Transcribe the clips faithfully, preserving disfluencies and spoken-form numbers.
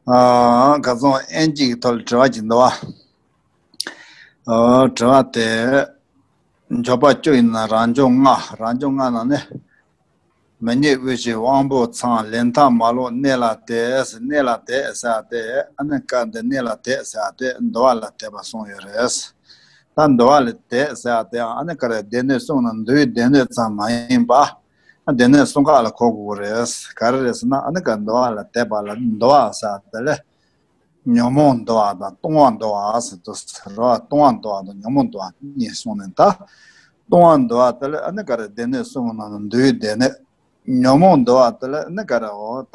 ཨ། ཁ་སང་དབྱིན་ཇིའི་ཐོག་ལ་དྲི་བ་ཅིག་འདུག་བ། ཨ། དྲི་བ་དེ། འབྱོར་པ་བཅུ་ཡིན་ན་རང་འབྱོར་ལྔ། རང་འབྱོར་ལྔ་ནང་ནས། མི་རྙེད་དབུལ་ཕྱུག་དབང་པོ་ཚང་། ལས་མཐའ་མ་ལོག་གནས་ལ་དད། གནས་ལ་དད་ཟེར་ཡ་དེ། ཨ་ནི་སྐབས་འདི་གནས་ལ་དད་ཟེར་ཡ་དེ་འདུལ་བ་ལ་དད་པ་གསུངས་ཡོད་རེད། ད་འདུལ་བ་ལ་དད་ཟེར་ཡ་དེ་ཨ་ནི་ག་རེ། སྡེ་སྣོད་གསུམ་ནང་འདུལ་བའི་སྡེ་སྣོད་ཙམ་མ་ཡིན་པ། སྡེ་སྣོད་གསུམ་ཀ་ལ་གོ་དགོས་རེད། ག་རེ་རེད་ཟེར་ན། ཨ་ནི་ག་འདུལ་བ་ལ་དད་པ་ལ་འདུལ་བ་ཟེར་ཡ་དེ་ལ། ཉོན་མོངས་འདུལ་བ་དང་ལྟུང་བ་འདུལ་བ་ཟེར་དུས་ཟེར་བ། ལྟུང་བ་འདུལ་བ་དང་ཉོན་མོངས་འདུལ་བ་གཉིས་གསུངས་ནས། ད་ལྟུང་བ་འདུལ་བ་དེ་ལ་ཨ་ནི་ག་རེ། སྡེ་སྣོད་གསུམ་ནང་ནས་འདུལ་བའི་སྡེ་སྣོད། ཉོན་མོངས་འདུལ་བ་དེ་ལ་ཨ་ནི་ག་རེ། འོ་ད་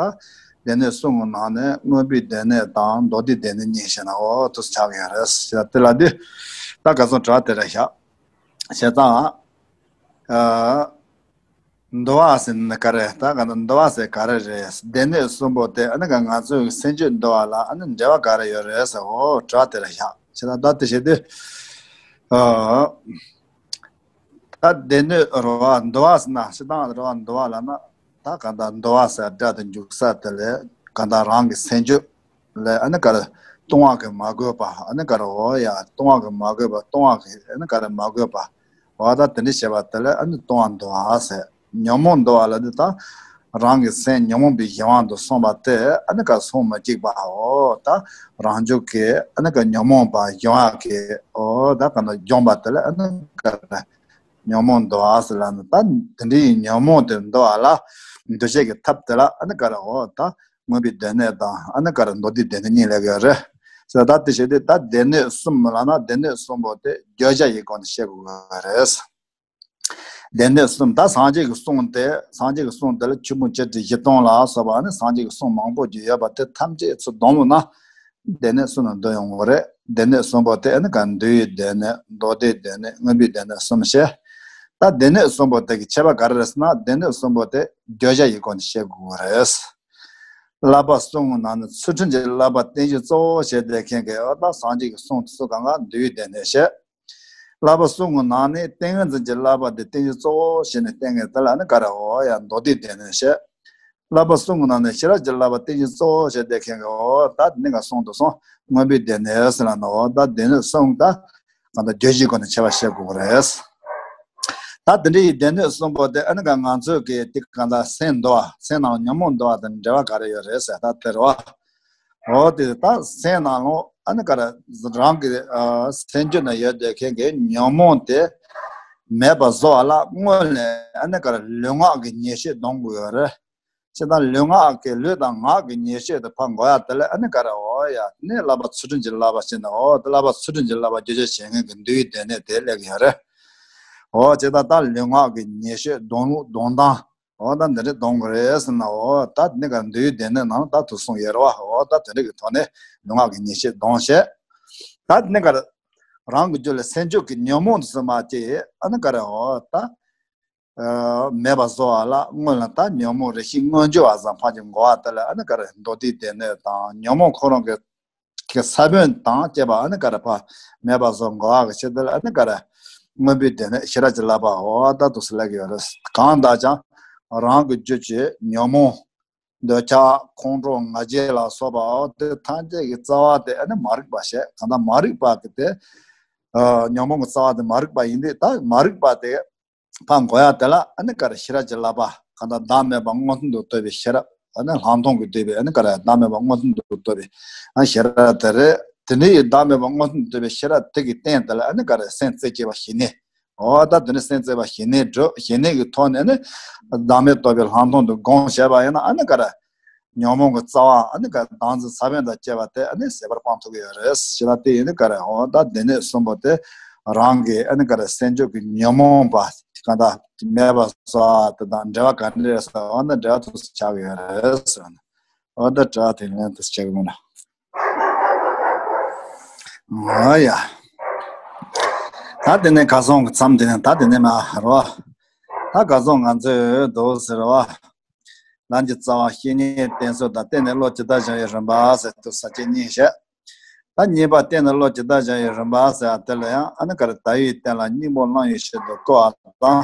སྡེ་སྣོད་གསུམ་གྱི་ནང་ནས་མངོན་པའི་སྡེ་སྣོད་དང་མདོ་སྡེའི་སྡེ་སྣོད་གཉིས་བྱས་ན་འོ་དེ་ཆགས་ཀྱི་ཡོད་རེད་ཟེར། དེ་ལ་འདི་ད་ག་ཚོད་དྲག་དེ་རེད་ཤག་བྱས་ཙང་། ཨ། འདུལ་བ་ཟེར་ན་ག་རེ། ད་ག་ན་འདུལ་བ་ཟེར་ག་རེ་རེད། སྡེ་སྣོད་གསུམ་པོ་དེ་ཨ་ནི་ག་ང་ཚོའི་སེམས་རྒྱུད་འདུལ་བ་ལ་ཨ་ནི་འབྲེལ་བ་ག་རེ་ཡོད་རེད་ཟེར། འོ་དྲི་བ་དེ་རེད་ཤག་བྱས་ཙང་ད་དེ་བྱས་དུས། ཨ། ད་སྡེ་སྣོད་རེད་བ། འདུལ་བ་ཟེར་ན་སྤྱིར་བཏང་རེད་བ། འདུལ་བ་ལབ་ན་ད་གང་ལྟར་འདུལ་བ་ཟེར་སྒྲ་དེ་འཇུག་ས་དེ་ལ་གང་ལྟར་རང་གི་སེམས་རྒྱུད་ལ་ཨ་ནི་ག་རེ། ལྟུང་བ་གིས་མ་གོས་པ། ཨ་ནི་ག་རེ། འོ་ཡ། ལྟུང་བ་གིས་མ་གོས་པ། ལྟུང་བ་གིས་ཨ་ནི་ག་རེ་མ་གོས་པ། འོ་ད་དེ་འདྲ་བྱས་པ་དེ་ལ་ཨ་ནི་ལྟུང་བ་འདུལ་བ་ཟེར། ཉོན་མོངས་འདུལ་བ་ལ་ནི་ད་རང་གི་སེམས་ཉོན་མོངས་པའི་གཞན་དབང་དུ་སོང་བ་དེ་ཨ་ནི་ག་སོང་མི་འཇུག་པ། འོ་ད་རང་འཇུག་གི་ཨ་ནི་ག་ཉོན་མོངས་པ་སྦྱོང་ཡག་གི། འོ་ད་ག་ན་སྦྱོང་བ་དེ་ལ་ཨ་ནི་ག་རེ། ཉོན་མོངས་འདུལ་བ་ཟེར་ལབ་ན། ད་དེ་འདྲའི་ཉོན་མོངས་དེ་འདུལ་བ་ལ་འདུལ་བྱེད་ཀྱི་ཐབས་དེ་ལ་ཨ་ནི་ག་རེ། འོ་ད་མངོན་པའི་སྡེ་སྣོད་དང་ཨ་ནི་ག་རེ། མདོ་སྡེའི་སྡེ་སྣོད་གཉིས་ལབ་ཀྱི་ཡོད་རེད་ཟེར། ད་དེ་བྱས་ཏེ་ད་སྡེ་སྣོད་གསུམ་ལབ་ན་སྡེ་སྣོད་གསུམ་པོ་དེ་བརྗོད་བྱ་ཡི་སྒོ་ནས་བཤད་དགོས་ཀྱི་རེད། སྡེ་སྣོད་གསུམ། ད་སངས་རྒྱས་ཀྱི་གསུང་དེ། སངས་རྒྱས་ཀྱི་གསུང་དེ་ལ་ཆོས་ཕུང་བཅུ་དྲུག་བཞི་སྟོང་ལ་སོགས་པ་ཨ་ནི་སངས་རྒྱས་ཀྱི་གསུང་མང་པོ་ཅིག་ཡོད་པ་དེ་ཐམས་ཅད་ཚུར་བསྡོམས་ན། སྡེ་སྣོད་གསུམ་ལ་འདུ་ཡོང་གི་རེད། སྡེ་སྣོད་གསུམ་པོ་དེ་ཨ་ནི་ག་འདུལ་བའི་སྡེ་སྣོད། མདོ་སྡེའི་སྡེ་སྣོད། མངོན་པའི་སྡེ་སྣོད་གསུམ་བཤད། ད་སྡེ་སྣོད་གསུམ་པོ་དེ་གི་ཁྱད་པར་ག་རེ་རེད་ཟེར་ན། སྡེ་སྣོད་གསུམ་པོ་དེ་བརྗོད་བྱ་ཡི་སྒོ་ནས་བཤད་དགོས་ཀྱི་རེད། བསླབ་པ་གསུམ་གྱི་ནང་ནས་ཚུལ་ཁྲིམས་ཀྱི་བསླབ་པ་རྟེན་གཞི་གཙོ་བོ་བྱས་ཏེ་མཁན་གྱི། འོ་ད་སངས་རྒྱས་ཀྱི་གསུང་དེ་ཚོ་གང་ག་འདུལ་བའི་སྡེ་སྣོད་བཤད། བསླབ་པ་གསུམ་གྱི་ནང་ནས་ཏིང་ངེ་འཛིན་གྱི་བསླབ་པ་དེ་རྟེན་གཞི་གཙོ་བོ་བྱས་ནས་བསྟེན་མཁན་དེ་ལ་ནི་ག་རེ། འོ་ཡ། མདོ་སྡེའི་སྡེ་སྣོད་བཤད། བསླབ་པ་གསུམ་གྱི་ནང་ནས་ཤེས་རབ་ཀྱི་བསླབ་པ་རྟེན་གཞི་གཙོ་བོ་བྱས་ཏེ་མཁན་གྱི། འོ་ད་ནི་ག་གསུང་དུ་སོང་མངོན་པའི་སྡེ་སྣོད་ཟེར་ལབ་ན། འོ་ད་སྡེ་སྣོད་གསུམ་ད་གང་ལྟར་བརྗོད་བྱའི་སྒོ་ནས་ཁྱད་པར་བཤད་དགོས་ཀྱི་རེད། ད་དེ་འདྲའི་སྡེ་སྣོད་གསུམ་པོ་དེ་ཨ་ནི་ག་ང་ཚོས་ཀྱི་དེ་གང་ལྟར་སེམས་འདུལ་བ། སེམས་ནང་ཉོན་མོངས་འདུལ་བ་དང་འབྲེལ་བ་ག་རེ་ཡོད་རེད་ཟེར། ད་དེ་རེད་བ། འོ་དེ་ད་སེམས་ནང་ལོགས་ཨ་ནི་ག་རེ། རང་གི་ཨ་སེམས་རྒྱུད་ན་ཡོད་དེ་མཁན་གྱི་ཉོན་མོངས་དེ་མེད་པ་བཟོ་བ་ལ་སྔོན་ལ་ཨ་ནི་ག་རེ། ལུས་ངག་གི་ཉེས་སྤྱོད་སྡོམ་དགོས་ཡོད་རེད། ཅེས་དང་ལུས་ངག་གི། ལུས་དང་ངག་གི་ཉེས་སྤྱོད་དེ་ཕར་འགོག་ཡ་དེ་ལ་ཨ་ནི་ག་རེ། འོ་ཡ། ནི་བསླབ་པ་ཚུལ་ཁྲིམས་ཀྱི་བསླབ་པ་ཟེར་ནས། འོ་དེ་བསླབ་པ་ཚུལ་ཁྲིམས་ཀྱི་བསླབ་པ་བརྗོད་བྱ་བྱེད་མཁན་གྱི་འདུལ་བའི་སྡེ་སྣོད་དེ་སླེབས་ཀྱི་ཡོད་རེད། འོ་ཅེས་དང་ད་ལུས་ངག་གི་ཉེས་སྤྱོད་སྡོམ་ལུགས་སྡོམ་སྟངས། འོ་ད་འདི་འདྲ་སྡོམ་དགོས་རེད་ཟེར་ན། འོ་ད་ནི་ག་རེ། འདུལ་བའི་སྡེ་སྣོད་ནང་ད་དུ་གསུངས་ཡོད་རེད་བ། འོ་ད་དེ་འདྲ་གི་ཐོག་ནས་ལུས་ངག་གི་ཉེས་སྤྱོད་སྡོམ་བྱས། ད་ནི་ག་རེ། རང་གི་རྒྱུད་ལ་སེམས་རྒྱུད་ཀྱི་ཉོན་མོངས་དེ་ཚོ་མ་སྐྱེས། ཨ་ནི་ག་རེ། འོ་ད། ཨ། མེད་པ་བཟོ་བ་ལ་སྔོན་ལ་ད་ཉོན་མོངས་རེ་ཞིག་མངོན་གྱུར་བ་ཙམ་ཕར་ཅིག་འགོག་པ་དེ་ལ་ཨ་ནི་ག་རེ། མདོ་སྡེའི་སྡེ་སྣོད་དང་། ཉོན་མོངས་ཁོ་རང་གི་གི་ས་བོན་དང་བཅས་པ་ཨ་ནི་ག་རེ་ཕར་མེད་པ་བཟོ་འགོག་པ་གི་ཆེད་དུ་ལ་ཨ་ནི་ག་རེ། མངོན་པའི་སྡེ་སྣོད་ཤེས་རབ་ཀྱི་བསླབ་པ། འོ་ད་འདུག་སེ་ལབ་ཀྱི་ཡོད་རེད། གང་ལྟར་ཀྱང་རང་གི་རྒྱུད་ཀྱི་ཉོན་མོངས། འདོད་ཆགས། ཁོང་ཁྲོ། ང་རྒྱལ་ལ་སོགས་པ། འོ་དེ་ཐམས་ཅད་ཀྱི་རྩ་བ་དེ་ཨ་ནི་མ་རིག་པ་བཤད། གང་ལྟར་མ་རིག་པ་གི་དེ། ཨ། ཉོན་མོངས་ཀྱི་རྩ་བ་དེ་མ་རིག་པ་ཡིན་དུས། ད་མ་རིག་པ་དེ་ཕར་འགོག་ཡ་དེ་ལ་ཨ་ནི་ག་རེ། ཤེས་རབ་ཀྱི་བསླབ་པ། གང་ལྟར་བདག་མེད་པ་མངོན་སུམ་དུ་རྟོགས་པའི་ཤེས་རབ། ཨ་ནི་ལྷག་མཐོང་གིས་བསྡུས་པའི་ཨ་ནི་ག་རེ། བདག་མེད་པ་མངོན་སུམ་དུ་རྟོགས་པའི་ཨ་ཤེས་རབ་དེ་རེད། དེ་ནས་བདག་མེད་པ་མངོན་སུམ་དུ་རྟོགས་པའི་ཤེས་རབ་དེ་གི་སྟེང་དེ་ལ་ཨ་ནི་ག་རེ། སེམས་རྩེ་གཅིག་པ་ཞི་གནས། འོ་ད་དེ་ནི་སེམས་རྩེ་བ་ཞི་གནས་སྒྲུབ། ཞི་གནས་ཀྱི་ཐོག་ནས་ནི་བདག་མེད་རྟོགས་པའི་ལྷག་མཐོང་དུ་སྒོམ་བྱས་པ་ཡིན་ན། ཨ་ནི་ག་རེ། ཉོན་མོངས་ཀྱི་རྩ་བ་ཨ་ནི་ག་རེ། བདག་འཛིན་ས་བོན་དང་བཅས་པ་དེ་ཨ་ནི་ཟད་པར་སྤང་ཐུབ་ཀྱི་ཡོད་རེད། ཞེས་ལ་དེ་ཡིན་ནི་ག་རེ། འོ་ད་སྡེ་སྣོད་གསུམ་པོ་དེ་རང་གི་ཨ་ནི་ག་རེ། སེམས་རྒྱུད་ཀྱི་ཉོན་མོངས་པ་གང་དག་མེད་པ་བཟོ་བ་དེ་དང་འབྲེལ་བ་ག་འདྲ་རེད་ཟེར། འོ་ན་འབྲེལ་བ་དུ་ཆགས་ཀྱི་ཡོད་རེད་ཟེར་ན། འོ་ད་དྲི་བ་དེ་ལན་དུ་བྱེད་ཀྱི་མིན་ན། ཨ་ཡ། ད་དེ་ནས་ཁ་སང་གི་མཚམས་དེ་ནས། ད་དེ་ནས་མ་རོ། ད་ཁ་སང་ང་ཚོས་འདུག་ཟེར་བ། ལམ་གྱི་རྩ་བ་བཤེས་གཉེན་བསྟེན་ཚུལ་དང་། བསྟེན་ནས་བློ་ཇི་ལྟར་སྦྱང་བའི་རིམ་པ་ཟེར་དུས་ས་བཅད་གཉིས་བཤད། ད་གཉིས་པ་བསྟེན་ནས་བློ་ཇི་ལྟར་སྦྱང་བའི་རིམ་པ་ཟེར་བ་དེ་ལ་ཡང་ཨ་ནི་ག་རེ། དལ་བའི་རྟེན་ལ་སྙིང་པོ་བླང་བའི་ཆེད་དུ་བསྐུལ་བ་དང་།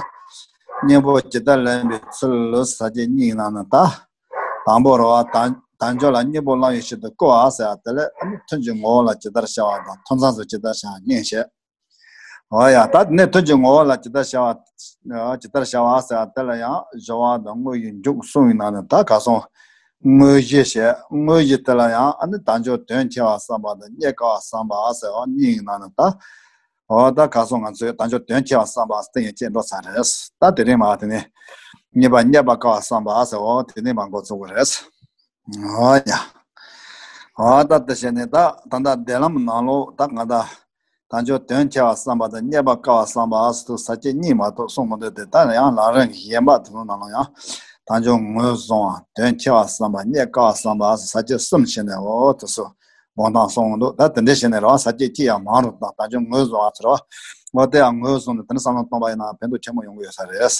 སྙིང་པོ་ཇི་ལྟར་ལེན་པའི་ཚུལ་ཟེར་བྱས་གཉིས་ནང་ནས། ད་དང་པོ་རེད་བ། ད་ དལ་འབྱོར་ལ་སྙིང་པོ་བླང་བའི་ཕྱིར་དུ་བསྐུལ་བ་ཟེར་བ་དེ་ལས་ཨ་ནི་ཐུན་གྱི་ངོ་བོ་ལ་ཇི་ལྟར་ཤར་བ་དང་ཐུན་མཚམས་སུ་ཇི་ལྟར་ཤར་བ་གཉིས་བཤད། འོ་ཡ། ད་དེ་ནས་ཐུན་གྱི་ངོ་བོ་ལ་ཇི་ལྟར་ཤར་བ་ཇི་ལྟར་ཤར་བ་ཟེར་བ་དེ་ལ་ཡང་སྦྱོར་བ་དང་དངོས་ཀྱི་མཇུག་གསུམ་ཡིན་ན་ནི་ད་ག་སོང་། དངོས་གཞི་བཤད། དངོས་གཞི་དེ་ལ་ཡང་ཨ་ནི་དལ་འབྱོར་དོན་ཁྱད་པར་བསམ་པ་དང་རྙེད་དཀའ་བ་བསམ་པ་ཟེར་བ་གཉིས་ཡིན་ན་ནི་ད། འོ་ད་ག་སོང་ང་ཚོས་དལ་འབྱོར་དོན་ཁྱད་པར་བསམ་པ་སྟེང་ཡན་ཆད་འགྲོ་ཚར་རེད། ད་དེ་རིང་མ་དེ་ནས་རྙེད་པ་རྙེད་པར་དཀའ་བ་བསམ་པ་ཟེར་བ་དེ་ནས་མ་འགོ་ཚུགས་པ་རེད། འོ་ཡ། འོ་ད་དེ་བྱས་ནས་ད་ད་ལྟ་བདེན་ལམ་ནང་ལོགས་ད་ང་ད་དལ་འབྱོར་དོན་ཁྱད་པར་བསམ་པ་དང་རྙེད་པར་དཀའ་བ་བསམ་པ་ཟེར་དུས་ས་བཅད་གཉིས་མ་གཏོགས་གསུངས་མི་འདུག་སྟེ། ད་ཡང་ལམ་རིམ་གྱི་གཞན་པ་དེ་ཚོ་ནང་ལ་ཡང་དལ་འབྱོར་ངོས་བཟུང་བ། དོན་ཁྱད་པར་བསམ་པ། རྙེད་དཀའ་བ་བསམ་པ་ཟེར་ས་བཅད་གསུམ་བྱས་ནས་འོ་དེ་ཚོ་འོང་སྟངས་གསུངས་མི་འདུག་ད་དེ་འདྲ་བྱས་ནས་རང་ས་བཅད་གཅིག་ཡང་མང་རུ་དང་། དལ་འབྱོར་ངོས་བཟུང་བ་ཟེར་བ། འོ་དེ་ཡང་ངོས་བཟུང་ནས་དེ་འདྲ་བསམ་བློ་གཏོང་པ་ཡིན་ན་ཕན་ཐོགས་ཆེན་པོ་ཡོང་གི་ཡོད་ས་རེད།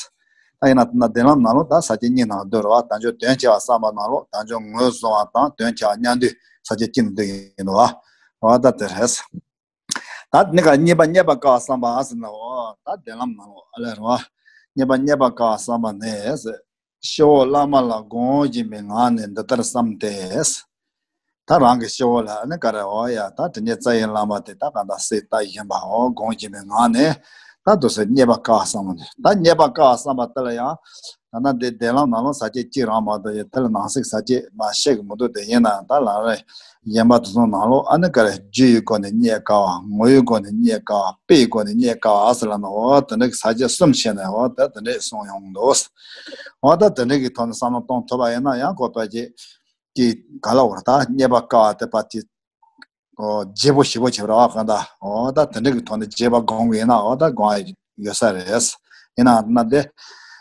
ད་ཡིན་ན་ན་བདེན་ལམ་ནང་ལོགས་ད་ས་བཅད་གཉིས་ནང་བསྡུས་རེད་བ། དལ་འབྱོར་དོན་ཁྱད་པར་བསམ་པ་ནང་ལོགས་དལ་འབྱོར་ངོས་བཟུང་བ་དང་དོན་ཁྱད་པར་མཉམ་འདུས་ས་བཅད་གཅིག་ནང་བསྡུས་ཡིན་འདུག་བ། འོ་ད་དེ་རེད། ད་དེ་ནས་ཀ་རྙེད་པ་རྙེད་པར་དཀའ་བ་བསམ་པ་ཟེར་ན། འོ་ད་བདེན་ལམ་ནང་ལོགས་ཨ་ལས་རེད་བ། རྙེད་པ་རྙེད་པར་དཀའ་བ་བསམ་པ་ནི་ཟེར། སྤྱི་བོ་བླ་མ་ལ་དགོངས་བཞིན་པའི་ངང་ནས་འདི་ལྟར་བསམ་སྟེ། ད་རང་གི་སྤྱི་བོ་ལ་ཨ་ནི་ག་རེ། འོ་ཡ། ད་དྲིན་ཅན་རྩ་བའི་བླ་མ་དེ་ད་གང་ལྟར་གཟིགས་ལྟ་བཞིན་པ། འོ་དགོངས་བཞིན་པའི་ངང་ནས་ད་དུ་ཟེར་རྙེད་པར་དཀའ་བ་བསམ་པ་ནི། ད་རྙེད་པར་དཀའ་བ་བསམ་པ་དེ་ལ་ཡང་ད་ལྟ་འདི་བདེན་ལམ་ནང་ལོགས་ས་བཅད་གཅིག་རང་མ་གཏོགས་ཡང་དེ་ལ་ནང་གསེས་ས་བཅད་མ་བཤད་གི་མི་འདུག་དེ་ཡིན་ན་ད་ལམ་རིམ་གཞན་པ་དེ་ཚོ་ནང་ལོགས་ཨ་ནི་ག་རེ། རྒྱུ་ཡི་སྒོ་ནས་རྙེད་དཀའ་བ། ངོ་བོའི་སྒོ་ནས་རྙེད་དཀའ་བ། དཔེའི་སྒོ་ནས་རྙེད་དཀའ་བ་ཟེར་ལབ་ན། འོ་དེ་འདྲ་གི་ས་བཅད་གསུམ་བྱས་ནས་འོ་ད་དེ་འདྲ་གསུངས་ཡོང་འདུག་འོ་ད་དེ་འདྲ་གི་ཐོག་ནས་བསམ་བློ་གཏོང་ཐུབ་པ་ཡིན་ན་ཡང་ཁོ་ཕལ་ཆེར་གི་ག་ལ་བར་ད་རྙེད་པར་དཀའ་བ་དེ་ཕལ་ཆེར་ཨོ་བརྗེ་པོ་ཞེ་པོ་བྱེད་པ་རེད་བ། གང་ལྟར་འོ་ད་དེ་འདྲ་གི་ཐོག་ནས་བརྗེ་པ་སྒོམ་གི་ཡིན་ན་འོ་ད་དགོངས་ཡ་ཡོད་ས་རེད། ཡིན་ན་ན་དེ་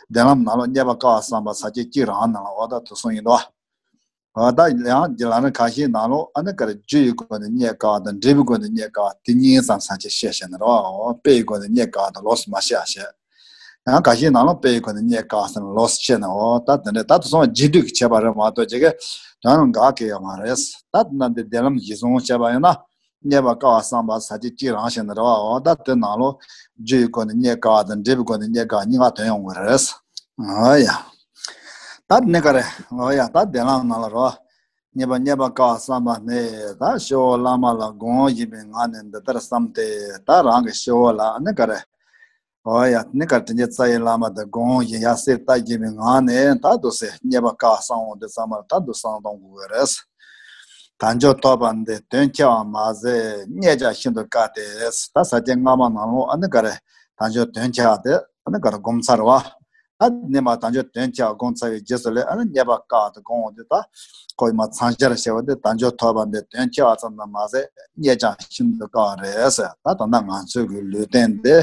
བདེན་ལམ་ནང་ལོགས་རྙེད་པར་དཀའ་བ་བསམ་པ་ས་བཅད་གཅིག་རང་ནང་ལ་འོ་ད་དེ་གསུངས་ཡིན་འདུག་འོ་ད་ཡང་རྒྱུད་ལམ་རིམ་ཁ་ཤས་ནང་ལོགས་ཨ་ནི་ག་རེ། རྒྱུ་ཡི་སྒོ་ནས་རྙེད་དཀའ་བ་དང་འབྲས་བུའི་སྒོ་ནས་རྙེད་དཀའ་བ་དེ་གཉིས་ཙམ་ས་བཅད་བཤད་བཤད་ནི་རེད་བ། འོ་དཔེ་ཡི་སྒོ་ནས་རྙེད་དཀའ་བ་དང་ལོགས་སུ་མ་བཤད་བཤད། ཡང་ཁ་ཤས་ནང་ལོགས་དཔེ་ཡི་སྒོ་ནས་རྙེད་དཀའ་ཟེར་ན་ལོགས་སུ་བཤད་ནས། འོ་ད་དེ་འདྲ་ད་དེ་ཚོ་རྗེས་ཟློས་ཀྱི་བྱས་པ་རེད་མ་གཏོགས་ཅིག་གི་དོན་ལ་འགལ་གྱི་ཡོད་མ་རེད། ད་དེ་ན་འདི་བདེན་ལམ་གཞི་བཟུང་བྱས་པ་ཡིན་ན་རྙེད་པར་དཀའ་བ་བསམ་པ་ས་བཅད་གཅིག་རང་བྱས་ནས་རེད་བ། འོ་ད་དེ་ནང་ལོགས་རྒྱུ་ཡི་སྒོ་ནས་རྙེད་དཀའ་བ་དང་འབྲས་བུའི་སྒོ་ནས་རྙེད་དཀའ་བ་གཉིས་ཀ་དོན་ཡོང་གི་རེད། འོ་ཡ། ད་དེ་ནས་ག་རེ། འོ་ཡ། ད་བདེན་ལམ་ནང་ལ་རེད་བ། རྙེད་པ་རྙེད་པར་དཀའ་བ་བསམ་པ་ནི། ད་སྤྱི་བོ་བླ་མ་ལ་དགོངས་བཞིན་པའི་ངང་ནས་འདི་ལྟར་བསམ་སྟེ། ད་རང་གི་སྤྱི་བོ་ལ་ནི་ག་རེ། འོ་ཡ། ནི་ག་རེ། དྲིན་ཅན་རྩ་བའི་བླ་མ་དེ་དགོངས་བཞིན་ཡར་གཟིགས་ལྟ་བཞིན་པའི་ངང་ནས་ད་དུ་ཟེར་རྙེད་པར་དཀའ་བསམ་འོང་དུས་ཙམ་པར་ད་དུ་བསམ་གཏོང་དགོས་ཀྱི་རེད། དལ་འབྱོར་ཐོབ་པ་འདི་དོན་ཁྱད་པར་མ་ཟད་རྙེད་ཀྱང་ཤིན་ཏུ་དཀའ་སྟེ། ད་ས་བཅད་སྔ་མ་ནང་ལོགས་ཨ་ནི་ག་རེ། དལ་འབྱོར་དོན་ཁྱད་པར་དེ་ཨ་ནི་ག་རེ་སྒོམ་ཚར་བ། ད་ནི་མ་དལ་འབྱོར་དོན་ཁྱད་པར་སྒོམ་ཚར་བའི་རྗེས་སུ་ལས་ཨ་ནི་རྙེད་པར་དཀའ་དེ་སྒོམ་འོང་དུས་ད་ཁོ་ཡི་མ་མཚམས་སྦྱར་བྱས་པ་དེ་དལ་འབྱོར་ཐོབ་པ་འདི་དོན་ཁྱད་པར་ཙམ་དུ་མ་ཟད་རྙེད་ཀྱང་ཤིན་ཏུ་དཀའ་བ་རེད་ཟེར། ད་ད་ལྟ་ང་ཚོའི་གི་ལུས་རྟེན་འདི་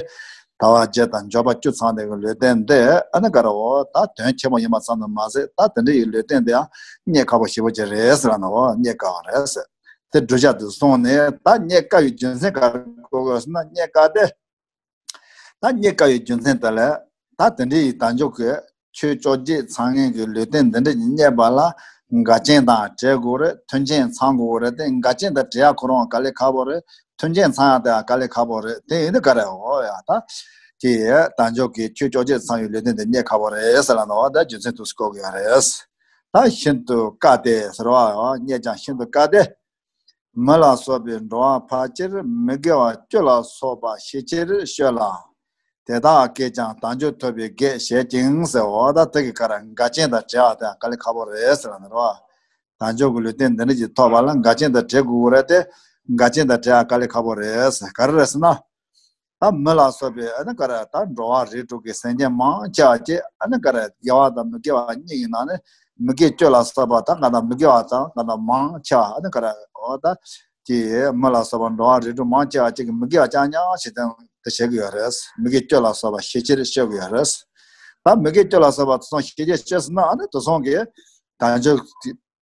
དལ་བ་བརྒྱད་དང་འབྱོར་པ་བཅུ་ཚང་བའི་གི་ལུས་རྟེན་འདི་ཨ་ནི་ག་རེ། འོ་ད་དོན་ཆེན་པོ་ཡིན་པ་ཙམ་དུ་མ་ཟད་ད་དེ་འདྲ་ཡི་ལུས་རྟེན་འདི་ཡང་རྙེད་དཀའ་པོ་ཞེ་པོ་ཅིག་རེད་ཟེར་ལབ་ན། འོ་རྙེད་དཀའ་བ་རེད་ཟེར། དེ་བསྒྲུབ་བྱ་དེ་སོང་ནས་ད་རྙེད་དཀའ་བའི་རྒྱུ་མཚན་ག་རེ་གོ་དགོས་ཟེར་ན། རྙེད་དཀའ་སྟེ། ད་རྙེད་དཀའ་བའི་རྒྱུ་མཚན་དེ་ལས་ད་དེ་འདྲའི་ཡི་དལ་འབྱོར་གྱི་ཆོས་བཅོ་བརྒྱད་ཚང་མཁན་གྱི་ལུས་རྟེན་འདི་འདྲ་ཞིག་རྙེད་པ་ལ་འགལ་རྐྱེན་དང་བྲལ་དགོས་རེད། མཐུན་རྐྱེན་ཚང་དགོས་རེད། དེ་འགལ་རྐྱེན་དང་བྲལ་ཡ་ཁོ་རང་དཀའ་ལས་ཁག་པོ་རེད། མཐུན་རྐྱེན་ཚང་ཡ་དེ་དཀའ་ལས་ཁག་པོ་རེད། དེ་ཡིན་དུས་ག་རེ། འོ་ཡ། ད་ཀྱི་དལ་འབྱོར་གྱི་ཆོས་བཅོ་བརྒྱད་ཚང་བའི་ལུས་རྟེན་དེ་རྙེད་ཁག་པོ་རེད་ཟེར་ལབ་ན། འོ་ད་རྒྱུ་མཚན་དུ་སྐོར་གི་ཡོད་རེད། ད་ཤིན་ཏུ་དཀའ་སྟེ་ཟེར་བ། འོ་རྙེད་ཀྱང་ཤིན་ཏུ་དཀའ་སྟེ། མི་ལ་སོགས་པའི་འགྲོ་བ་ཕལ་ཆེར་མི་དགེ་བ་བཅུ་ལ་སོགས་པ་ཤས་ཆེར་སྤྱོད་ལ། དེ་དག་གིས་ཀྱང་དལ་འབྱོར་ཐོབ་པའི་གེགས་བྱེད་ཅིང་ཟེར། འོ་ད་དེ་གི་ག་རེ། འགལ་རྐྱེན་དང་བྲལ་བ་དེ་དཀའ་ལས་ཁག་པོ་རེད་ཟེར་ལབ་ནི་རེད་བ། དལ་འབྱོར་གྱི་ལུས་རྟེན་འདི་འདྲ་ཞིག་ཐོབ་པ་ལ་འགལ་རྐྱེན་དང་བྲལ་དགོས་ཀྱི་རེད་དེ། འགལ་རྐྱེན་དང་བྲལ་བ་དཀའ་ལས་ཁག་པོ་རེད་ཟེར། ག་རེ་རེད་ཟེར་ན། ད་མི་ལ་སོགས་པའི་ཨ་ནི་ག་རེ། ད་འགྲོ་བ་རིགས་དྲུག་གི་སེམས་ཅན་མང་ཆེ་བ་ཅིག་ཨ་ནི་ག་རེ། དགེ་བ་དང་མི་དགེ་བ་གཉིས་ཀྱི་ནང་ནས་མི་དགེ་བཅུ་ལ་སོགས་པ། ད་ག་ད་མི་དགེ་བ་དང་ག་ད་མང་ཆེ་བ་ཨ་ནི་ག་རེ། འོ་ད་ཀྱི་མི་ལ་སོགས་པ་འགྲོ་བ་རིགས་དྲུག་མང་ཆེ་བ་ཅིག་གིས་མི་དགེ་བ་རྐྱང་རྐྱང་བྱེད་སྟངས་དེ་བྱེད་ཀྱི་ཡོད་རེད། མི་དགེ་བཅུ་ལ་སོགས་པ་ཤས་ཆེར་སྤྱོད་ཀྱི་ཡོད་རེད། ད་མི་དགེ་བཅུ་ལ་སོགས་པ་དེ་ཚོ་ཤས་ཆེར་སྤྱོད་ཟིན་ན་ཨ་ནི་དེ་ཚོ་གིས་དལ་འབྱོར་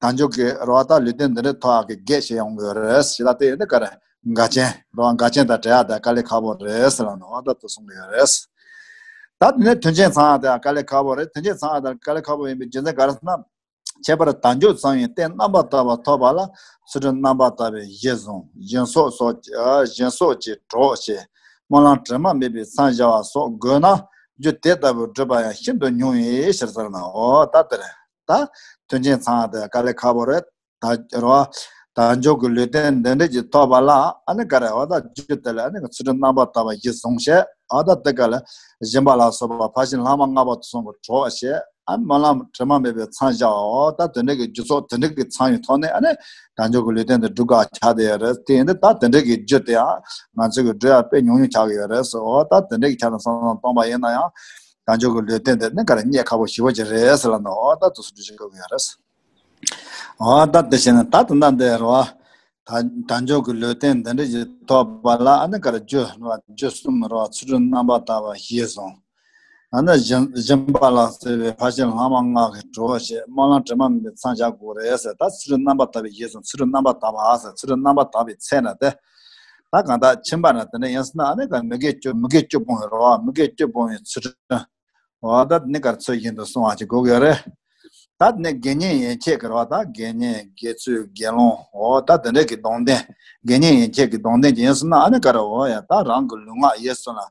དལ་འབྱོར་གྱི་རེད་བ། ད་ལུས་རྟེན་འདི་འདྲ་ཐོབ་ཡག་གི་གེགས་བྱེད་ཡོང་གི་ཡོད་རེད། ཞེ་ད་དེ་ཡིན་དུས་ག་རེ། འགལ་རྐྱེན་རེད་བ། འགལ་རྐྱེན་དང་བྲལ་ཡག་དེ་དཀའ་ལས་ཁག་པོ་རེད་ཟེར་ལབ་ནི་རེད་བ། ད་དེ་གསུང་གི་ཡོད་རེད། ད་དེ་ནས་མཐུན་རྐྱེན་ཚང་ཡག་དེ་དཀའ་ལས་ཁག་པོ་རེད། མཐུན་རྐྱེན་ཚང་ཡག་དེ་དཀའ་ལས་ཁག་པོ་ཡིན་པའི་རྒྱུ་མཚན་ག་རེ་ཟེར་ན། ཁྱད་པར་དལ་འབྱོར་ཚང་བའི་རྟེན་རྣམ་པར་དག་པ་ཐོབ་པ་ལ་ཚུལ་ཁྲིམས་རྣམ་པར་དག་པའི་གཞི་བཟུང་། སྦྱིན་སོགས་སོགས་ཀྱི་སྦྱིན་སོགས་ཀྱི་གྲོགས་བྱེད། སྨོན་ལམ་དྲི་མ་མེད་པའི་མཚམས་སྦྱར་བ་སོགས་དགོས་ན་རྒྱུ་དེ་ལྟ་བུ་བསྒྲུབ་པ་ཡང་ཤིན་ཏུ་ཉུང་བའི་ཕྱིར་ཟེར་ན། འོ་ད་དེ་རེད། ད་མཐུན་རྐྱེན་ཚང་ཡག་དེ་དཀའ་ལས་ཁག་པོ་རེད། ད་རོ། དལ་འབྱོར་གྱི་ལུས་རྟེན་འདི་འདྲ་ཅིག་ཐོབ་པ་ལ་ཨ་ནི་ག་རེ་འོ་ད་རྒྱུ་དེ་ལ་ཨ་ནི་ཚུལ་ཁྲིམས་རྣམ་པར་དག་པ་གཞིར་བཟུང་བྱས་འོ་ད་དེ་ག་ལ་སྦྱིན་པ་ལ་སོགས་པ་ཕར་ཕྱིན་ལྷག་མ་ལྔ་པོ་དེ་ཚོ་གི་གྲོགས་བྱས། ཨ་སྨོན་ལམ་དྲི་མ་མེད་པའི་མཚམས་བཞག་འོ་ད་དེ་འདྲ་གི་རྒྱུ་ཚོགས་དེ་འདྲ་གི་ཚང་བའི་ཐོག་ནས་ཨ་ནི་དལ་འབྱོར་གྱི་ལུས་རྟེན་དེ་སྒྲུབ་དགོས་ཆགས་བསྡད་ཡོད་རེད། དེ་ཡིན་དུས་ད་དེ་འདྲ་གི་རྒྱུ་དེ་ཡང་ང་ཚོས་གི་སྒྲུབ་ཡ་དཔེ་ཉུང་ཉུང་ཆགས་ཀྱི་ཡོད་རེད་ཟེར། འོ་ད་དེ་འདྲ་གི་ཆ་ནས་བསམ་བློ་གཏོང་པ་ཡིན་ན་ཡང་དལ་འབྱོར་གྱི་ལུས་རྟེན་དེ་ནི་ག་རེ་རྙེད་ཁག་པོ་ཞེ་པོ་ཅིག་རེད་ཟེར་ལབ་ནས་འོ་ད་དེ་ཚོ་སྒྲུབ་བྱེད་དགོས་ཀྱི་ཡོད་རེད། འོ་ད་དེ་བྱས་ན་ད་དེ་འདྲ་འདི་རེད་བ། ད་དལ་འབྱོར་གྱི་ལུས་རྟེན་འདི་འདྲ་ཞིག་ཐོབ་པ་ལ་ཨ་ནི་ག་རེ་རྒྱུ་རེད་བ། རྒྱུ་གསུམ་རེད་བ། ཚུལ་ཁྲིམས་རྣམ་པར་དག་པ་གཞིར་བཟུང་། ཨ་ནི་སྦྱིན་སྦྱིན་པ་ལ་སོགས་པའི་ཕར་ཕྱིན་ལྷག་མ་ལྔ་གི་གྲོགས་བྱས་སྨོན་ལམ་དྲི་མ་མེད་པའི་མཚམས་བཞག་དགོས་རེད་ཟེར། ད་ཚུལ་ཁྲིམས་རྣམ་པར་དག་པའི་གཞིར་བཟུང་། ཚུལ་ཁྲིམས་རྣམ་པར་དག་པ་ཟེར། ཚུལ་ཁྲིམས་རྣམ་པར་དག་པའི་ཚེ་ན་དེ། ད་གང་ལྟར་ཕྱིན་པ་ན་དེ་འདྲ་ཡིན་ཟེར་ན་ཨ་ནི་ག་མི་དགེ་བཅུ་མི་དགེ་བཅུ་སྤོང་བའི་རེད་བ། མི་དགེ་བཅུ་སྤོང་བའི་ཚུལ་ཁྲིམས། འོ་ད་ནི་གར་ཚུལ་བཞིན་དུ་སྲུང་བ་ཅིག་དགོས་ཀྱི་ཡོད་རེད། ད་ནི་དགེ་བསྙེན་ཡན་ཆད་ཀྱི་རེད་བ། ད་དགེ་བསྙེན་དགེ་ཚུལ་དགེ་སློང་འོ་ད་དེ་འདྲ་གི་སྡོམ་ལྡན། དགེ་བསྙེན་ཡན་ཆད་ཀྱི་སྡོམ་ལྡན་ཅིག་ཡིན་ཟེར་ན་ཨ་ནི་ག་རེ་འོ་ཡ་ད་རང་གི་ལུས་ངག་ཡིད་གསུམ་ལ་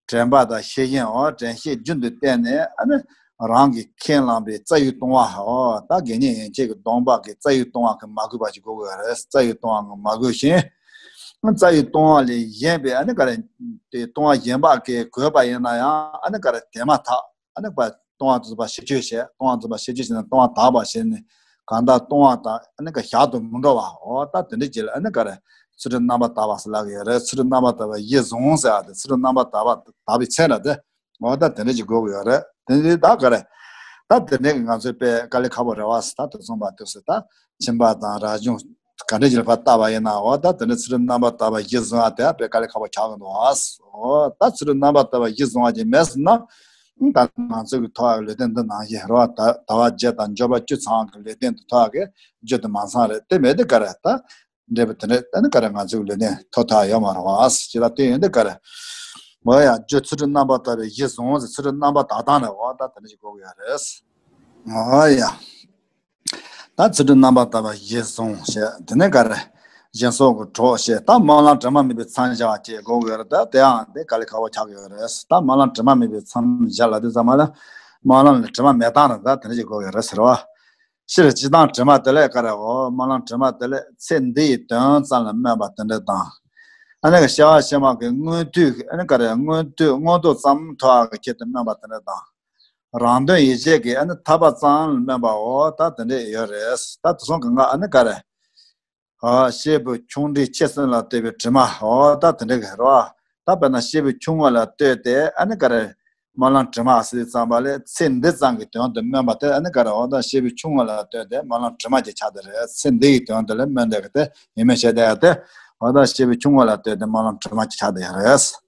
དྲན་པ་དང་ཤེས་བཞིན་འོ་དྲན་ཤེས་རྒྱུན་དུ་བསྟེན་ནས་ཨ་ནི་རང་གིས་ཁས་བླངས་པའི་རྩ་བའི་ལྟུང་བ་འོ་ད་དགེ་བསྙེན་ཡན་ཆད་ཀྱི་སྡོམ་པ་གི་རྩ་བའི་ལྟུང་བ་གི་མ་གོས་པ་ཅིག་དགོས་ཀྱི་ཡོད་རེད། རྩ་བའི་ལྟུང་བ་གི་མ་གོས་ཤིང་། རྩ་བའི་ལྟུང་བ་ལས་གཞན་པའི་ཨ་ནི་ག་རེ། དེ་ལྟུང་བ་གཞན་པ་གིས་གོས་པ་ཡིན་ན་ཡང་ཨ་ནི་ག་རེ་དེ་མ་ཐག་ཨ་ནི་ག་རེ་ལྟུང་བ་དེ་ཚོ་ཕར་ཕྱིར་བཅོས་བྱས། ལྟུང་བ་དེ་ཚོ་ཕར་ཕྱིར་བཅོས་བྱས་ནས་ལྟུང་བ་དག་པ་བྱས་ནས་གང་ལྟར་ལྟུང་བ་དང་ཨ་ནི་ག་ཞག་ཏུ་མི་འགྲོ་བ་འོ་ད་དེ་འདྲ་ཅིག་ལ་ཨ་ནི་ག་རེ་ཚུལ་ཁྲིམས་རྣམ་པར་དག་པ་ཟེར་ལབ་ཀྱི་ཡོད་རེད། ཚུལ་ཁྲིམས་རྣམ་པར་དག་པ་གཞིར་བཟུང་ཟེར་བ་དེ་ཚུལ་ཁྲིམས་རྣམ་པར་དག་པ་དག་པའི་ཚེ་ན་དེ། འོ་ད་དེ་འདྲ་ཅིག་དགོས་ཀྱི་ཡོད་རེད། དེ་འདྲའི་ད་ག་རེ། ད་དེ་འདྲ་གི་ང་ཚོའི་དཔེ་དཀའ་ལས་ཁག་པོ་རེད་བ་ཟེར། ད་དེ་ཚོ་མ་ཐུག་ཟེར། ད་ཁྱིམ་པ་དང་རབ་བྱུང་ག་འདྲ་ཅིག་ལ་ཕར་བལྟ་བ་ཡིན་ན་འོ་ད་དེ་འདྲ་ཚུལ་ཁྲིམས་རྣམ་པར་དག་པ་གཞིར་བཟུང་བ་དེ་དཔེ་དཀའ་ལས་ཁག་པོ་ཆགས་ཀྱི་འདུག་བ་ཟེར། འོ་ད་ཚུལ་ཁྲིམས་རྣམ་པར་དག་པ་གཞིར་བཟུང་བ་ཅིག་མེད་ཟེར་ན། ད་ང་ཚོ་གི་ཐོབ་ཡག་གི་ལུས་རྟེན་འདི་ནང་བཞིན་རེད་བ། ད་དལ་བ་བརྒྱད་དང་འབྱོར་པ་བཅུ་ཚང་གི་ལུས་རྟེན་དུ་ཐོབ་ཡག་གི་རྒྱུ་དེ་མ་ཚང་རེད། དེ་མེད་དུས་ག་རེ་ད། འདྲེས་པ་དེ་འདྲ་ཨ་ནི་ག་རེ་ང་ཚོའི་ལུས་རྟེན་ཐོབ་ཐག་ཡོད་མ་རེད་བ། ཅི་ལ་བརྟེན་ཡོད་འདི་ག་རེ། འོ་ཡ་རྒྱུ་ཚུལ་ཁྲིམས་རྣམ་པར་དག་པའི་གཞི་བཟུང་ཟེར། ཚུལ་ཁྲིམས་རྣམ་པར་དག་སྟངས་ནས་འོ་ད་དེ་འདྲ་ཞིག་དགོས་ཀྱི་ཡོད་རེད། འོ་ཡ། ད་ཚུལ་ཁྲིམས་རྣམ་པར་དག་པའི་གཞི་བཟུང་བྱས། དེ་ནས་ག་རེ། སྦྱིན་སོགས་ཀྱི་གྲོགས་བྱས། ད་སྨོན་ལམ་དྲི་མ་མེད་པའི་མཚམས་བཞག་ཅེས་དགོས་ཀྱི་ཡོད་རེད། ད་དེའང་དེ་དཀའ་ལས་ཁག་པོ་ཆགས་ཀྱི་ཡོད་རེད། ད་སྨོན་ལམ་དྲི་མ་མེད་པའི་མཚམས་བཞག་ལབ་དུས་ཙམ་པ་ལ། སྨོན་ལམ་ལ་དྲི་མ་མེད་སྟངས་རེད། ད་དེ་འདྲ་ཞིག་དགོས་ཀྱི་ཡོད་རེད་ཟེར་བ། སྤྱིར་སྤྱི་བཏང་དྲི་མ་དེ་ལས་ཀ་རེ་འོ། སྨོན་ལམ་དྲི་མ་དེ་ལས་ཚེ་འདི་ཡི་དོན་ཙམ་ལ་སྨོན་པ་དེ་འདྲ་དང་། ཨ་ནི་སྐྱེ་བ་ཕྱི་མ་གི་མངོན་མཐོའི་ཨ་ནི་ཀ་རེ་མངོན་མཐོའི་མངོན་མཐོ་ཙམ་ཐོབ་པའི་ཆེད་དུ་སྨོན་པ་དེ་འདྲ་དང་། རང་དོན་ཡིད་བྱེད་ཀྱི་ཨ་ནི་ཐར་པ་ཙམ་ལ་སྨོན་པའོ། ད་དེ་འདྲ་ཡོད་རེད། ད་དེ་ཚོ་གི་ང་ཨ་ནི་ཀ་རེ། ཨ་སྐྱེས་བུ་ཆུང་འབྲིང་ཆེ་གསུམ་ལ་ལྟོས་པའི་དྲི་མ་འོ་ད་དེ་འདྲ་གི་རེད་བ། ད་དཔེར་ན་སྐྱེས་བུ་ཆུང་ངུ་ལ་ལྟོས་ཏེ་ཨ་ནི་ག་རེ། སྨོན་ལམ་དྲི་མ་ཟེར་ཙམ་པ་ལས་ཚེ་འདི་ཙམ་གྱི་དོན་དུ་སྨོན་པ་དེ་ཨ་ནི་ག་རེ་འོ་ད་སྐྱེས་བུ་ཆུང་ངུ་ལ་ལྟོས་ཏེ་སྨོན་ལམ་དྲི་མ་གྱི་ཆ་དེ་རེད། ཚེ་འདི་ཡི་དོན་དུ་ལ་སྨོན་བསྡད་གི་དེ་ཡིན་མིན་བཤད་བསྡད་ཡ་དེ་འོ་ད་སྐྱེས་བུ་ཆུང་ངུ་ལ་ལྟོས་ཏེ་སྨོན་ལམ་དྲི་མ་གྱི་ཆ་དེ་རེད།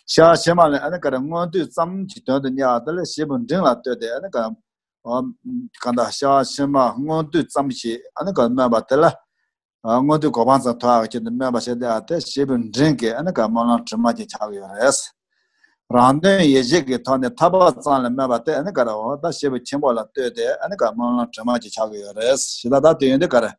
སྐྱེ་བ་ཕྱི་མ་ལས་ཨ་ནི་ག་རེ་མངོན་མཐོ་ཙམ་གྱི་དོན་དུ་གཉེར་བ་དེ་ལས་སྐྱེས་བུ་འབྲིང་ལ་ལྟོས་ཏེ་ཨ་ནི་ག་རེ། ཨ་གང་ལྟར་སྐྱེ་བ་ཕྱི་མ་མངོན་མཐོ་ཙམ་ཞིག་ཨ་ནི་ག་སྨོན་པ་དེ་ལ། ཨ་མངོན་མཐོའི་གོ་འཕང་ཙམ་ཐོབ་པའི་ཆེད་དུ་སྨོན་པ་བྱས་ཏེ་ཨ་དེ་སྐྱེས་བུ་འབྲིང་གི་ཨ་ནི་ག་སྨོན་ལམ་དྲི་མ་གྱི་ཆགས་ཀྱི་ཡོད་རེད། རང་དོན་ཡིད་བྱེད་ཀྱི་ཐོག་ནས་ཐར་པ་ཙམ་ལ་སྨོན་པ་དེ་ཨ་ནི་ག་རེ་འོ་ད་སྐྱེས་བུ་ཆེན་པོ་ལ་ལྟོས་ཏེ་ཨ་ནི་ག་སྨོན་ལམ་དྲི་མ་གྱི་ཆགས་ཀྱི་ཡོད་རེད། ཞེ་ད་ད་དེ་ཡོད་འདི་ག་རེ།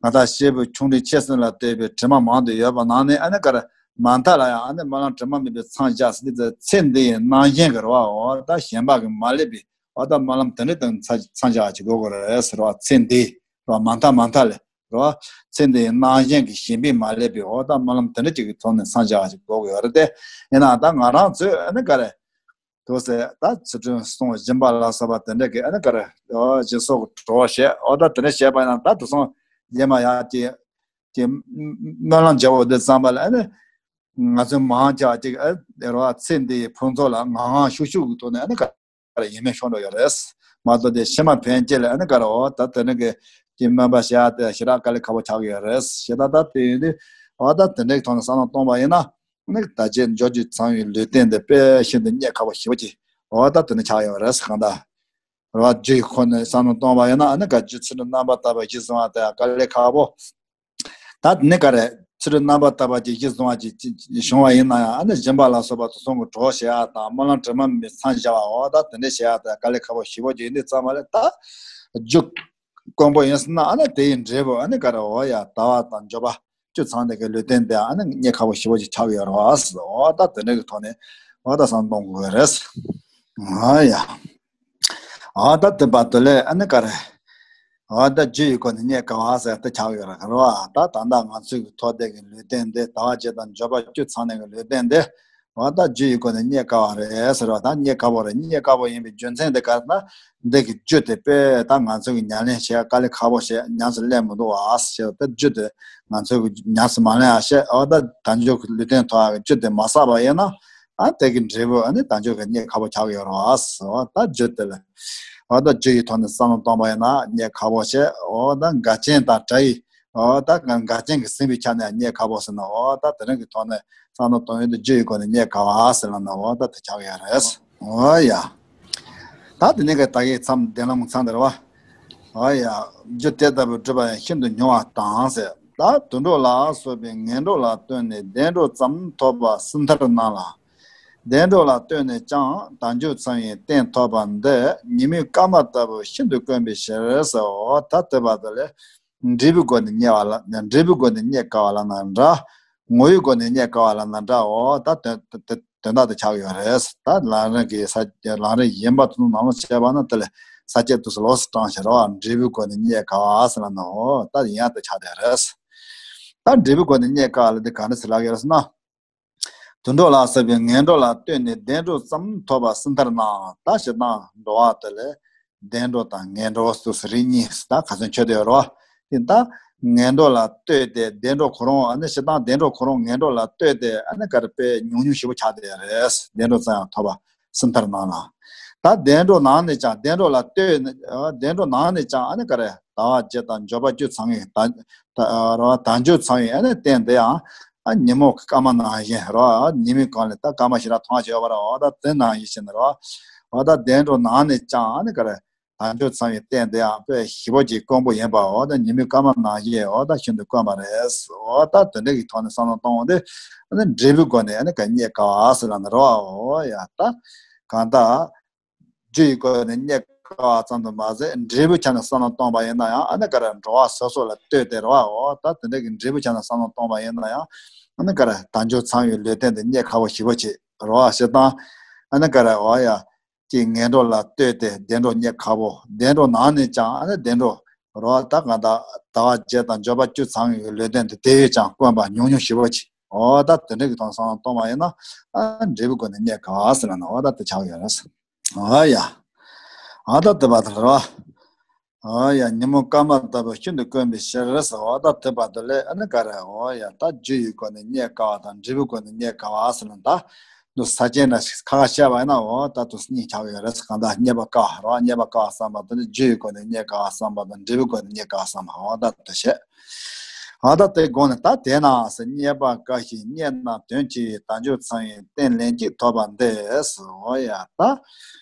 ང་དང་སྐྱེས་བུ་ཆུང་འབྲིང་ཆེ་གསུམ་ལ་ལྟོས་པའི་དྲི་མ་མང་དུ་ཡོད་པ་ནང་ནས་ཨ་ནི་ག་རེ། མ་མཐའ་ལ་ཡང་ཨ་ནི་སྨོན་ལམ་དྲི་མ་མེད་པའི་མཚམས་བཞག་ཟེར་དུས་ཚེ་འདི་ཡི་སྣང་ཞེན་གྱི་རེད་བ། འོ་ད་ཞེན་པ་གི་མ་བསླད་པའི་འོ་ད་སྨོན་ལམ་དེ་འདྲ་དང་མཚམས་བཞག་ཅིག་དགོས་ཀྱི་རེད་ཟེར་བ། ཚེ་འདི་རེད་བ། མ་མཐའ་མ་མཐའ་ལ་རེད་བ། ཚེ་འདི་ཡི་སྣང་ཞེན་གྱི་ཞེན་པས་མ་བསླད་པའི་འོ་ད་སྨོན་ལམ་དེ་འདྲ་ཅིག་གི་ཐོག་ནས་མཚམས་བཞག་ཅིག་དགོས་ཀྱི་ཡོད་རེད་དེ། ཡིན་ནའང་ད་ང་རང་ཚོས་ཨ་ནི་ག་རེ། དུ་ཟེར་ད་ཚུལ་ཁྲིམས་སྲུང་སྦྱིན་པ་ལ་སོགས་པ་དེ་འདྲ་གི་ཨ་ནི་ག་རེ་སྦྱིན་སོགས་ཀྱི་གྲོགས་བྱས། འོ་ད་དེ་འདྲ་བྱས་པ་ཡིན་ན་ད་དེ་སོང་ཡེ་མ་ཡག་ཅིག་ཅིག་སྨོན་ལམ་བརྒྱབ་འོ་དེ་ཙམ་པ་ལ་ཨ་ནི་ང་ཚོ་མང་ཆེ་བ་ཅིག་ཨ་རོ་ཚེ་འདི་ཡི་ཕུན་ཚོགས་ལ་ངང་ངང་ཤུགས་ཤུགས་ཀྱི་ཐོག་ནས་ཨ་ནི་ག་རེ་ཡེ་མེད་ཤོར་འགྲོ་ཡོད་རེད་མ་གཏོགས་དེ་ཕྱི་མ་ཕན་སྐྱེད་ལ་ཨ་ནི་ག་རེ་འོ་ད་དེ་འདྲ་གི་ཅིག་སྨོན་པ་བྱས་ཏེ་ཞེ་དྲག་དཀའ་ལས་ཁག་པོ་ཆགས་ཀྱི་ཡོད་རེད། ཞེ་ད་ད་དེ་ཡིན་དུས་འོ་ད་དེ་འདྲ་གི་ཐོག་ནས་བསམ་བློ་གཏོང་པ་ཡིན་ན། ནི་ད་ཅི་འབྱོར་བཅུ་ཚང་བའི་ལུས་རྟེན་འདི་དཔེ་ཤིན་ཏུ་རྙེད་ཁག་པོ་ཞེ་པོ་ཅིག་འོ་ད་དེ་ནི་ཆགས་ཡོད་རེད་གང་ལྟར། རེད་བ། རྒྱུ་ཡི་ཁོ་ནས་བསམ་བློ་གཏོང་བ་ཡིན་ན་ཨ་ནི་ག་རྒྱུ་ཚུལ་ཁྲིམས་རྣམ་པར་དག་པའི་གཞི་བཟུང་བ་དེ་དཀའ་ལས་ཁག་པོ། ད་དེ་ནི་ག་རེ་ཚུལ་ཁྲིམས་རྣམ་པར་དག་པ་གྱི་གཞི་བཟུང་བ་ཅིག་བྱུང་བ་ཡིན་ན་ཡང་ཨ་ནི་སྦྱིན་པ་ལ་སོགས་པ་དེ་ཚོ་གི་གྲོགས་བྱེད་ཡ་དང་སྨོན་ལམ་དྲི་མ་མེད་པའི་མཚམས་བཞག་པ་འོ་ད་དེ་འདྲ་བྱེད་ཡ་དང་དཀའ་ལས་ཁག་པོ་ཞེ་པོ་ཅིག་ཡིན་དུས་ཙམ་པ་ལ་ད་རྒྱུ་དཀོན་པོ་ཡིན་ཟེར་ན་ཨ་ནི་དེ་ཡི་འབྲས་བུ་ཨ་ནི་ག་རེ་འོ་ཡ་དལ་བ་དང་འབྱོར་པ། བཅུ་ཚང་ནས་ཀྱི་ལུས་རྟེན་དེ་ཨ་ནི་རྙེད་ཁག་པོ་ཞེ་པོ་ཅིག་ཆགས་ཡོད་རེད་བ། འོ་ད་དེ་འདྲ་གི་ཐོག་ནས་འོ་ད་བསམ་གཏོང་དགོས་རེད། ཨ་ཡ། འོ་ད་དེ་བར་དུ་ལས་ཨ་ནི་ག་རེ། འོ་ད་རྒྱུ་ཡི་སྒོ་ནས་རྙེད་དཀའ་བ་ཟེར་ཏེ་ཆགས་ཡོད་རེད་རོ། ད་ད་ལྟ་ང་ཚོའི་གི་ཐོག་མཐའ་གི་ལུས་རྟེན་འདི། ཟླ་བ་བརྒྱད་དང་འབྱོར་པ་བཅུ་ཚང་ནས་གི་ལུས་རྟེན་འདི། འོ་ད་རྒྱུ་ཡི་སྒོ་ནས་རྙེད་དཀའ་བ་རེད་ཟེར་བ། ད་རྙེད་དཀའ་བོ་རེད། རྙེད་དཀའ་བོ་ཡིན་པའི་རྒྱུ་མཚན་དེ་ག་རེ་ན། འདི་གི་རྒྱུ་དེ་དཔེ་ད་ང་ཚོ་གི་ཉམས་ལེན་བྱེད་དཀའ་ལས་ཁག་པོ་བྱེད། ཉམས་སུ་ལེན་མི་འདུག་བ་ཟེར། ད་རྒྱུ་དེ་ང་ཚོ་གི་ཉམས་སུ་མ་ལེན་ཡ་བྱེད། འོ་ད་དལ་འབྱོར་གྱི་ལུས་རྟེན་ཐོབ་ཡ་གི་རྒྱུ་དེ་མ་བསགས་པ་ཡིན་ན། ཨ་དེ་གི་འབྲས་བུ་ཨ་ནི་དལ་འབྱོར་གྱི་རྙེད་ཁག་པོ་ཆགས་ཡོད་རེད་བ་ཟེར། འོ་ད་རྒྱུ་དེ་ལ། འོ་ད་རྒྱུ་ཡི་ཐོག་ནས་བསམ་བློ་གཏོང་པ་ཡིན་ན་རྙེད་ཁག་པོ་བྱེད། འོ་ད་འགལ་རྐྱེན་དང་བྲལ་ཡི། འོ་ད་འགལ་རྐྱེན་གྱིས་ཟིན་པའི་ཆ་ནས་རྙེད་ཁག་པོ་ཟེར་ན། འོ་ད་དེ་རིང་གི་ཐོག་ནས་བསམ་བློ་གཏོང་ཡོང་དུས་རྒྱུ་ཡི་སྒོ་ནས་རྙེད་དཀའ་བ་ཟེར་ལབ་ན། འོ་ད་དེ་ཆགས་ཡོད་རེད། འོ་ཡ། ད་དེ་ནས་གི་ད་གའི་མཚམས་བདེན་ལམ་མཚམས་དེ་རེད་བ། འོ་ཡ། རྒྱུ་དེ་ལྟ་བུ་སྒྲུབ་པ་ཡང་ཤིན་ཏུ་ཉུང་བ་དང་ཟེར། ད་དུད་འགྲོ་ལ་སོགས་པའི་ངན་འགྲོ་ལ་ལྟོས་ནས་བདེ་འགྲོ་ཙམ་ཐོབ་པ་སུ་མཐར་སྣང་ལ། བདེ་འགྲོ་ལ་ལྟོས་ནས་ཀྱང་དལ་འབྱོར་ཚང་བའི་རྟེན་ཐོབ་པ་འདི་ཉི་མའི་སྐར་མ་ལྟ་བུ་ཤིན་ཏུ་དཀོན་པའི་ཕྱིར་ཟེར། འོ་ད་དེ་བར་དུ་ལས། འབྲས་བུའི་སྒོ་ནས་རྙེད་པ་ལ། འབྲས་བུའི་སྒོ་ནས་རྙེད་དཀའ་བ་ལབ་ན་འདྲ། ངོ་བོའི་སྒོ་ནས་རྙེད་དཀའ་བ་ལབ་ན་འདྲ། འོ་ད་དོན་དོན་དོན་དག་དེ་ཆགས་ཡོད་རེད། ད་ལམ་རིམ་གྱི་ས། ལམ་རིམ་གཞན་པ་དེ་ཚོ་ནང་ལོགས་བྱས་པ་ན་དེ་ལས་ས་བཅད་དུས་སུ་ལོགས་སུ་དྲངས་བྱས་རོ། འབྲས་བུའི་སྒོ་ནས་རྙེད་དཀའ་བ་ཟེར་ན་ནོ། འོ་ད་ཡིན་ཡ་དེ་ཆགས་བསྡད་རེད། ད་འབྲས་བུའི་སྒོ་ནས་རྙེད་དཀའ་བ་ལ་དེ་ག་འདྲ་ཟེར་ལབ་ཡོད་རེད་ཟེར་ན། དུད་འགྲོ་ལ་སོགས་པའི་ངན་འགྲོ་ལ་ལྟོས་ནས་བདེ་འགྲོ་ཙམ་ཐོབ་པ་སུ་མཐར་སྣང་། ད་སྤྱིར་བཏང་འགྲོ་བ་དེ་ལས་བདེ་འགྲོ་དང་ངན་འགྲོ་སོ་སོ་རིགས་གཉིས་ད་ཁ་ཚོན་ཆོད་དེ་ཡོད་རོ། དེ་ད་ངན་འགྲོ་ལ་ལྟོས་ཏེ་བདེ་འགྲོ་ཁོ་རང་། ཨ་ནི་སྤྱིར་བཏང་བདེ་འགྲོ་ཁོ་རང་ངན་འགྲོ་ལ་ལྟོས་ཏེ་ཨ་ནི་ག་རེ་དཔེ་ཉུང་ཉུང་ཞེ་པོ་ཆགས་བསྡད་ཡོད་རེད། བདེ་འགྲོ་ཙམ་ཡང་ཐོབ་པ་སུ་མཐར་སྣང་ལ། ད་བདེ་འགྲོ་ནང་ནས་ཀྱང་། བདེ་འགྲོ་ལ་ལྟོས་ནས། བདེ་འགྲོ་ནང་ནས་ཀྱང་ཨ་ནི་ག་རེ་ཟླ་བ་བརྒྱད་དང་འབྱོར་པ་བཅུ་ཚང་བའི་ད་ད་རོ་དལ་འབྱོར་ཚང་བའི་ཨ་ནི་རྟེན་དེ་ཡང་ཨ་ཉིན་མོ་གི་སྐར་མ་ནང་བཞིན་རོ། ཉི་མའི་གུང་ལ་ད་སྐར་མ་ཞེ་དྲག་མཐོང་བྱས་ཡོད་པ་རོ། འོ་ད་དེ་ནང་བཞིན་བྱས་ནས་རོ། འོ་ད་བདེ་འགྲོ་ནང་ནས་ཀྱང་ཨ་ནི་ག་རེ་དལ་འབྱོར་ཚང་བའི་རྟེན་དེ་ཡང་དཔེ་ཞེ་པོ་ཅིག་དཀོན་པོ་ཡིན་པ། འོ་ད་ཉི་མའི་སྐར་མ་ནང་བཞིན་འོ་ད་ཤིན་ཏུ་དཀོན་པ་རེད། འོ་ད་དེ་འདྲ་གི་ཐོག་ནས་བསམ་བློ་གཏོང་བ་དེ་ཨ་ནི་འབྲས་བུའི་སྒོ་ནས་ཨ་ནི་ག་རེ་རྙེད་དཀའ་བ་ཟེར་ལབ་ན་རོ། འོ་ཡ། ད་གང་ལྟར། རྒྱུ་ཡི་སྒོ་ནས་རྙེད་དཀའ་བ་ཙམ་དུ་མ་ཟད། འབྲས་བུའི་ཆ་ནས་བསམ་བློ་གཏོང་པ་ཡིན་ན་ཡང་ཨ་ནི་ག་རེ་འགྲོ་བ་སོ་སོ་ལ་ལྟོས་ཏེ་རོ། འོ་ད་དེ་འདྲ་གི་འབྲས་བུའི་ཆ་ནས་བསམ་བློ་གཏོང་པ་ཡིན་ན་ཡང་ཨ་ནི་ག་རེ་དལ་འབྱོར་ཚང་བའི་ལུས་རྟེན་དེ་རྙེད་ཁག་པོ་ཞེ་པོ་ཅིག་རོ། སྤྱིར་བཏང་ཨ་ནི་ག་རེ་འོ་ཡ། ཀྱི་ངན་འགྲོ་ལ་ལྟོས་ཏེ་བདེ་འགྲོ་རྙེད་ཁག་པོ། བདེ་འགྲོ་ནང་ནས་ཀྱང་ཨ་ནི་བདེ་འགྲོ་རོ། ད་གང་ལྟར་ཟླ་བ་བརྒྱད་དང་འབྱོར་པ་བཅུ་ཚང་བའི་ལུས་རྟེན་དེ་དེ་བས་ཀྱང་དཀོན་པ་ཉུང་ཉུང་ཞེ་པོ་ཅིག་འོ་ད་དེ་འདྲ་གི་ཐོག་བསམ་བློ་གཏོང་བ་ཡིན་ན། ཨ་འབྲས་བུའི་སྒོ་ནས་རྙེད་དཀའ་བ་ཟེར་ན་འོ་ད་དེ་ཆགས་ཡོད་རེད། འོ་ཡ། འོ་ད་དེ་བར་དུ་རོ། འོ་ཡ། ཉིན་མོ་སྐར་མ་ལྟ་བུ་ཤིན་ཏུ་དཀོན་པའི་ཕྱིར་ཟེར། འོ་ད་དེ་བར་དུ་ལས་ཨ་ནི་ག་རེ་འོ་ཡ། ད་རྒྱུ་ཡི་སྒོ་ནས་རྙེད་དཀའ་བ་དང་འབྲས་བུའི་སྒོ་ནས་རྙེད་དཀའ་བ་ཟེར་ན། ད་འདི་ས་བཅད་འདྲ་ཞིག་ཁ་ཁ་བཤད་པ་ཡིན་ན་འོ་ད་དུ་གཉིས་ཆགས་ཡོད་རེད། གང་ལྟར་རྙེད་པ་དཀའ་བ་རོ། རྙེད་པ་དཀའ་བ་བསམ་པ་དང་ནི་རྒྱུ་ཡི་སྒོ་ནས་རྙེད་དཀའ་བ་བསམ་པ་དང་འབྲས་བུའི་སྒོ་ནས་རྙེད་དཀའ་བ་བསམ་པ། འོ་ད་དེ་བཤད། ཨ་ད་དེ་དགོངས་ནས། ད་དེས་ན་ཟེར། རྙེད་པ་དཀའ་ཞིང་རྙེད་ན་དོན་ཆེ་བའི་དལ་འབྱོར་ཚང་བའི་རྟེན་ལན་གཅིག་ཐོབ་པ་འདི་ཟེར། འོ་ཡ། ད་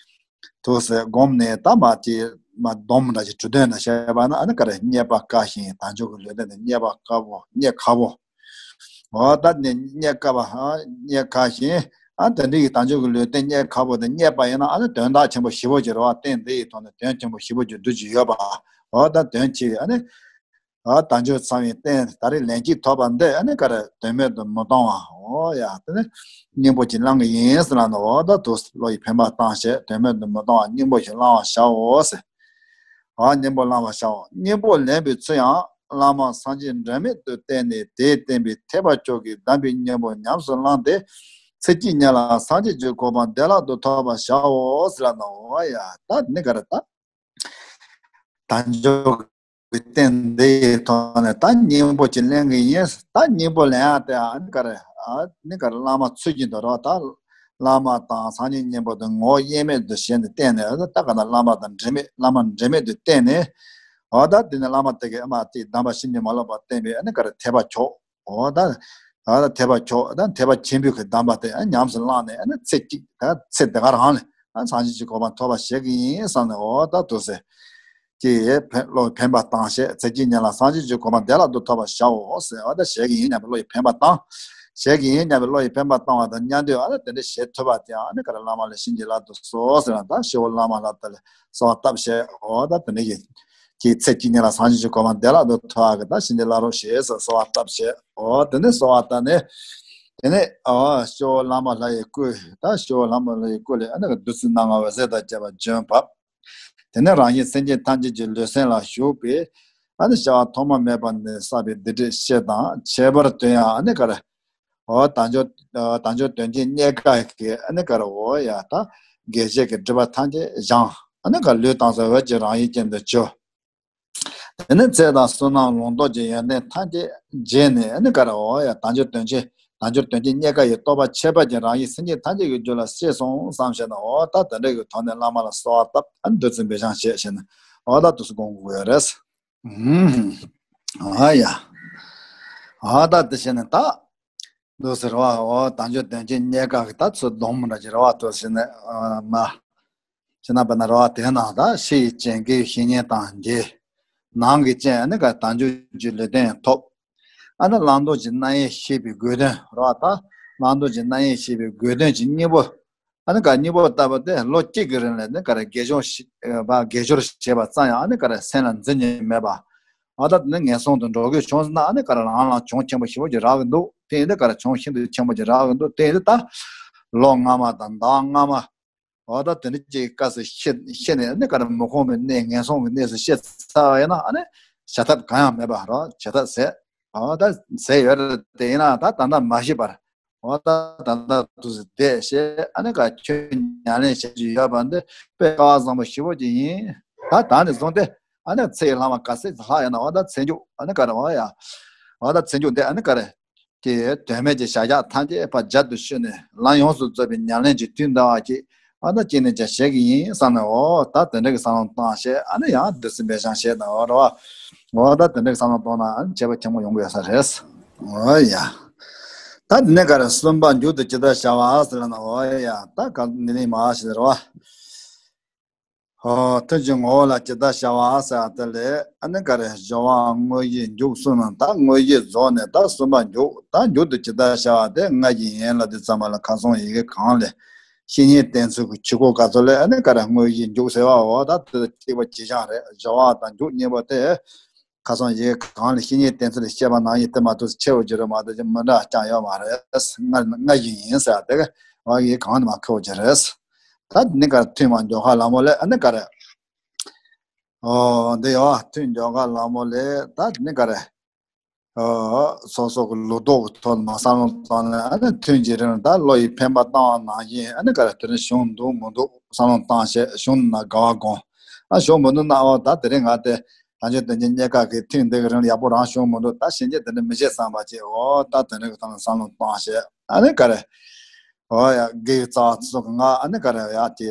དུ་ཟེར་སྒོམ་ནས་ད་མ་དེ་མ་སྡོམ་འདྲ་ཞིག་གྲུ་དོན་འདྲ་བཤད་པ་ན་ཨ་ནི་ག་རེ་རྙེད་པ་དཀའ་ཞིང་། དལ་འབྱོར་གྱི་ལུས་རྟེན་དེ་རྙེད་པ་དཀའ་བོ། རྙེད་ཁག་པོ། འོ་ད་ནི་རྙེད་དཀའ་བ། རྙེད་དཀའ་ཞིང་། ཨ་དེ་འདྲ་གི་དལ་འབྱོར་གྱི་ལུས་རྟེན་རྙེད་ཁག་པོ་དེ་རྙེད་པ་ཡིན་ན་ཨ་ནི་དོན་དག་ཆེན་པོ་ཞེ་པོ་ཅིག་རེད་བ། རྟེན་འདི་ཡི་ཐོག་ནས་དོན་ཆེན་པོ་ཞེ་པོ་ཅིག་སྒྲུབ་ཀྱི་ཡོད་པ། འོ་ད་དོན་ཆེ་བའི་ཨ་ནི། ཨ་དལ་འབྱོར་ཚང་བའི་རྟེན་ད་རེས་ལན་གཅིག་ཐོབ་པ་འདི་ཨ་ནི་ག་རེ་དོན་མེད་དུ་མི་གཏོང་བ། འོ་ཡ། དེ་ནི་སྙིང་པོ་གཅིག་བླང་གི་ཡིན་ཟེར་ལབ་ནས། འོ་ད་དུ་བློ་ཡི་འཕེན་པ་བཏང་བྱས་དོན་མེད་དུ་མི་གཏོང་བ་སྙིང་པོ་ཞིག་བླང་བར་བྱའོ་ཟེར། ཨ་སྙིང་པོ་བླང་བར་བྱའོ། སྙིང་པོ་ལེན་པའི་ཚུལ་ཡང་བླ་མ་སངས་རྒྱས་འབྲལ་མེད་དུ་བསྟེན་ནས། དེས་བསྟན་པའི་ཐེག་པ་མཆོག་གི་གདམས་པའི་སྙིང་པོ་ཉམས་སུ་བླངས་ཏེ། ཚེ་གཅིག་ཉིད་ལ་སངས་རྒྱས་ཀྱི་གོ་འཕང་བདེ་བླག་ཏུ་ཐོབ་པར་བྱའོ་ཟེར་ལབ་ནས། འོ་ཡ། ད་ནི་ག་རེ་ད། དལ་འབྱོར་གྱི་རྟེན་འདི་ཡི་ཐོག་ནས་ད་སྙིང་པོ་ཅིག་ལེན་གྱི་ཡིན། ད་སྙིང་པོ་ལེན་ཡ་དེ་ཨ་ནི་ག་རེ། ཨ་ནི་ག་རེ་བླ་མ་ཚུལ་བཞིན་དུ་རོ། ད་བླ་མ་དང་སངས་རྒྱས་སྙིང་པོ་དེ་ངོ་བོ་དབྱེར་མེད་དུ་བྱས་ནས་བསྟེན་ནས། ཨ་ད་ག་ན་བླ་མ་དང་འབྲལ་མེད། བླ་མ་འབྲལ་མེད་དུ་བསྟེན་ནས། འོ་ད་དེ་ནས་བླ་མ་དེ་གིས་ཨ་མ་དེའི་གདམས་པ་བྱིན་གྱིས་མ་རློབ་པར་བསྟན་པའི་ཨ་ནི་ག་རེ་ཐེག་པ་མཆོག་འོ་ད། ཨ་ཐེག་པ་མཆོག་ད་ཐེག་པ་ཆེན་པོའི་གི་གདམས་པ་དེ་ཨ་ཉམས་སུ་བླངས་ནས། ཨ་ནི་ཚེ་གཅིག་ད་ཚེ་འདི་ག་རང་ལ་ཨ་སངས་རྒྱས་ཀྱི་གོ་འཕང་ཐོབ་པ་བྱེད་ཀྱི་ཡིན་བསམ་ནས། འོ་ད་དུ་ཟེར། ཀྱི་ཕན་བློ་ཡི་འཕེན་པ་བཏང་བྱས། ཚེ་གཅིག་ཉིད་ལ་སངས་རྒྱས་ཀྱི་གོ་འཕང་བདེ་བླག་ཏུ་ཐོབ་པར་བྱའོ་ཟེར། འོ་ད་བྱེད་ཀྱི་ཡིན་སྙམ་པའི་བློ་ཡི་འཕེན་པ་བཏང་། བྱེད་ཀྱི་ཡིན་སྙམ་པའི་བློ་ཡི་འཕེན་པ་བཏང་བ་དང་མཉམ་དུ་ཨ་ནི་དེ་འདྲ་བྱེད་ཐུབ་པ་དེའང་ཨ་ནི་ག་རེ་བླ་མ་ལས་བྱིན་གྱིས་བརླབ་ཏུ་གསོལ་ཟེར་ན། ད་ཞི་བ་ལྷ་མོ་ལ་དེ་ལ་གསོལ་བ་བཏབ་བྱས། འོ་ད་དེ་འདྲ་ཡིན། ཀྱི་ཚེ་གཅིག་ཉིད་ལ་སངས་རྒྱས་ཀྱི་གོ་འཕང་བདེ་བླག་ཏུ་ཐོབ་ཀྱི་ད་བྱིན་གྱིས་བརླབ་རོགས་ཞེས་ཟེར་གསོལ་བ་བཏབ་བྱས། འོ་དེ་ནས་གསོལ་བ་བཏབ་ནས། དེ་ནས་འོ་ཞི་བ་ལྷ་མོ་ལྷ་ཡི་སྐུ། ད་ཞི་བ་ལྷ་མོ་ལྷ་ཡི་སྐུ་ལས་ཨ་ནི་བདུད་རྩི་སྣ་ལྔ་འོད་ཟེར་དང་བཅས་པ་བྱོན་བབས། དེ་ནས་རང་བཞིན་སེམས་ཅན་ཐམས་ཅད་ཀྱི་ལུས་སེམས་ལ་ཞུགས་པའི་ཨ་ནི་བྱ་བ་ཐོག་མ་མེད་པ་ནས་བསགས་པའི་སྡིག་སྒྲིབ་ཤེས་དང་ཁྱད་པར་དོན་ཡང་ཨ་ནི་ག་རེ། འོ་དལ་འབྱོར་དལ་འབྱོར་དོན་གྱི་རྙེད་དཀའ་གི་ཨ་ནི་ག་རེ་འོ་ཡ་ད་དགེ་བཤེས་ཀྱི་སྒྲིབ་པ་ཐམས་ཅད་སྦྱངས་ཨ་ནི་ག་ལུས་དྭངས་སུ་འོད་ཀྱི་རང་བཞིན་ཅན་དུ་གྱུར། དེ་ནས་ཚེ་དང་བསོད་ནམས་ལོངས་སྟོབས་ཀྱི་ཡོན་ཏན་ཐམས་ཅད་རྗེས་ནས་ཨ་ནི་ག་རེ་འོ་ཡ་དལ་འབྱོར་དོན་གྱི་དལ་འབྱོར་དོན་གྱི་རྙེད་དཀའ་ཡི་རྟོགས་པ་ཁྱད་པར་ཅན་རང་བཞིན་སེམས་ཅན་ཐམས་ཅད་ཀྱི་རྒྱུད་ལ་སྐྱེས་སོང་བསམ་བྱས་ན་འོ་ད་དེ་འདྲ་གི་ཐོག་ནས་བླ་མ་ལ་གསོལ་བ་བཏབ་ཨ་ནི་བདུད་རྩི་འབེབས་སྦྱང་བྱས་བྱས་ན་འོ་ད་དུས་སུ་དགོངས་དགོས་ཡོད་རེད། ཨ་ཡ། ཨ་ད་དེ་བྱས་ནས་ད། འདུག་ཟེར་བ་འོ་དལ་འབྱོར་དོན་གྱི་རྙེད་དཀའ་གི་ད་ཚུར་སྡོམ་མི་འདྲ་ཅིག་རེད་བ་འདུག་ཟེར་ནས་མ། ཤི་ན་པ་ན་རེད་བ་དེ་ནང་ད་ཕྱི་ཡི་བྱིན་གྱིས་བཤེས་གཉེན་དང་མཇལ། ནང་གི་རྐྱེན་ནི་ག་དལ་འབྱོར་གྱི་ལུས་རྟེན་ཐོབ། ཨ་ནི་བླང་དོར་གྱི་རྣམ་དབྱེ་ཤེས་པའི་དགོས་དོན་རེད་བ་ད། བླང་དོར་གྱི་རྣམ་དབྱེ་ཤེས་པའི་དགོས་དོན་གྱི་སྙིང་པོ། ཨ་ནི་ག་སྙིང་པོ་ལྟ་བུ་དེ་ལོ་གཅིག་གི་རིང་ལ་ནི་ག་རེ་དགེ་སྦྱོར་ཞིག་ཨ་དགེ་སྦྱོར་བྱས་པ་ཙམ་ཡང་ཨ་ནི་ག་རེ་སེམས་ལ་འཛིན་ཉེན་མེད་པ། ཨ་ད་དེ་ནི་ངན་སོང་དུ་འགྲོ་དགོས་བྱུང་ཟིན་ན་ཨ་ནི་ག་རེ་རང་ལ་གྱོང་ཆེན་པོ་ཞེ་པོ་ཅིག་རག་གི་འདུག་དེ་ཡིན་དུས་ག་རེ་གྱོང་ཤིན་ཏུ་ཆེན་པོ་ཅིག་རག་གི་འདུག་དེ་ཡིན་དུས་ད་ལོ་སྔ་མ་དང་ཟླ་བ་སྔ་མ་ཨ་ད་དེ་འདྲ་ཅིག་སྐབས་སུ་ཤི་ཤི་ནས་ཨ་ནི་ག་རེ་མི་ཁོམ་པའི་གནས་ངན་སོང་གི་གནས་སུ་ཤི་ཚར་བ་ཡིན་ན་ཨ་ནི་བྱ་ཐབས་གང་ཡང་མེད་པ་རེད་བྱ་ཐབས་ཟད། ཨ་ད་ཟད་ཡོད་རེད་དེ་ཡིན་ན་ད་ད་ལྟ་མ་ཤི་བར། འོ་ད་ད་ལྟ་དུས་སུ་བསྡད་ཤེས་ཨ་ནི་ག་ཁྱོད་ཉམས་ལེན་བྱེད་ཀྱི་ཡོད་པ་འདི་དཔེ་སྐལ་བ་བཟང་པོ་ཞེ་པོ་ཅིག་ཡིན། ད་ད་ནས་བཟུང་སྟེ་ཨ་ནི་ཚེ་ཡི་ལྷག་མ་ག་ཚོད་ལྷག་ཡོད་ན་འོ་ད་ཚེ་མཇུག་ཨ་ནི་ག་རེ་འོ་ཡ། འོ་ད་ཚེ་མཇུག་འདི་ཨ་ནི་ག་རེ། ཀྱི་དོན་མེད་ཀྱི་བྱ་བཞག་ཐམས་ཅད་ཕར་བརྒྱབ་ཏུ་ཞུས་ནས་ལམ་ཡོངས་སུ་རྫོགས་པའི་ཉམས་ལེན་གྱི་དུས་འདའ་བ་ཅིག་ཨ་ནི་ཅི་ནས་ཀྱང་བྱེད་ཀྱི་ཡིན་བསམ་ནས་འོ་ད་དེ་འདྲ་གི་བསམ་བློ་བཏང་བྱས་ཨ་ནི་ཡང་བདུད་རྩི་འབེབས་སྦྱང་བྱས་དང་འོ་རེད་བ། འོ་ད་དེ་འདྲ་གི་བསམ་བློ་བཏང་ན་ཨ་ནི་བྱེད་པ་ཆེན་པོ་ཡོང་གི་ཡོད་ས་རེད། འོ་ཡ། ད་དེ་ནས་ག་རེ་གསུམ་པ་མཇུག་ཏུ་ཇི་ལྟར་བྱ་བ་ཟེར་ན་འོ་ཡ་ད་ག་འདི་ནས་མ་ཞིག་རེད་བ། ཨོ། ཐུན་གྱི་ངོ་བོ་ལ་ཇི་ལྟར་བྱ་བ་ཟེར་བ་དེ་ལས་ཨ་ནི་ག་རེ་སྦྱོར་བ་དངོས་གཞི་མཇུག་གསུམ་ནང་ད་དངོས་གཞི་རྫོགས་ནས་ད་གསུམ་པ་མཇུག་ད་མཇུག་ཏུ་ཇི་ལྟར་བྱ་བ་དེ་ལྔ་བཞི་ཡན་ལ་དེ་ཙམ་པ་ལ་ཁ་སང་ཡི་གེ་གང་ལས་བཤེས་གཉེན་བསྟེན་ཚུལ་གྱི་ཆོས་སྐོར་ག་ཚོད་ལས་ཨ་ནི་ག་རེ་དངོས་གཞི་མཇུག་ཟེར་བ་འོ་ད་དེ་གཅིག་པ་ཇི་བཞིན་རེད་སྦྱོར་བ་དང་མཇུག་གཉིས་པོ་དེ། ཁ་སང་ཡི་གེ་གང་ལས་བཤེས་གཉེན་བསྟེན་ཚུལ་ལ་བཤད་པ་ནང་བཞིན་དེ་མ་གཏོགས་ཆེ་བོ་བརྗོད་རོགས་མ་གཏོགས་ཀྱི་མི་འདྲ་ཅང་ཡོད་མ་རེད། ལྔ་ལྔ་བཞིན་ཡིན་ཟེར་དེ་ག་ཡི་གེ་གང་ནས་མ་ཁེལ་བོ་བརྗོད་རེད། ད་ནི་གར་ཐུན་མ་མགྱོགས་ཁ་ལ་མོ་ལས་ཨ་ནི་ག་རེ། ཨོ་འདི་ཡོ་ཐུན་མགྱོགས་ཁ་ལ་མོ་ལས་ད་ནི་ག་རེ། ཨོ་སོ་སོ་གི་ལུགས་ལྡོག་གི་ཐོག་ནས་མ་བསམ་བློ་བཏང་ནས་ཨ་ནི་ཐུན་གྱི་རིང་ད་བློ་ཡི་འཕེན་པ་བཏང་བ་ནང་བཞིན་ཨ་ནི་ག་རེ་དེ་རིང་བྱུང་འདུག་མི་འདུག་བསམ་བློ་བཏང་བྱས་བྱུང་ན་དགའ་བ་སྒོམ། ཨ་བྱུང་མི་འདུག་ན་ཨོ་ད་དེ་རིང་ང་དེ་ད་ཆོས་དོན་གྱི་རྙེད་དཀའ་གི་ཐུན་འདི་གི་རིང་ལ་ཡག་པོ་རང་བྱུང་མི་འདུག་ད་ཕྱིན་ཆད་དེ་འདྲ་མི་བྱེད་བསམ་པ་ཅིག་ཨོ་ད་དེ་འདྲ་གི་ཐོག་ནས་བསམ་བློ་བཏང་བྱས་ཨ་ནི་ག་རེ། ཨོ་ཡ་དགེ་བའི་རྩ་བ་ཚོགས་ཀྱི་ང་ཨ་ནི་ག་རེ་ཡ་དེ།